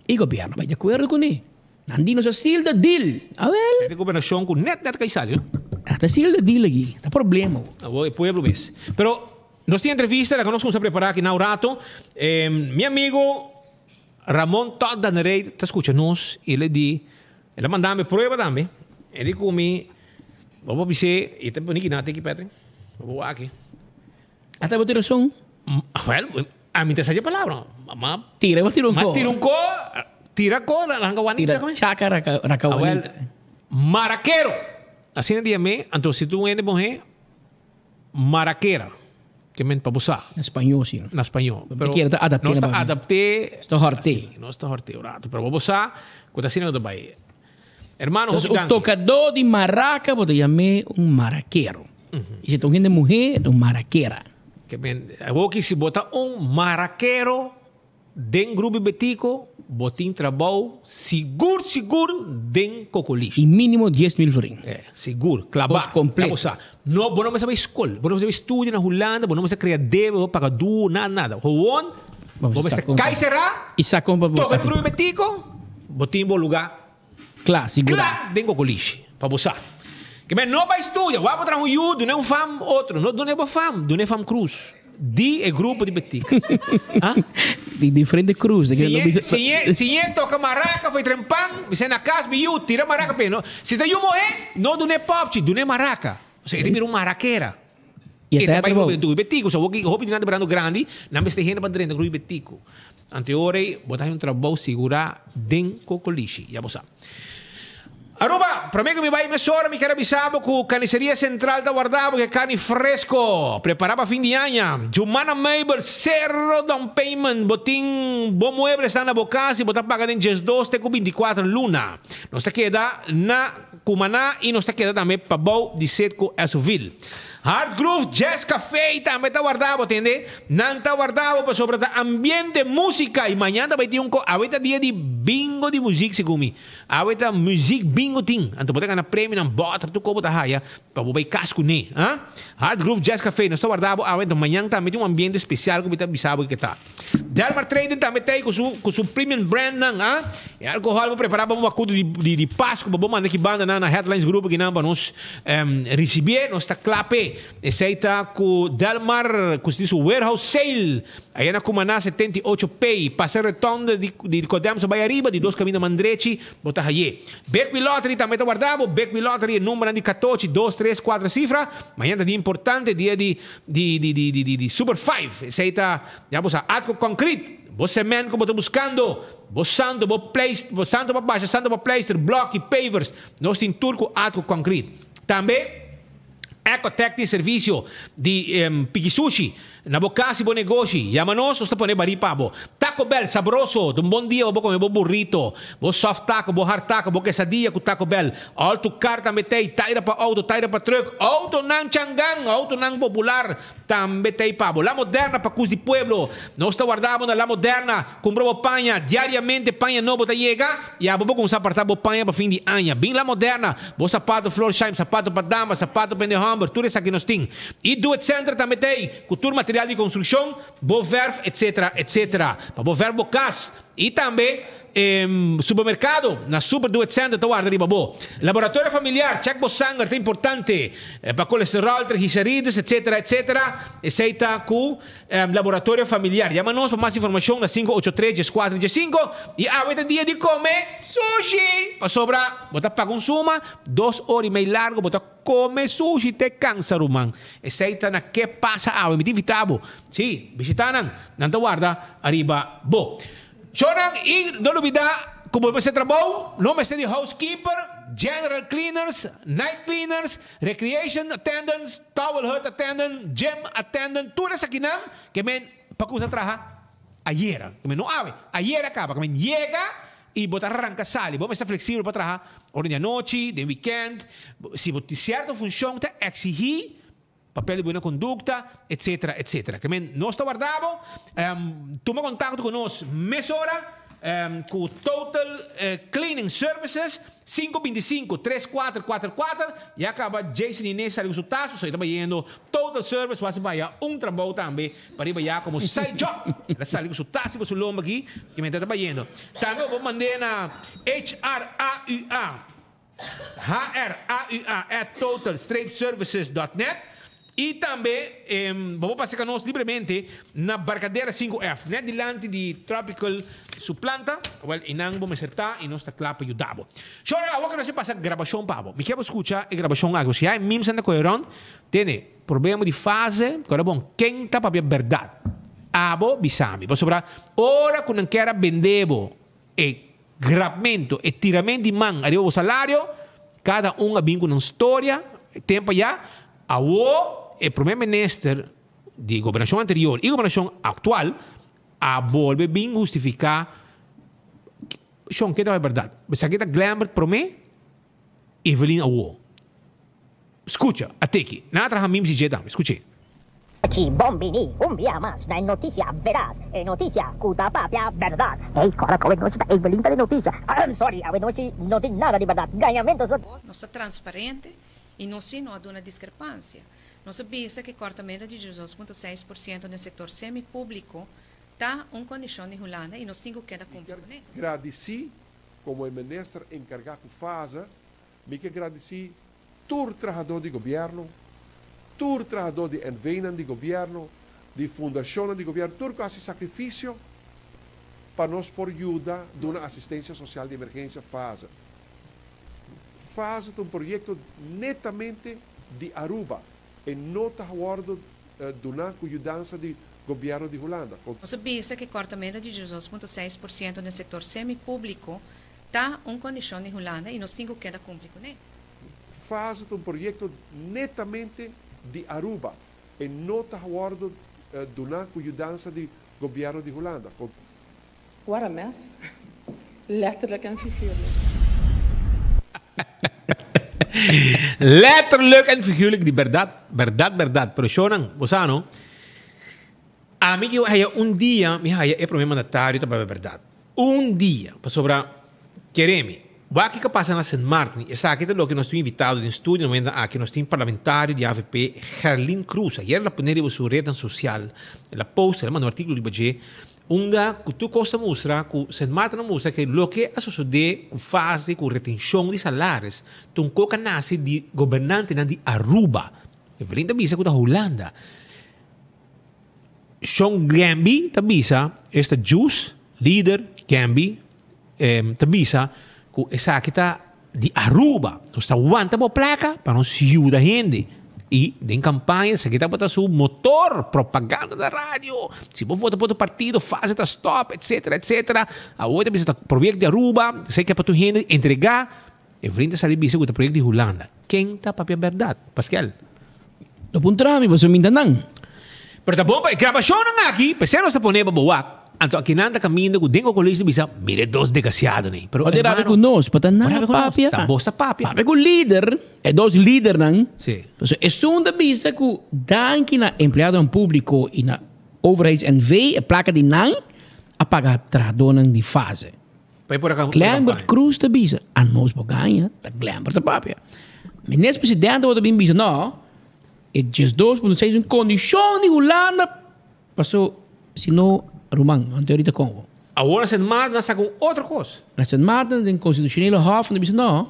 Y gobierno bai di acuerdo cune. Nan di nos a seal the deal. Awel. Sete gobernacion cu net net cay sali no. Ta seal the deal aki. Ta problema bo. Awor e pueblo mes. Pero nos tin entrevista laga nos cuminsa prepara aki na un rato. Mi amigo Ramon Todd Danerey ta scucha nos y el a di, el a manda mi prueba tambe, el di cu mi, bo por bis'é, y ta bini kina tiki Patrick, bo por wak aki. Ata bo tin razon. Wel, ami ta sa dje palabra, ma. Tira, bo tira un ko. Ma tira un ko, tira ko, rankawanita. Tira chaka rakawanita. Awel, marakero, asina di yam'é, anto si tu un hende muhé, Marakera, ke men pa bo sa. Na spañó si. Na spañó. Pero kier ta adapté. Nos ta adapté. Nos ta horté. Nos ta horté un rato. Pero bo sa ku ta asina ku ta bai. Hermano, hopi danki. Un tokadó di maraka bo ta yam'é un marakero. I si ta un hende muhé, e ta un marakera. Ke men, awoki si bo ta un marakero. Den Grupo Betico bo tin trabou sigur sigur den Cocolishi. Y minimo 10,000 florin. Eh, sigur, claba. Kos completo. Ya bo sa. No, bo no mester bay school, bo no mester bay studia na Hulanda, bo no mester crea debe, bo paga duo, nada, nada. Gewoon, bo mester cay cera, Y sa con pa bo. toca den Grupo Betico, bo tin bo lugar. Cla, sigura. Cla den Cocolishi, pa bo sa. Ke men no bay studia, wak bo traha un yu, duna un fam otro. No duna bo fam, duna e fam cruz. Di e grupo di Betico. Ah? Di diferente cruz. Si e, si e, si e toca maraca foi trempan, mi na cas mi yu tira maraca pe no. Si ta yu mohe, no dune popchi, dune maraca. Osea, e ta bira un maraquera. Y E ta ta bai trabou. grupo di Betico. So hopi hopi di nan ta birando grandi, nan mester hende pa drenta grupo di Betico. Ante ora ei bo ta haña un trabou sigurá den Cocolishi. Ya bo sa. Aruba, prome ku mi bai mesora mi ker a bisa bo ku Carniceria Central ta warda bo ku e carni fresco prepara pa fin di aña. Jumana Meubel, sero down payment, bo tin bo mueblesnan na bo kas i bo ta paga den 12 te ku 24 luna. Nos ta keda na Cumaná i nos ta keda tambe pabou di Setco Esovil. Hard Groove Jazz Café tambe ta warda bo, tende? Nan ta warda bo pasobra ta ambiente, musica y mañana ta bay tin un co awe ta dia di bingo di muziek segun mi. Awe ta muziek bingo tin. Anto bo ta gana premionan, boter, tur co bo ta haya pa bo bay cas cune. Ha? Hard Groove Jazz Café, nos ta warda bo awe, anto mañana tambe tin un ambiente especial cu mi ta bisa bo ke ta. Delmar Trading tambe ta ei cu su cu su premium brand nan a. E alcohol bo prepara pa bo macuto di di di Pascu pa bo manda ki banda nan na Headlines Group aki nan pa nos ricibié. Nos ta cla p'e. Esey ta cu Delmar cu di su warehouse sale aya na Cumaná 78 P. Pasa rotonde di di Codemsa bay ariba di dos caminda man drechi bo ta hayé. Big Wheel Lottery tambe ta warda bo. Big Wheel Lottery e numbernan di catochi, dos, tres, cuatro cifra. Mañana ta dia importante, dia di Di di di di di di super five esey ta ya bo sa atco concrete bo cement cu bo ta buscando bo santo bo pleis bo santo pa basha santo pa pleister bloki pavers nos tin tur cu atco concrete tambe Ecotec tin servicio di piki sushi na bo cas y bo negoshi yama nos nos ta pone bari pa bo Taco Bell sabroso ta un bon dia pa bo come bo burrito bo soft taco bo hard taco bo quesadilla cu Taco Bell All to car tambe t'ei, taira pa auto, taira pa truck, autonan changan, autonan popular tambe t'ei pa bo. La Moderna pa cus di pueblo. Nos ta warda bo na La Moderna, cumpra bo paña, diariamente paña nobo ta yega y abo bo cuminsa aparta bo paña pa fin di aña. Bin La Moderna, bo sapato Florsheim, sapato pa dama, sapato pa hende homber, tur esaki nos tin. Y Do It Center tambe t'ei, cu tur material di construccion, bo verf, etc. Etc. Pa bo verf bo cas. Y tambe e supermercado na Super Do It Center ta warda riba bo. Laboratorio familiar, check bo sanger ta importante pa colesterol, triglicerides, etc. Etc. Esey ta cu Laboratorio familiar. Yama nos pa mas informacion na 583 14 15 y awe ta dia di come sushi! Pasobra bo ta paga un suma, dos ora y mei largo bo ta Come sushi te cansa ruman. Esey ta na ke pasa awe. Mi ta invita bo. Si, bishita nan. Nan ta warda ariba bo. Shownan y no lubida cu bo mester trabou, no mester di housekeeper, general cleaners, night cleaners, recreation attendants, towel hut attendant, gym attendant, tur esakinan ke men pa cuminsa traha ayera. Ke men no awe, ayera caba. Ke men yega I bo ta ranka sali. Bo mester fleksibel pa traha ora di anochi, den wikènt. Si bo tin sierto funshon ta eksigí papel di buena kondukta, etsetera, etsetera. Ke men nos ta warda bo. Tuma kontakto ku nos mesora ku Total Cleaning Services. Sinku 25, tres kuater kuater kuater, ya kaba Jason Inez sali ku su tas, pasobra e ta bayendo Total Service wasi baya un trabou tambe pa riba ya komo side job. El a sali ku su tas riba su lomba aki, ki menter ta bayendo. Tambe bo por mand'é na HRAUA, H-R-A-U-A, at total streep services dot net. I tambe bo por pasa ka nos libremente na Barcadera 5F, net dilanti di Tropical su planta. Wel, einan bo mester ta i nos ta kla pa yuda bo. Shora, awor ku nos a pasa grabashon pa bo. Mi kier bo skucha e grabashon aki, pasobra ya e mimsa ta kohe rònt. Tene, problema di fase, ku ora bon, ken ta papia bèrdat? Abo bisa mi. Pasobra ora ku nan kier a bende bo e grabmento, e tiramento di man ariba bo salario, kada un a bin ku nan storia, tempo ayá. Awor e prome minister di gobernacion anterior y gobernacion actual a bolbe bin hustifica shon ke ta bay berdad. Esaki ta Glenbert prome, Evelyn awor. Scucha, a teki. Nan a traha mim si dje tambe. Scuche. Chi bon bini un bia mas na e noticia veraz, e noticia cu ta papia berdad. Ey, cora cu awenochi ta Evelyn ta di noticia. Ahem, sorry, awenochi no tin nada di berdad. Gañamento so. Nos ta transparente I nos sí no a duna diskrepansia. Nos a bisa ku e kòrtamento di 12.6% den sektor semi-públiko ta un kondishon di Hulanda i nos tin ku keda kumpli kuné. Gradisí, Komo e minister enkargá ku fase, mi ke gradisí tur trahadó di gobièrnu, tur trahadó di NV-nan di gobièrnu, di fundacionnan di gobierno, tur cu a haci sacrificio pa nos por yuda duna asistencia social di emergencia fase. Fase ta un proyecto netamente di Aruba e no ta wordo duna cu yudansa di gobierno di Hulanda. Nos a bisa ku e kòrtamento di 12.6% den sektor semi-públiko ta un kondishon di Hulanda i nos tin ku keda kumpli kuné. Fase ta un proyecto netamente di Aruba e no ta wordo duna cu yudansa di gobierno di Hulanda. What a mess. Letterlijk en figuurlijk. Letterlijk en figuurlijk di berdad, berdad, berdad. Pero shownan, bo sa no, ami ki haya un dia mi haya e prome mandatario ta papia berdad. Un dia, pasobra kere mi, wak kiko a pasa na Sint Maarten, esaki ta loke nos tin invitado den studio na momentonan aki, nos tin parlamentario di avp Gerlin Croes, ayer el a pone riba su rednan social, el a post, el a manda un articulo riba dje, Unda ku tur kos ta mustra ku Sint Maarten a mustra ke loke a sosodé ku fase ku retenshon di salaris ta un kok a nase di gobernantenan di Aruba. Evelyn ta bisa ku ta Hulanda. Shon Gamby ta bisa, esta Jus, lider, Gamby, ta bisa ku esaki ta di Aruba. Nos ta wanta bo plaka pa nos yuda hende. I den kampaña esaki tabata su motor, propaganda na radio. Si bo vota pa otro partido, fase ta stop, etcetera, etcetera. Awor ta bisa ta proyecto di Aruba, esaki ke pa tur hende entrega. E vriend a sali bisa ku ta proyecto di Hulanda. Ken ta papia berdad? Paskel. No puntra mi, pasobra mi ta nan. Pero ta bon pa e grabashonnan aki, p'esei nos ta pone pa bo wak. Anto akinan ta kaminda ku den Ocolis ta bisa, mira e dos desgrasiadonan ei. Pero Ora hermano, rabia ku nos, pa ta nan ora rabia ku nos, papia. ta bos ta papia. Papia ku lider, e dos lidernan. Sí. Pasobra esun ta bisa ku danki na empleadonan públiko i na Overheids NV, e plaka di nan a paga trahadónan di fase. Pa e por a Glembert kampaña. Cruz ta bisa, anos bo gaña, ta Glembert ta papia. Minister Presidente bo ta bin bisa, no, e 12.6 un kondishon di Hulanda, paso si no, ruman, anto ahorita kon. Awor na Sint Maarten a saka un otro kos. Na Sint Maarten den Konstitushonele Hof nan ta bisa, no,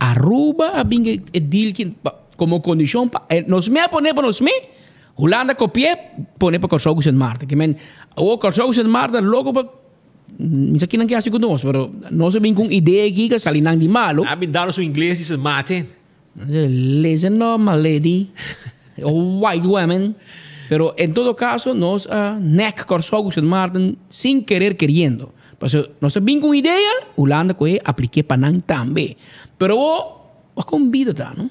Aruba a bin e deal ki komo kondishon pa nos me a pone pa nos me, Hulanda kopi'é pone pa Kòrsou ku Sint Maarten. Ke men awor Kòrsou ku Sint Maarten loko pa Mi sa kinan ke hasi ku nos, pero nos a bin ku un idea aki ka sali nan di malo. A bin dal su ingles di Sint Maarten. Listen up my lady, white women. Pero en todo caso nos a nek Kòrsou ku Sint Maarten sin kerer keriendo. Pasobra nos a bin ku un idea, Hulanda kohe aplik'é pa nan tambe. Pero awor, wak kon bida ta, no?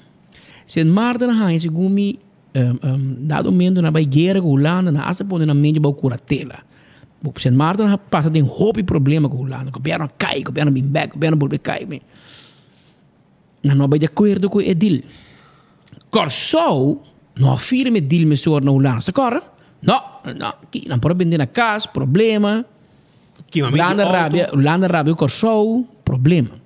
Sint Maarten a haña segun mi Dado momento nan bai guera ku Hulanda, nan hasta pone nan medio bou kuratela. Sint Maarten a pasa den hopi problema ku Hulanda. Gobierno a kai, gobierno a bin bek, gobierno a bolbe kai. Nan no a bai di akuerdo ku e deal. Kòrsou no a firma e deal mesora na Hulanda. Sa kòrda? No, no. Nan por a bende na kas, problema. Hulanda rabia, Hulanda rabia ku Kòrsou, problema.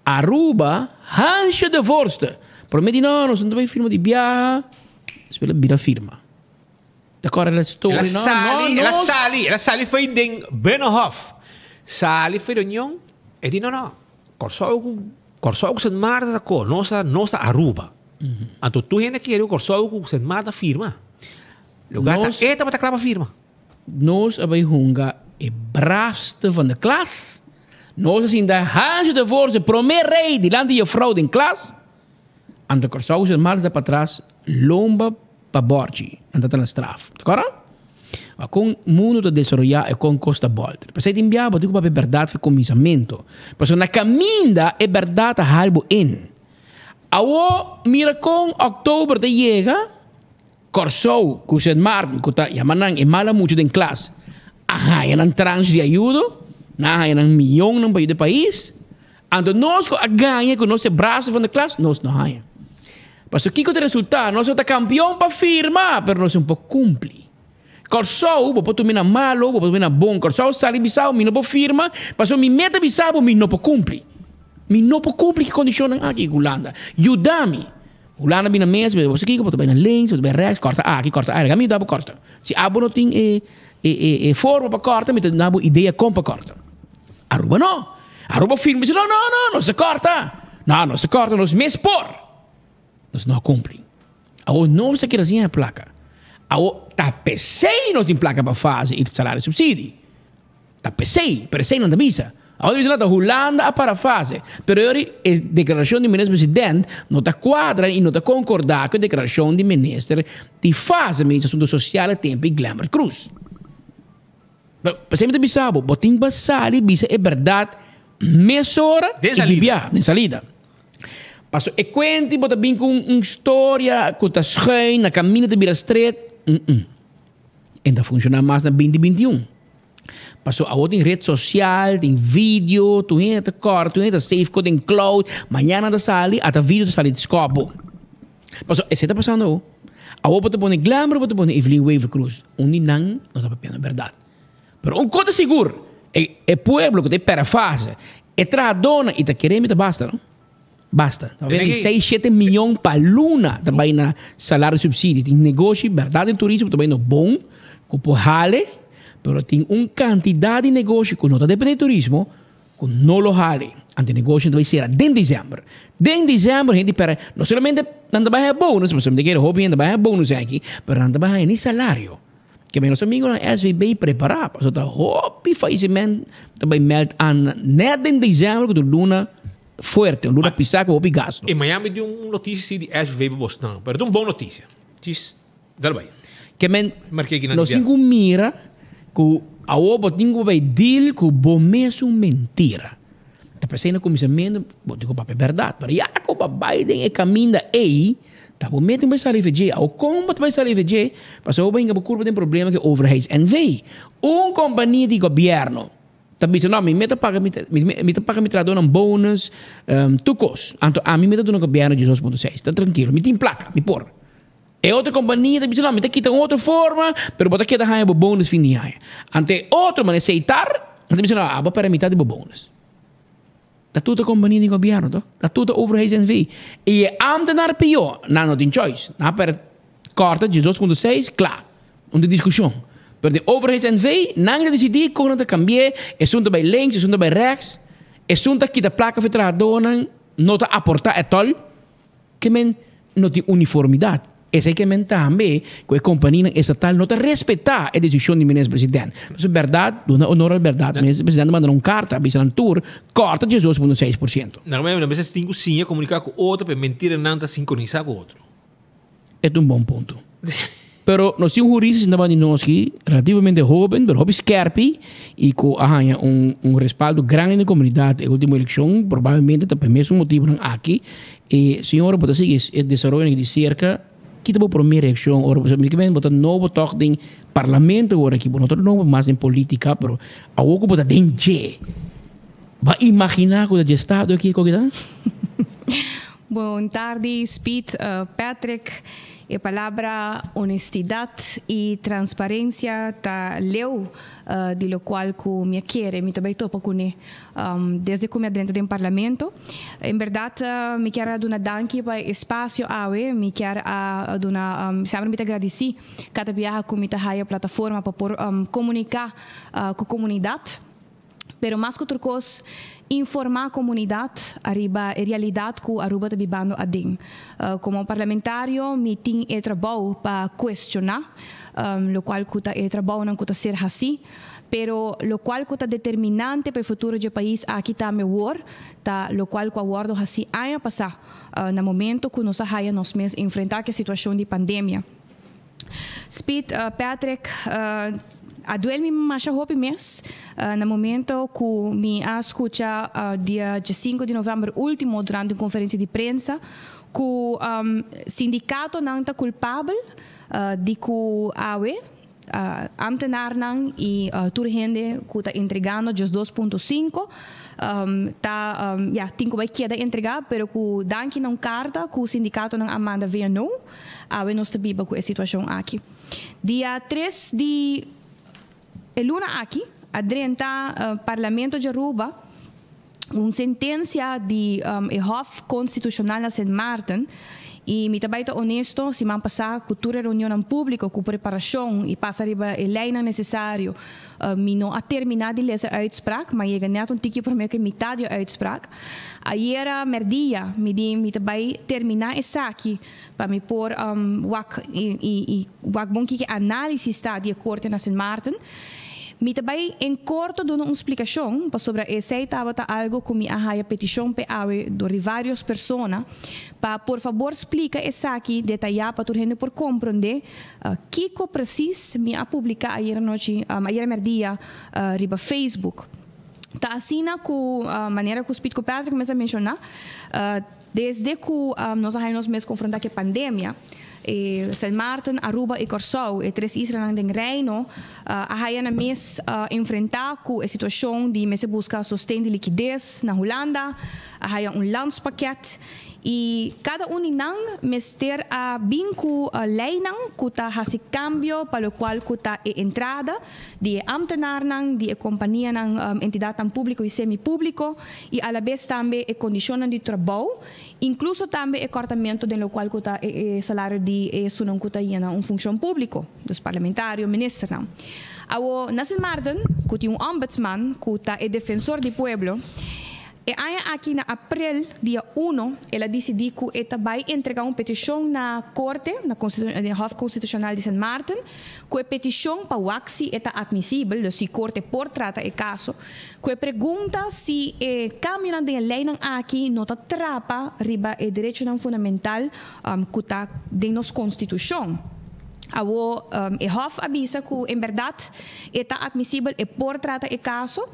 Aruba, Hansje de Voorste. Prome di no, nos no ta bay firma di biaha. Despues el a bira firma. Ta kòrda la story, El a no? sali, No, el a nos. sali, el a sali fo'i den Binnenhof. Sali fo'i reunion, e di no, no, Kòrsou ku, Kòrsou ku Sint Maarten ta ko, nos ta, nos ta Aruba. Anto tur hende kere ku Kòrsou ku Sint Maarten firma. Lugar ta Nos. e tabata kla pa firma. Nos a bay hunga e braafste van de klas. Nos a sinta Hansje de Voorste, prome rey dilanti juffrouw den klas. Anto Kòrsou Sint Maarten ta patras lomba pa bòrchi. Nan ta ta na straf. Ta kòrda? Ma kon mundu ta desaroyá i kon kos ta bòlter. P'esei tin bia bo tin ku papia bèrdat for kuminsamentu. Pasobra na kaminda e bèrdat ta hal bo in. Awor mira kon òktober ta yega. Kòrsou ku Sint Maarten ku ta yama nan e mala mucha den klas a haña nan tranche di ayudo, nan a haña nan mionnan pa yuda e pais, anto nos ku a gaña ku nos ta e brazo van de klas, nos no haña. Pasobra kiko ta resultá? Nos no ta kampion pa firma, pero nos no por kumpli. Kòrsou, bo por tuma na malo, bo por tuma na bon. Kòrsou sali bisa bo, mi no por firma, pasobra mi meta bisa bo, mi no por kumpli. Mi no por kumpli ku e kondishonnan aki, Hulanda. Yuda mi. Hulanda bina mes, bo sa kiko, bo ta bai na links, bo ta bai rechts, kòrta aki, kòrta aya, mi yuda bo kòrta. Si abo no tin e e e forma pa kòrta, mi ta duna bo idea kon pa kòrta. Aruba no. Aruba firma bisa no, no, no, nos ta kòrta. No, nos ta kòrta, nos mes por. Nos no a kumpli. Awor nos ta keda sin e plaka. Awo ta p'esei nos tin plaka pa fase i salario subsidi. Ta p'esei, pero esei nan ta bisa. Awo ta bisa nan ta Hulanda a para fase. Pero yori e deklarashon di minister president no ta kuadra i no ta konkorda ku e deklarashon di minister di fase, minister asuntu sosial e tempu i Glenbert Croes. Pero p'esei mi ta bisa bo, bo tin pa sali bisa e bèrdat mesora i di biaha den salida. Paso e kuenti bo ta bin ku un storia ku ta schuin na kaminda ta bira stret, mm-mm. E ta funshoná mas na binti 21. Paso awor tin red sosial, tin video, tur hende ta kòrda, tur hende ta save kos den cloud, mañana ta sali, ata video ta sali di skòp bo. Paso esei ta pasando awor. Awor bo ta pone Glenbrook, bo ta pone Evelyn Wever Croes, un di nan no ta papiando bèrdat. Pero un kos ta sigur, e e pueblo ku ta e pera fase, e trahadónan i ta kere mi ta basta no. Basta. Ta papia di seis shete miyon pa luna ta bai na salario subsidio. Tin negoshi bèrdat den turismo ta bai no bon ku por hale, pero tin un kantidat di negoshi ku no ta depende di turismo ku no lo hale. Anto e negoshi ta bai sera den desèmber. Den desèmber hende pera no solamente nan ta bai haña bonus, pasobra mi ta kere hopi hende ta bai haña bonus aki, pero nan ta bai haña ni salario. Ke nos amigonan SVB prepará pasobra ta hopi falleciment ta bai meld aan net den december ku ta un luna fuerte, un luna pisá ku hopi gasto. E Miami di un notisia si di SVB pa bosnan, pero ta un bon notisia. Djis dal bai. Ke men nos tin ku mira ku awor bo tin ku bai deal ku bo mesun mentira. Ta p'esei na kuminsamentu bo tin ku papia bèrdat, pero ya ku bo a bai den e kaminda ei, ta bo mete bai sali for dje. Awor kon bo ta bai sali for dje? Pasobra bo hinka bo kurpa den problema ku e Overheids NV. Un kompania di gobièrnu ta bisa, no, mi mete paga mi mi ta paga mi trahadónan bonus, tur kos. Anto ami mi ta duna gobièrnu 12.6. Ta trankilo, mi tin plaka, mi por. E otro kompania ta bisa, no, mi ta kita un otro forma, pero bo ta keda haña bo bonus fin di aña. Anto e otro manera seitar, nan ta bisa, no, abo pèrdè mitad di bo bonus. Ta tur ta kompania di gobièrnu to, ta tur ta Overheids NV. I e ámtenar pió, nan no tin choice. Nan a pèrdè kòrta 12.6, kla. No tin diskushon. Pero den Overheids NV, nan ta disidí kon nan ta kambi'é, esun ta bai links, esun ta bai rèks, esun ta kita plaka for e trahadónan, no ta aportá ètòl. Ke men no tin uniformidad. Esei ke men tambe ku e kompanianan estatal no ta respetá e desishon di Minister President. Pasobra bèrdat, duna honor al bèrdat, Minister President a manda nan un karta a bisa nan tur kòrta 18.6%. Nan a mester tin ku siña komuniká ku otro pa e mentiranan ta sinkronisá ku otro. E ta un bon punto. Pero nos tin un hurista sinta banda di nos ki relativamente hoben pero hopi skerpi y cu a haña un un respaldo grandi den comunidad e ultimo eleccion probablemente ta pa e mesun motibonan aki. E señora bo ta sigui e desaroyonan di cerca, ki ta bo prome reaccion ora bo mi kimen bo ta nobo toch den parlamento awor aki, bo no ta nobo mas den politica pero awor cu bo ta den dje bo a imagina cu ta dje estado aki cu aki ta? Bon tardi Speed, Patrick. E palabra honestidad y transparencia ta leu di locual cu mi a kere mi ta bay topa cune desde cu mi a drenta den Parlamento. En berdad mi kier a duna danki pa e espacio awe, mi kier a duna, semper mi ta gradici cada biaha cu mi ta haya plataforma pa por comunica cu comunidad. Pero mas ku tur kos, informá komunidat ariba e realidat ku Aruba ta bibando aden. Komo parlamentario mi tin e trabou pa kuestioná lokual ku ta e trabounan ku ta ser hasí, pero lokual ku ta determinante pa e futuro dje pais aki tambe wor ta lokual ku a wòrdu hasí aña pasá na momento ku nos a haya nos mes enfrentá ku e situashon di pandemia. Speed Patrick a duel mi masha hopi mes na momento cu mi a scucha dia diescinco di november ultimo durante un conferencia di prensa cu sindicatonan ta culpabel di cu awe ambtenaarnan y tur hende cu ta entregando 12.5 ta ya tin cu bay keda entrega pero cu danki na un carta cu sindicatonan a manda VNO Awe nos ta biba ku e situashon aki. Dia tres di e luna aki a drenta Parlamento di Aruba un sentensia di e Hof Konstitushonal na Sint Maarten. I mi ta bai ta honesto, siman pasá ku tur e reunionnan públiko, ku preparashon i pasa riba e leinan nesesario, mi no a terminá di lesa e uitspraak, m'a yega nèt un tiki promé ku e mitá di e uitspraak. Ayera mèrdia mi di mi ta bai terminá esaki pa mi por wak i wak bon kiko e análisis ta di e korte na Sint Maarten. Mi ta bai en korto duna un splikashon pasobra esei tabata algo ku mi a haya petishon p'e awe dor di vários persona pa por fabor splika esaki detayá pa tur hende por komprondé kiko presis mi a publiká ayera nochi ayera mèrdia riba Facebook. Ta asina ku manera ku Speed ku Patrick mes a menshoná desde ku nos a haya nos mes konfrontá ku e pandemia e Sint Maarten, Aruba i Kòrsou, e tres islanan den Reino, a haya nan mes enfrentá ku e situashon di mester buska sosten di likides na Hulanda, a haya un landspakket i kada un di nan mester a bin ku leinan ku ta hasi kambio pa lokual ku ta e entrada di e ámtenarnan, di e kompanianan, entidatnan públiko i semi-públiko i alabes tambe e kondishonnan di trabou. Inkluso tambe e kòrtamentu den lokual ku ta e salario di e esunnan ku ta yena un funshon públiko, dus parlamentario, ministernan. Awo, na Sint Maarten, ku tin un ombudsman ku ta e defensor di pueblo, e aña aki na aprel dia uno el a disidí ku e ta bai entregá un petishon na korte, na Hof Konstitushonal di Sint Maarten, ku e petishon pa wak si e ta atmisibel, dus si korte por trata e kaso. Ku e pregunta si e kambionan den e leinan aki no ta trapa riba e derechonan fundamental ku ta den nos konstitushon. Awo e Hof a bisa ku en bèrdat e ta atmisibel, e por trata e kaso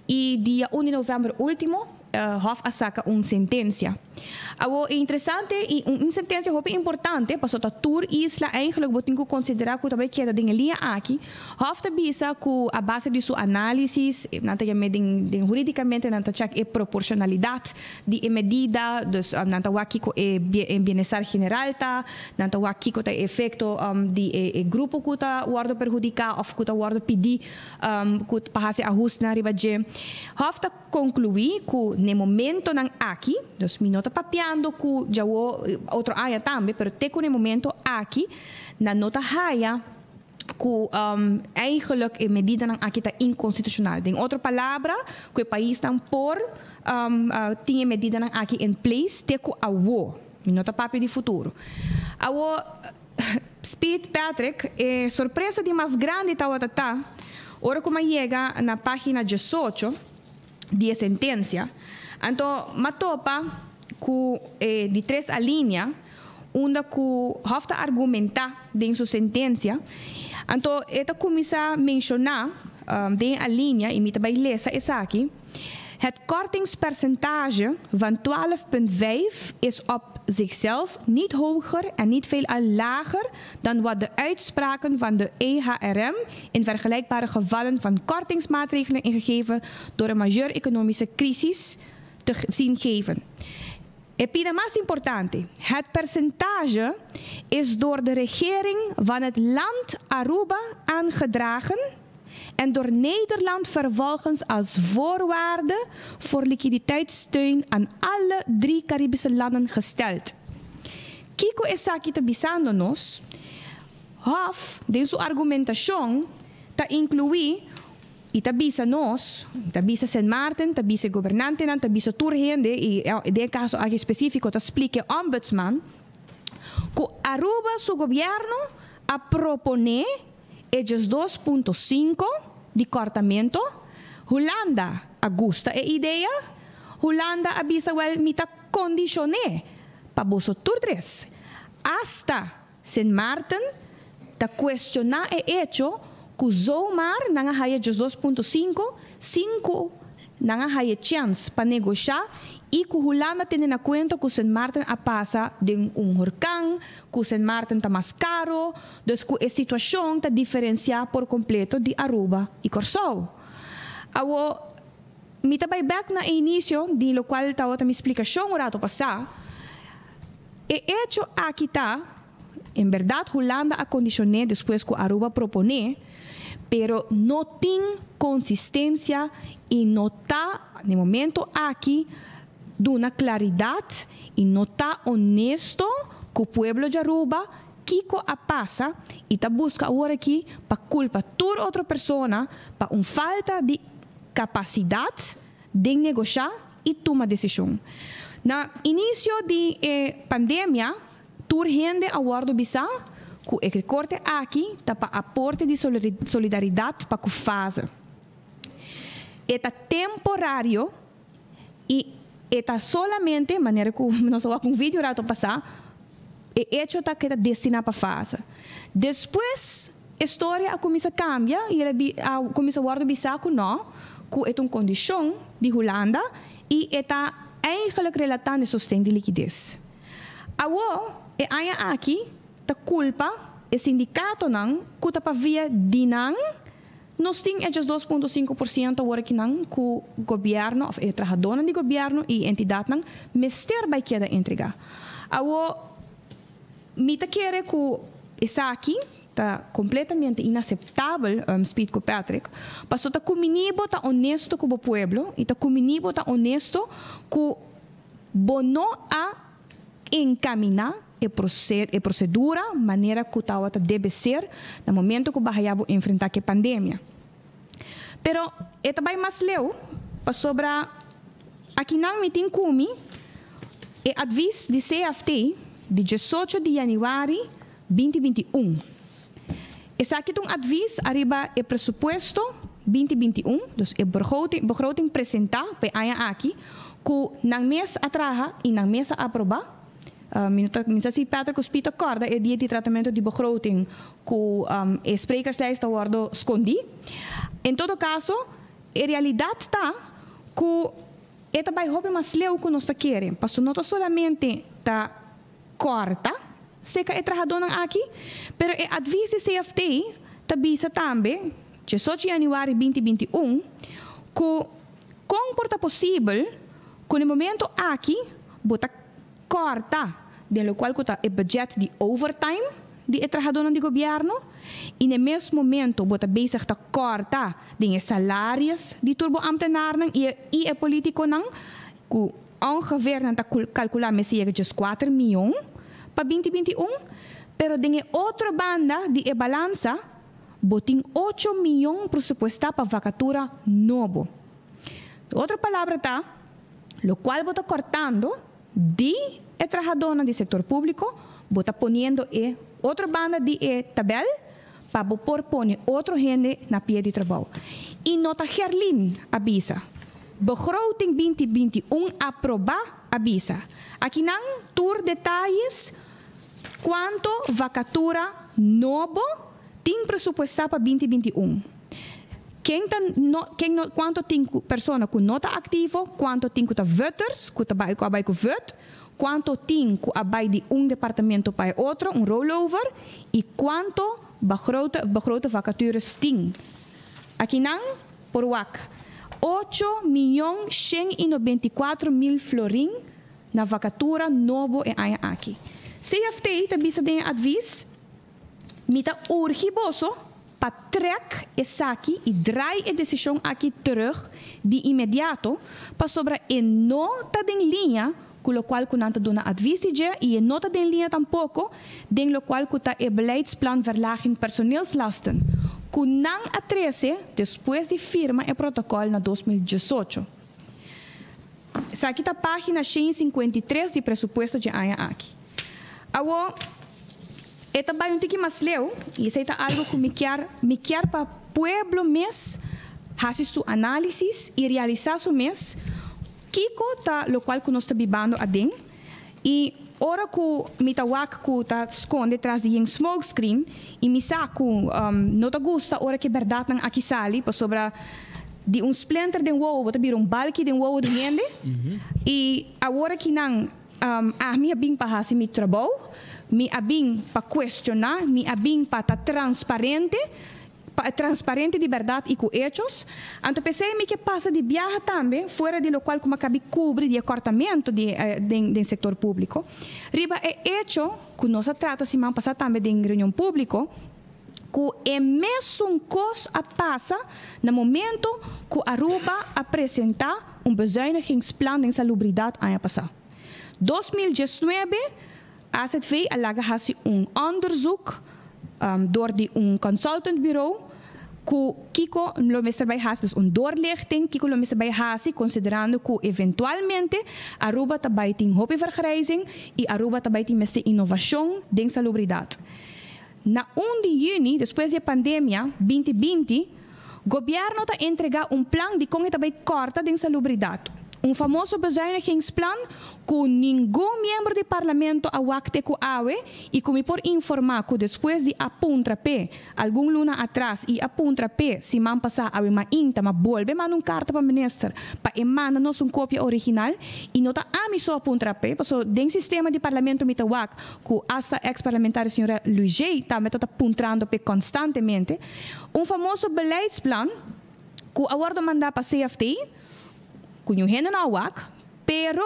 i dia un di novèmber último Hof a saka un sentensia. Awo e interesante y un sentencia hopi importante paso ta tur isla eigenlijk bo tin cu considera cu ta bay keda den e liña aki. Hof ta bisa cu a base di su analisis, nan ta yam'e den den huridicamente nan ta check e proporcionalidad di e medida, dus nan ta wak kico e bienestar general ta, nan ta wak kico ta e efecto di e grupo cu ta wordo perhudica of cu ta wordo pidi cu pa haci ahustenan riba dje. Hof ta. Konkluí ku n'e momentonan aki, dus mi no ta papiando ku djawo otro aña tambe, pero te ku n'e momento aki nan no ta haya ku eigenlijk e medidanan aki ta inkonstitushonal. Den otro palabra, ku e paisnan por tin e medidanan aki in place te ku awo. Mi no ta papia di futuro. Awo, Speed Patrick, e sorpresa di mas grandi tawata ta ora ku m'a yega na pagina diesocho di e sentensia, anto m'a topa ku e di tres alinea unda ku Hof ta argumentá den su sentensia, anto e ta kuminsá menshoná den e alinea i mi ta bai lesa esaki. Het kortingspercentage van 12,5 is op zichzelf niet hoger en niet veelal lager dan wat de uitspraken van de EHRM in vergelijkbare gevallen van kortingsmaatregelen ingegeven door een majeure economische crisis te zien geven. E pida mas importante, het percentage is door de regering van het land Aruba aangedragen en door Nederland vervolgens als voorwaarde voor liquiditeitssteun aan alle drie Caribische landen gesteld. Kiko esaki ta bisando nos? Hof, den su argumentacion, ta inclui y ta bisa nos, ta bisa Sint Maarten, ta bisa e gobernantenan, ta bisa tur hende y den e caso aki specifico ta splica e ombudsman, cu Aruba su gobierno a propone E 12.5 di kòrtamentu, Hulanda a gusta e idea, Hulanda a bisa wèl mi ta kondishon'é pa boso tur tres. Asta Sint Maarten ta kuestioná e echo ku zomaar nan a haya 12.5 sin ku Nan a haya chèns pa negoshá i ku Hulanda tene na kuenta ku Sint Maarten a pasa den un horkan, ku Sint Maarten ta mas karo, dus ku e situashon ta diferensiá por kompleto di Aruba i Kòrsou. Awo, mi ta bai bèk na e inisio di lokual tabata mi splikashon un rato pasá. E echo aki ta, en bèrdat Hulanda a kondishon'é despues ku Aruba proponé, pero no tin konsistensia i no ta, na e momento aki, duna klaridat i no ta honesto ku pueblo di Aruba kiko a pasa i ta buska awor aki pa kulpa tur otro persona pa un falta di kapasidat den negoshá i tuma desishon. Na inisio di e pandemia tur hende a wòrdu bisá ku e rekorte aki ta pa aporte di solidaridat pa ku fase. E ta temporario i e ta solamente, manera ku nos a wak un video rato pasá, e echo ta ku e ta destiná pa fase. Despues e storia a kuminsá kambia i el a kuminsá wòrdu bisá ku nò, ku e ta un kondishon di Hulanda i e ta eigenlijk relatá na e sosten di likides. Awor e aña aki ta kulpa e sindikatonan ku ta pa via di nan Nos tin e 12.5% awor akinan ku gobièrnu òf e trahadónan di gobièrnu i entidatnan mester bai keda entregá. Awor mi ta kere ku esaki ta kompletamente inaseptabel, Speed ku Patrick, paso ta kumini bo ta onesto ku bo pueblo i ta kumini bo ta onesto ku bo no a encamina e e procedura manera cu tawata debe ser na momento cu bahaya bo enfrenta cu e pandemia. Pero e ta bay mas leu pasobra akinan mi tin cu mi e advies di CFT di diesocho di januari binti 21. Esaki ta un advies ariba e presupuesto 2021, dus e begroting presenta pa e aña aki, cu nan mes a traha y nan mes a aproba. Mi no ta, mi sa si Patrick cu Speed ta corda e dia di tratamento di begroting cu e sprekerslijst ta wordo scondi. En todo caso, e realidad ta cu e ta bay hopi mas leu cu nos ta kere, pasobra no ta solamente ta Corta seca e trahadónan aki, pero e advies di CFT ta bisa tambe, 18 januari 2021, cu con por ta posibel cu na e momento aki bo ta corta den locual cu ta e budget di overtime di e trahadónan di gobierno y na e mes momento bo ta bezig ta corta den e salarios di tur bo ambtenarnan y e politiconan cu Ongeveer nan ta kalkulá mester yega 14 mion pa 2021, pero den e otro banda di e balansa bo tin ocho mion presupuestá pa vakatura nobo. Di otro palabra ta, lokual bo ta kòrtando di e trahadónan di sektor públiko, bo ta poniendo e otro banda di e tabèl pa bo por pone otro hende na pie di trabou. I no ta Gerlin a bisa. Begroting 2021 aproba a bisa. Akinan tur detayes cuanto vacatura nobo tin presupuesta pa 2021. Ken ta no ken no cuanto tin cu persona cu no ta activo, cuanto tin cu ta vutters cu ta bay cu a bay cu vut, cuanto tin cu a bay di un departamento pa e otro, un rollover, y cuanto begrote begrote vacatures tin. Akinan por wak ocho miyon 194 mil florin na vacatura nobo e aña aki. CFT ta bisa den advies, mi ta urgi boso pa trek esaki y draai e decision aki terug di inmediato pasobra e no ta den liña cu locual cu nan ta duna advies di dje y e no ta den liña tampoco den locual cu ta e beleidsplan verlaging personeelslasten cu nan a trece despues di firma e protocol na 2018. Esaki ta pagina 153 di presupuesto di aña aki. Awo, e ta bay un tiki mas leu y esey ta algo cu mi kier pa pueblo mes haci su analisis y realisa su mes kiko ta locual cu nos ta bibando aden y ora cu mi ta wak cu ta sconde tras di un smoke screen y mi sa cu no ta gusta ora cu berdad nan aki sali pasobra di un splinter den wowo bo ta bira un balki den wowo di hende y awor aki nan ami a bin pa haci mi trabou, mi a bin pa cuestiona, mi a bin pa ta transparente, pa transparente di berdad y cu hechos. Anto p'esey mi kier pasa di biaha tambe, fuera di locual cu m'a caba di cubri di cortamento di sector publico. Riba e hecho cu nos a trata siman pasa tambe den reunion publico, cu e mesun cos a pasa na momento cu Aruba a presenta un bezuinigingsplan den salubridad aña pasa. 2019. AZV a laga hasi un onderzoek door di un consultant bureau ku kiko lo mester bai hasi, dus un doorlichting kiko lo mester bai hasi konsiderando ku eventualmente Aruba ta bai tin hopi vergrijzing i Aruba ta bai tin mester inovashon den salubridat. Na un di yüni, despues di e pandemia 2020, gobièrnu ta entregá un plan di kon e ta bai kòrta den salubridat. Un famoso bezuinigingsplan ku ningun miembro di parlamento a wak te ku awe i ku mi por informá ku despues di a puntra p'e algun luna atras i a puntra p'e siman pasá awe mainta m'a bolbe manda un karta pa minister pa e manda nos un kopia original i no ta ami so a puntra p'e paso den sistema di parlamento mi ta wak ku asta eks parlamentario señora Lugey tambe ta ta puntrando p'e konstantemente. Un famoso beleidsplan ku a wòrdu mandá pa CFT. Ku ñu hende no a wak, pero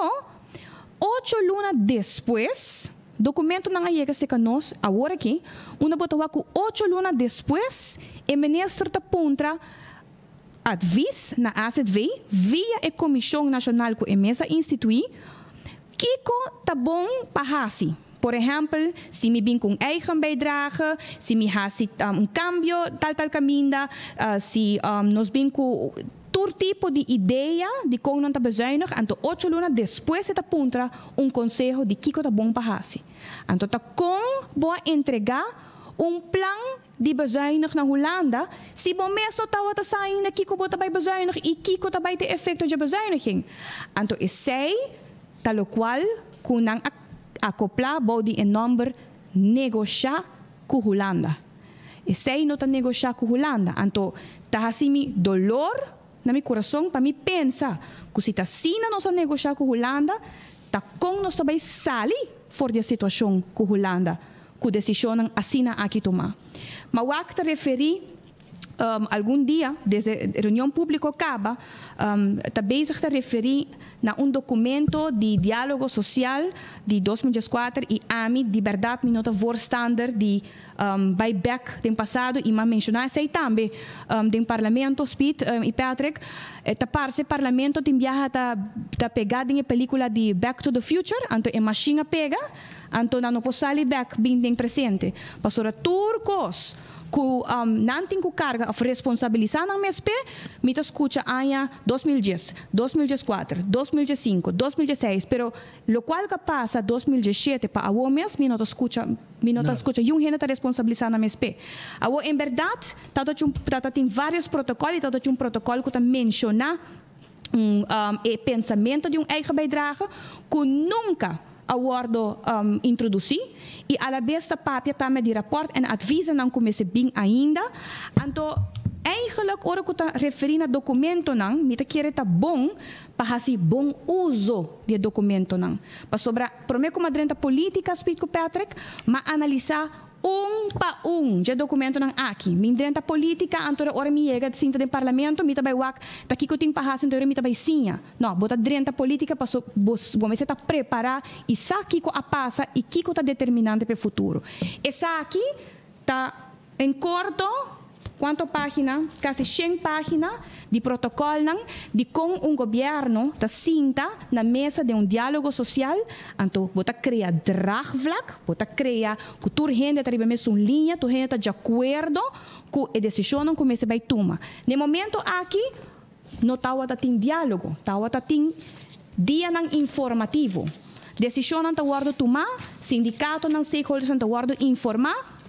ocho luna despues, dokumentonan a yega serka nos awor aki, unda bo ta wak ku ocho luna despues e minister ta puntra advis na AZV via e komishon nashonal ku e mes a instituí, kiko ta bon pa hasi. Por ehèmpel, si mi bin ku un eigen bijdrage, si mi hasi un kambio tal tal kaminda, si nos bin ku tur tipo di idea di kon nan ta bezuinig, anto ocho luna despues e ta puntra un konseho di kiko ta bon pa hasi. Anto ta kon bo a entregá un plan di bezuinig na Hulanda si bo mes no tabata sa ainda kiko bo ta bai bezuinig i kiko ta bai ta e efekto dje bezuiniging? Anto esei ta lokual ku nan a akoplá bou di e nòmber negoshá ku Hulanda. Esei no ta negoshá ku Hulanda, anto ta hasi mi dolor na mi kurason pa mi pensa ku si ta asina nos a negoshá ku Hulanda, ta kon nos ta bai sali for di e situashon ku Hulanda ku desishonnan asina aki tumá. Ma wak ta referí algun dia desde reunion públiko kaba ta bezig ta referí na un dokumento di diálogo sosial di 2014 i ami di bèrdat mi no ta voorstander di bai bèk den pasado i m'a menshoná esei tambe den parlamento Speed i Patrick ta parse parlamento tin biaha ta ta pegá den e pelíkula di Back to the Future anto e mashin a pega anto nan no por sali bèk bin den presente pasobra tur kos Ku nan tin ku karga òf responsabilisá nan mes p'e, mi ta skucha aña 2010, 2014, 2015, 2016, pero lokual ku a pasa 2017 pa awor mes mi no ta skucha, mi no ta skucha yun hende ta responsabilisá nan mes p'e. Awor en bèrdat ta ta un ta ta tin vários protokòl i ta ta un protokòl ku ta menshoná un e pensamentu di un eigen bijdrage ku nunka a wordo introduci y alabes ta papia tambe di rapport en adviezennan cu mester bin ainda. Anto eigenlijk ora cu ta referi na documentonan mi ta kere ta bon pa haci bon uzo di e documentonan. Pasobra prome cu mi a drenta politica Speed cu Patrick, m'a analisa Un pa un dje dokumentonan aki. Mi drenta politika, anto ora mi yega sinta den parlamento, mi ta bai wak ta kiko tin pa hasi, anto ora mi ta bai siña. No, bo ta drenta politika paso bo bo mester ta prepara i sa kiko a pasa i kiko ta determinante pa e futuro. Esaki ta en korto. Cuanto pagina? Casi shen pagina di protocolnan di con un gobierno ta sinta na mesa den un dialogo social, anto bo ta crea draagvlak, bo ta crea cu tur hende ta riba e mesun liña, tur hende ta djacuerdo cu e decisionnan cu mester bay tuma. Na e momento aki no tawata tin dialogo, tawata tin dianan informativo. Decisionnan ta wordo tuma, sindicatonan, stakeholdersnan ta wordo informa,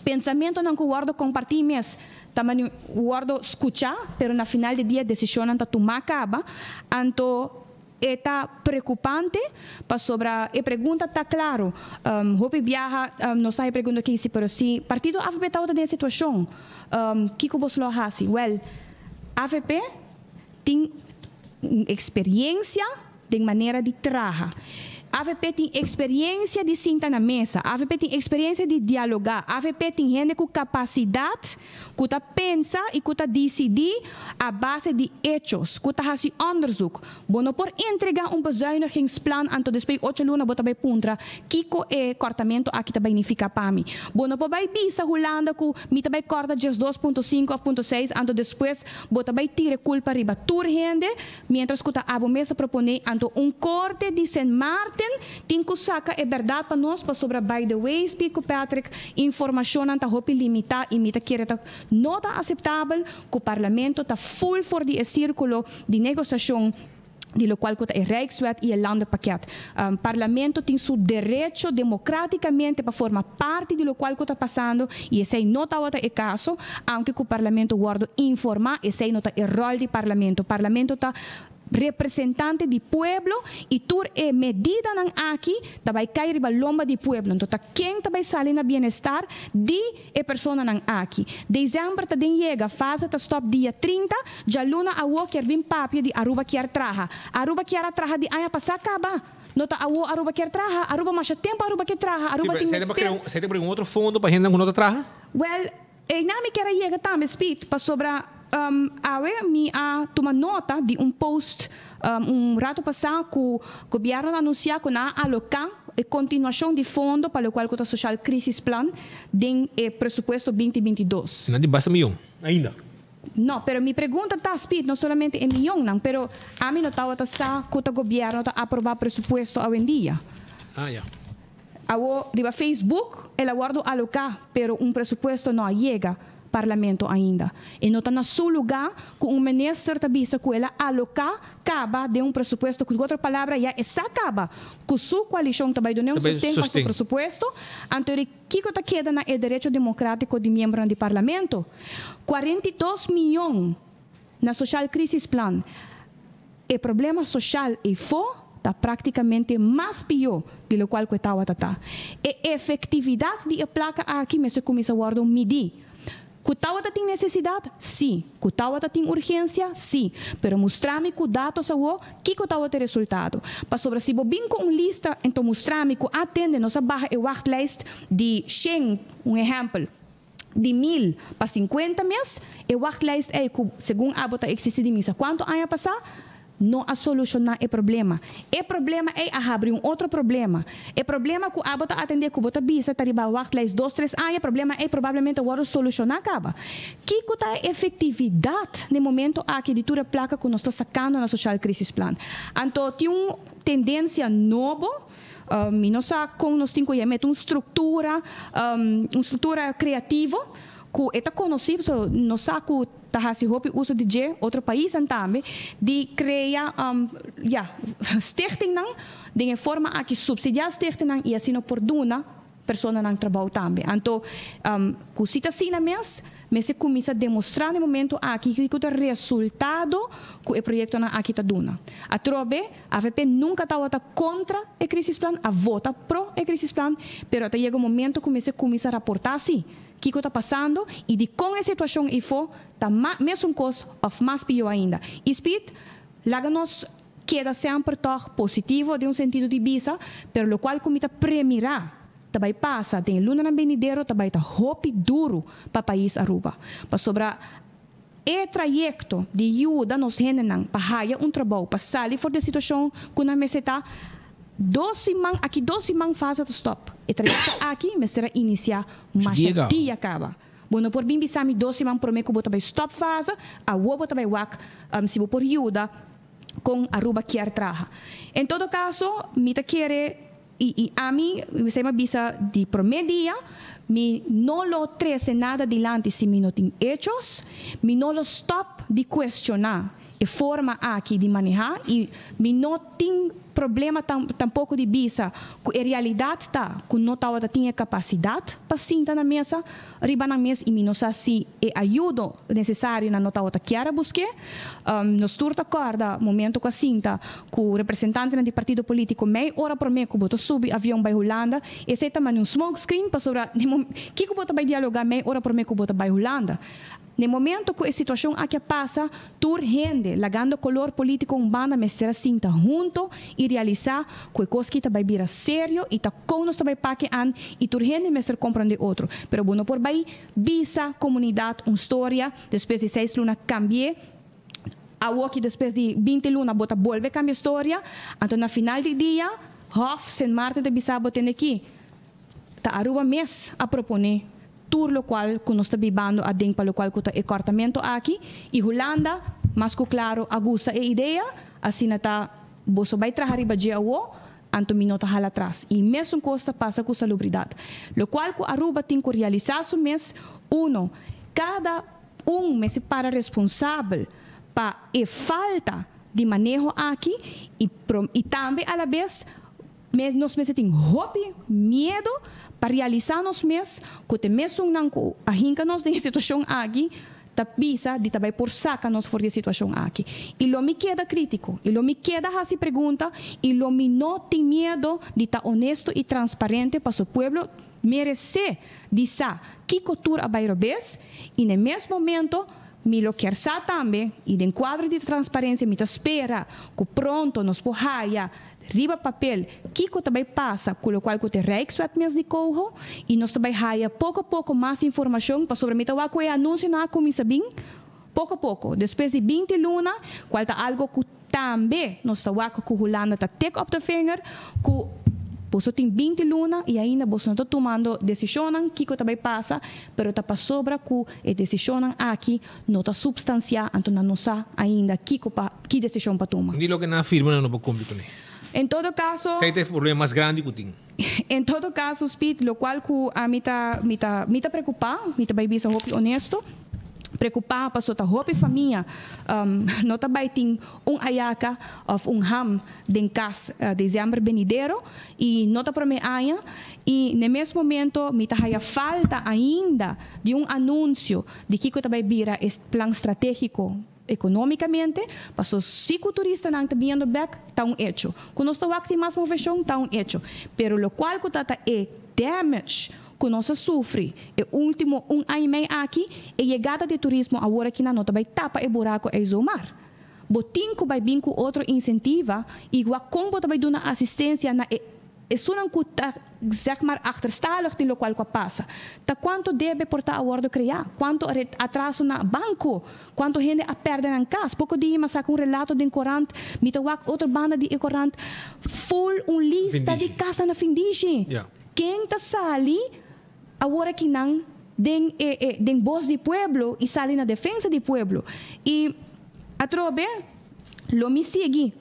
Pensamentonan ku wòrdu kompartí mes ta mani wòrdu skuchá, pero na final di dia desishonnan ta tumá kaba. Anto e ta preokupante pasobra e pregunta ta klaro. Hopi biaha nos ta haña pregunta aki si, pero si partido avp tabata den e situashon, kiko bos lo a hasi? Wèl, avp tin un eksperiencia den manera di traha. Avp tin experiencia di sinta na mesa. Avp tin experiencia di dialoga. Avp tin hende cu capacidad cu ta pensa y cu ta dicidi a base di hechos, cu ta haci onderzoek. Bo no por entrega un bezuinigingsplan anto despues ocho luna bo ta bay puntra kico e cortamento aki ta bay nifica pa mi. Bo no por bay bisa Hulanda cu mi ta bay corta 12.5 of punto seis anto despues bo ta bay tira e culpa riba tur hende. Mientras ku ta abo mes a proponé anto un korte di Sint Maarten. Maarten tin ku saka e bèrdat pa nos pasobra by the way Speed ku Patrick informashonnan ta hopi limitá i mi ta kere ta no ta aseptabel ku Parlamento ta full for di e sírkulo di negosiashon di lokual ku ta e Rijkswet i e Landenpakket. Parlamento tin su derecho demokrátikamente pa forma parti di lokual ku ta pasando i esei no tabata e kaso, aunke ku Parlamento wòrdu informá esei no ta e ròl di Parlamento. Parlamento ta representante di pueblo i tur e medidanan aki ta bai kai riba lomba di pueblo. Anto ta ken ta bai sali na bienestar di e personanan aki? December ta den yega, fase ta stop dia 30, djaluna awo kier bin papia di Aruba kier traha. Aruba kier a traha di aña pasa caba. No ta awo Aruba kier traha, Aruba masha tempo Aruba kier traha, Aruba tin mester. Esei ta bringa un otro fondo pa hendenan cu no ta traha? Wel, Einan mi kier a yega tambe, Speed, pasobra awe mi a tuma nota di un post un rato pasá ku gobièrnu a anunsiá ku nan a aloká e kontinuashon di fondo pa lokual ku ta Sociaal Crisis Plan den e presupuesto 2022. Nan tin basta miyon ainda. No, pero mi pregunta ta, Speed, no solamente e miyonnan, pero ami no tabata sa ku ta gobièrnu ta aprobá presupuesto awendia. Ah, ya. Awo riba Facebook el a wordo aloca pero un presupuesto no a yega Parlamento ainda. E no ta na su luga cu un minister ta bisa cu el a aloca caba den un presupuesto cu otro palabra ya e sa caba cu su coalicion ta bay dune un sosten pa su presupuesto, anto ri kico ta keda na e derecho democratico di miembronan di Parlamento? 42 miyon na Sociaal Crisis Plan. E problema social eyfo ta practicamente mas pio di locual cu e tawata ta. E efectividad di e placa aki mester cuminsa wordo midi. Cu tawata tin necesidad? Si. Cu tawata tin urgencia? Si. Pero mustra mi cu datos awo kico tawata e resultado. Pasobra si bo bin cu un lista ento mustra mi cu atende nos a baha e wachtlijst di shen, un ehempel, di mil pa 50 mes, e wachtlijst ei ku segun abo ta eksistí di misa kuantu aña pasá, no a solushoná e problema. E problema ei a habri un otro problema. E problema ku abo ta atendé ku bo ta bisa ta riba wachtlijst dos tres aña, e problema ei probablemente a wòrdu solushoná kaba. Kiko ta e efektividat n'e momento aki di tur e plaka ku nos ta sakando na Sociaal Crisisplan? Anto tin un tendensia nobo. Mi no sa kon nos tin ku yam'é, ta un struktura, un struktura kreativo ku e ta konosí, pasobra nos sa ku ta hasi hopi uso di dje otro paisnan tambe, di krea, ya, stichtingnan den e forma aki, supsidiá stichtingnan i asina por duna personanan trabou tambe. Anto, ku si ta asina mes, mester kuminsá demostrá na e momento aki kiko ta resultado ku e proyektonan aki ta duna. Atrobe, avp nunka tabata kontra e krisisplan, a vota pro e krisisplan, pero a ta yega un momento ku mester kuminsá raportá si kiko ta pasando i dikon e situashon eifó ta mesun kos òf mas pió ainda. I Speed, laga nos Keda semper tòg positivo den un sentido di bisa, pero lokual ku mi ta premirá ta bai pasa den e lunanan benidero ta bai ta hopi duru pa pais Aruba. Pasobra e trayekto di yuda nos hendenan pa haya un trabou, pa sali for di e situashon ku nan mester ta, dos siman, aki dos siman fase ta stòp. E trayekto aki mester a inisiá masha dia kaba. Bo no por bin bisa mi dos siman promé ku bo ta bai stòp fase, awor bo ta bai wak si bo por yuda. con Aruba kier traha. En todo caso, mi ta kere y y ami, esey mi a bisa di prome dia, mi no lo trece nada dilanti si mi no tin hechos, mi no lo stop di cuestiona e forma aki di maneha y mi no tin problema tampoco di bisa cu e realidad ta cu no tawata tin e capacidad pa sinta na mesa riba nan mes y mi no sa si e ayudo necesario nan no tawata kier a busk'é. Nos tur ta corda momento cu a sinta cu representantenan di partido politico mei ora prome cu bo ta subi avion bay Hulanda, esey ta manda un smoke screen pasobra kico bo ta bay dialoga mei ora prome cu bo ta bay Hulanda? N'e momento cu e situacion aki a pasa, tur hende, lagando color politico un banda, mester a sinta hunto y realisa cu e cos ki ta bay bira serio y ta con nos ta bay pake an y tur hende mester comprende otro. Pero bo no por bay bisa comunidad un storia, despues di seis luna cambi'e, awoki despues di 20 luna bo ta bolbe cambia storia, anto na final di dia, Hof Sint Maarten ta bisa bo tende ki. Ta Aruba mes a propone tur locual cu nos ta bibando aden pa locual cu ta e cortamento aki y Hulanda mas cu claro a gusta e idea, asina ta boso bay traha riba dje awo. anto mi no ta hala atras. Y mesun cos ta pasa cu salubridad. Locual cu Aruba tin cu realisa su mes, uno, cada un mester para responsabel pa e falta di maneho aki y y tambe alabes nos mester tin hopi miedo pa realisa nos mes cu t'e mesunnan cu a hinca nos den e situacion aki ta bisa di ta bay por saca nos for di e situacion aki. Y lo mi keda critico y lo mi keda haci pregunta y lo mi no tin miedo di ta honesto y transparente paso pueblo merece di sa kico tur a bay robes y n'e mes momento mi lo kier sa tambe y den cuadro di transparencia mi ta spera cu pronto nos por haya riba papel kico ta bay pasa cu locual cu t'e Rijkswet mes di coho y nos ta bay haya poco poco mas informacion pasobra mi ta wak cu e anuncionan a cuminsa bin poco poco despues di binti luna cual ta algo cu tambe nos ta wak cu Hulanda ta tik op de vinger cu boso tin binti luna y ainda boso no ta tumando decisionnan kico ta bay pasa pero ta pasobra cu e decisionnan aki no ta substancia anto nan no sa ainda kico pa ki decision pa tuma. Ni loke nan a firma nan no por cumpli cune. En todo caso. Esey ta e problema mas grandi cu tin. En todo caso Speed locual cu ami ta mi ta mi ta preocupa mi ta bay bisa hopi honesto preocupa paso ta hopi famia no ta bay tin un ayaca of un ham den cas december benidero y no ta prome aña y n'e mes momento mi ta haya falta ainda di un anuncio di kico ta bay bira e plan strategico economicamente, paso si cu turistanan ta biniendo bek ta un hecho, cu nos ta wak tin mas movecion ta un hecho, pero locual cu ta ta e damage cu nos a sufri e ultimo un aña y mei aki, e yegada di turismo awor akinan no ta bay tapa e buraco ey zomaar. Bo tin cu bay bin cu otro incentiva y wak con bo ta bay duna asistencia na e Esunnan ku ta zeg maar achterstalig den lokual ku a pasa. Ta kuantu debe por ta a wòrdu kreá? Kuantu atraso na banko? Kuantu hende a pèrdè nan kas? Poko dia mi a saka un relato den korant, mi ta wak otro banda di e korant, ful un lista di kasa na findishi. Ken ta sali awor aki nan den e e den bos di pueblo i sali na defensa di pueblo? I atrobe lo mi sigui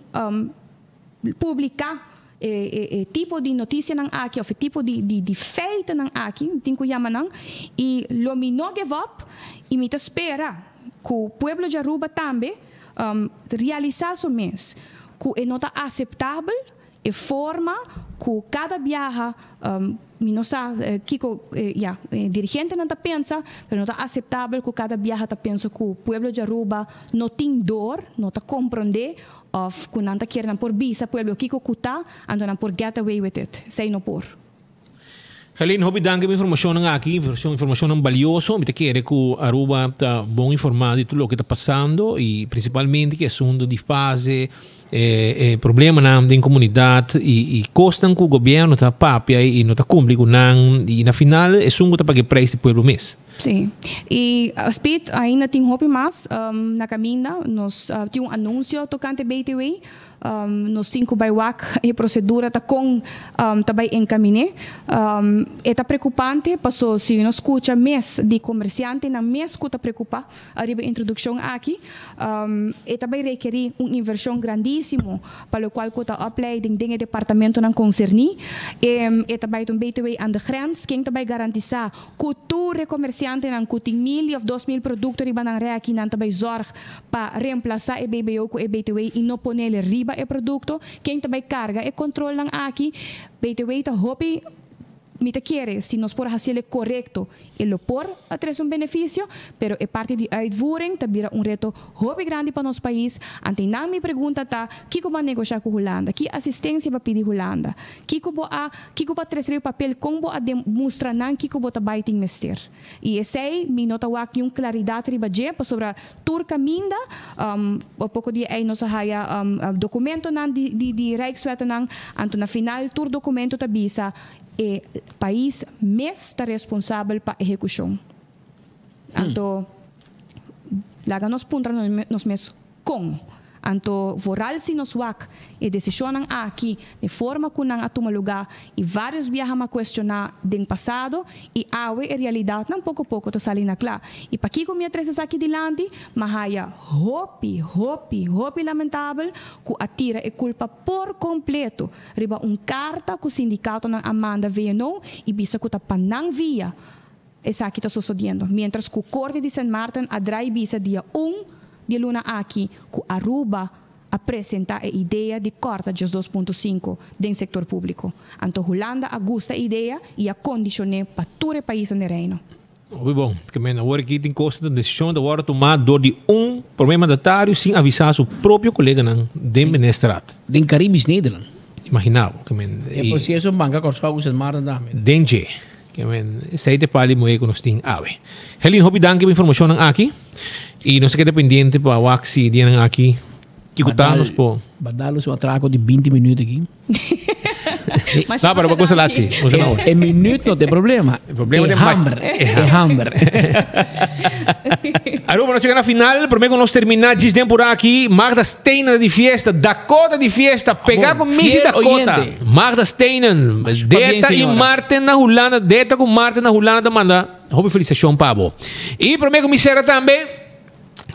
publiká E tipo di noticianan aki of e tipo di di feitonan aki, mi tin cu yama nan, y lo mi no give up y mi ta spera cu pueblo di Aruba tambe realisa su mes cu e no ta aceptabel e forma cu cada biaha mi no sa kico ya e dirigentenan ta pensa, pero no ta aceptabel cu cada biaha ta pensa cu pueblo di Aruba no tin door, no ta compronde Of ku nan ta kier nan por bisa pueblo kiko ku ta, anto nan por get away with it. Esei no por. Helene, hopi danki pa informashonnan aki, informashonnan balioso. Mi ta kere ku Aruba ta bon informá di tur loke ta pasando i prinsipalmente ku e asuntu di fase, e problemanan den komunidat i kosnan ku gobièrnu ta papia i no ta kumpli ku nan i na final esun ku ta paga e preis ta e pueblo mes. Sí. Y Speed, ainda tin hopi mas na caminda. Nos tin un anuncio tocante BTW. Nos tin cu bay wak e procedura ta con ta bay encamine. E ta preocupante paso si nos scucha mes di comerciantenan mes cu ta preocupa ariba e introduccion aki. E ta bay rekeri un inversion grandisimo pa locual cu ta opleiding den e departamentonan concerni. E ta bay ta un BTW aan de grens. Ken ta bay garantisa Ku tur e komersiantenan ku tin mil i òf 2000 produkto riba nan rèki nan ta bai zòrg pa remplasá e BBO ku e BTW i no ponele riba e produkto. Ken ta bai karga e kontrolnan aki? BTW ta hopi mi ta kere si nos por hasiel e korekto e lo por a trese un benefisio, pero e parti di uitvoering ta bira un reto hopi grandi pa nos pais. Ante nan mi pregunta ta, kiko bo a negoshá ku Hulanda? Ki asistensia bo a pidi Hulanda? Kiko bo a, kiko bo a trese riba papel, kon bo a demustra nan kiko bo ta bai tin mester. I esei mi no ta wak niun klaridat riba dje, pasobra tur kaminda, poko dia ei nos a haya dokumentonan di di di Rijkswettenan, anto na final tur dokumento ta bisa e pais mes ta responsabel pa ehekushon. Anto laga nos puntra nos mes kon. Anto vooral si nos wak e desishonnan aki, e forma ku nan a tuma lugá i vários biaha m'a kuestioná den pasado i awe e realidatnan poko poko ta sali na kla. I pakiko mi a trese esaki dilanti? M'a haya hopi, hopi, hopi lamentabel ku a tira e kulpa por kompleto riba un karta ku sindikatonan a manda VNO i bisa ku ta pa nan via esaki ta sosodiendo, miéntras ku Korte di Sint Maarten a drai bisa dia un di e luna aki ku Aruba a presenta e idea di kòrta 12.5 den sektor públiko. Anto Hulanda a gusta e idea i a kondishon'é pa tur e paisnan den Reino. Hopi bon. Ke men awor aki tin kos ta desishon ta wòrdu tumá dor di un promé mandatario sin avisá su propio koleganan den ministerat. Den Caribisch Nederland. Imaginá bo. Ke men E proseso Banka Kòrsou ku Sint Maarten tambe. Den dje. Ke men esei ta e pali muhé ku nos tin awe. Helene hopi danki pa informashonnan aki i nos ta keda pendiente pa wak si dianan aki kiko ta nos por. Badalo su atrako di binti minuut aki. No, pero cosa laat si. E minuut no te problema. E problema e hamber. E hamber. Aruba nos llega na final. Prome ku nos termina djis den por aki. Magda Steinen di fiesta. Dakota di fiesta. Pega ku Missy Dakota. Magda Steinen. Deta i Marten na Hulanda. Deta ku Marten na Hulanda ta manda hopi felicitacion pa bo. I prome ku mi sera tambe.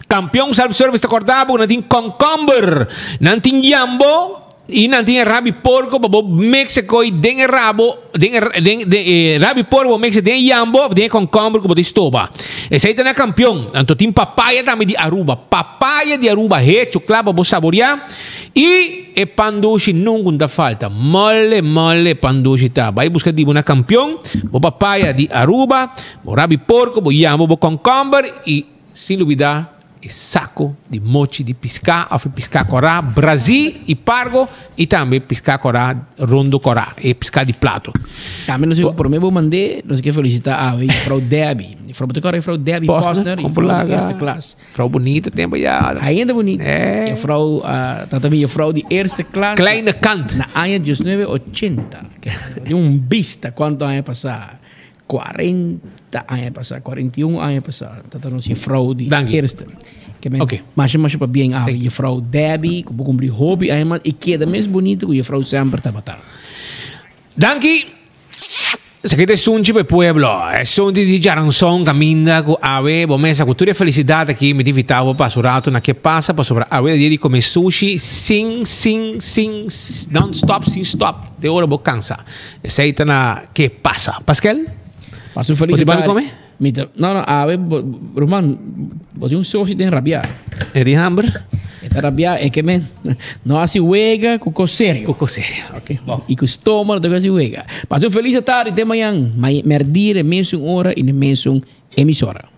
Kampion Self Service ta korda bo ku nan tin konkomber, nan tin yambo i nan tin e rabi porko pa bo mix e koi den e rabo, den e den den e rabi porko bo mix e den e yambo of den e konkomber ku bo ta stoba. Esei ta na Kampion. Anto tin papaya tambe di Aruba. Papaya di Aruba hecho kla pa bo saboria i e pan dushi nunku no ta falta. Mole mole pan dushi ta. Bai buska di bo na Kampion bo papaya di Aruba, bo rabi porko, bo yambo, bo konkomber i. Sin lubidá e sako di mochi di piská òf e piská kòrá brazí i pargo i tambe piská kòrá rondo kòrá, e piská di plato. Tambe nos promé bo mand'é, nos ke felisitá awe Juffrouw Debbie. Juffrouw, bo ta kòrda Juffrouw Debbie Posner, juffrouw di eerste klas. Juffrouw bonita tempo ya. Ainda bonita. Juffrouw, ta tambe juffrouw di eerste klas. Kleine kant. Na aña diesnuebe ochenta. Tin un bista kuantu aña pasá. 40 aña pasá, 41 aña pasá, ta nos juffrouw di Danki. eerste. Ke men, Oké. masha masha pabien awe juffrouw Debbie, ku bo kumpli hopi aña mas i keda mes bonito ku juffrouw semper tabata. Danki. Esaki ta e sunchi pa e pueblo. E sunchi di Djaranson kaminda ku awe bo mesa ku tur e felisidat aki mi ta invita bo pa su rato na ke pasa pasobra awe ta dia di kome sushi sin sin sin non stop sin stop te ora bo kansa. Esei ta na ke pasa. Paskel? Paso feliz Bo tin bami tarde. come? Mi ta, no, no, awe, bo, ruman, bo tin un socio den rabia. E tin hamber? E ta rabia, e ke men, no hasi wega ku kos serio. Ku kos serio, ok. Bon. I ku stoma no ta hasi wega. Paso feliz tarde, te mañan. Merdi, e mesun ora i e mesun emisora.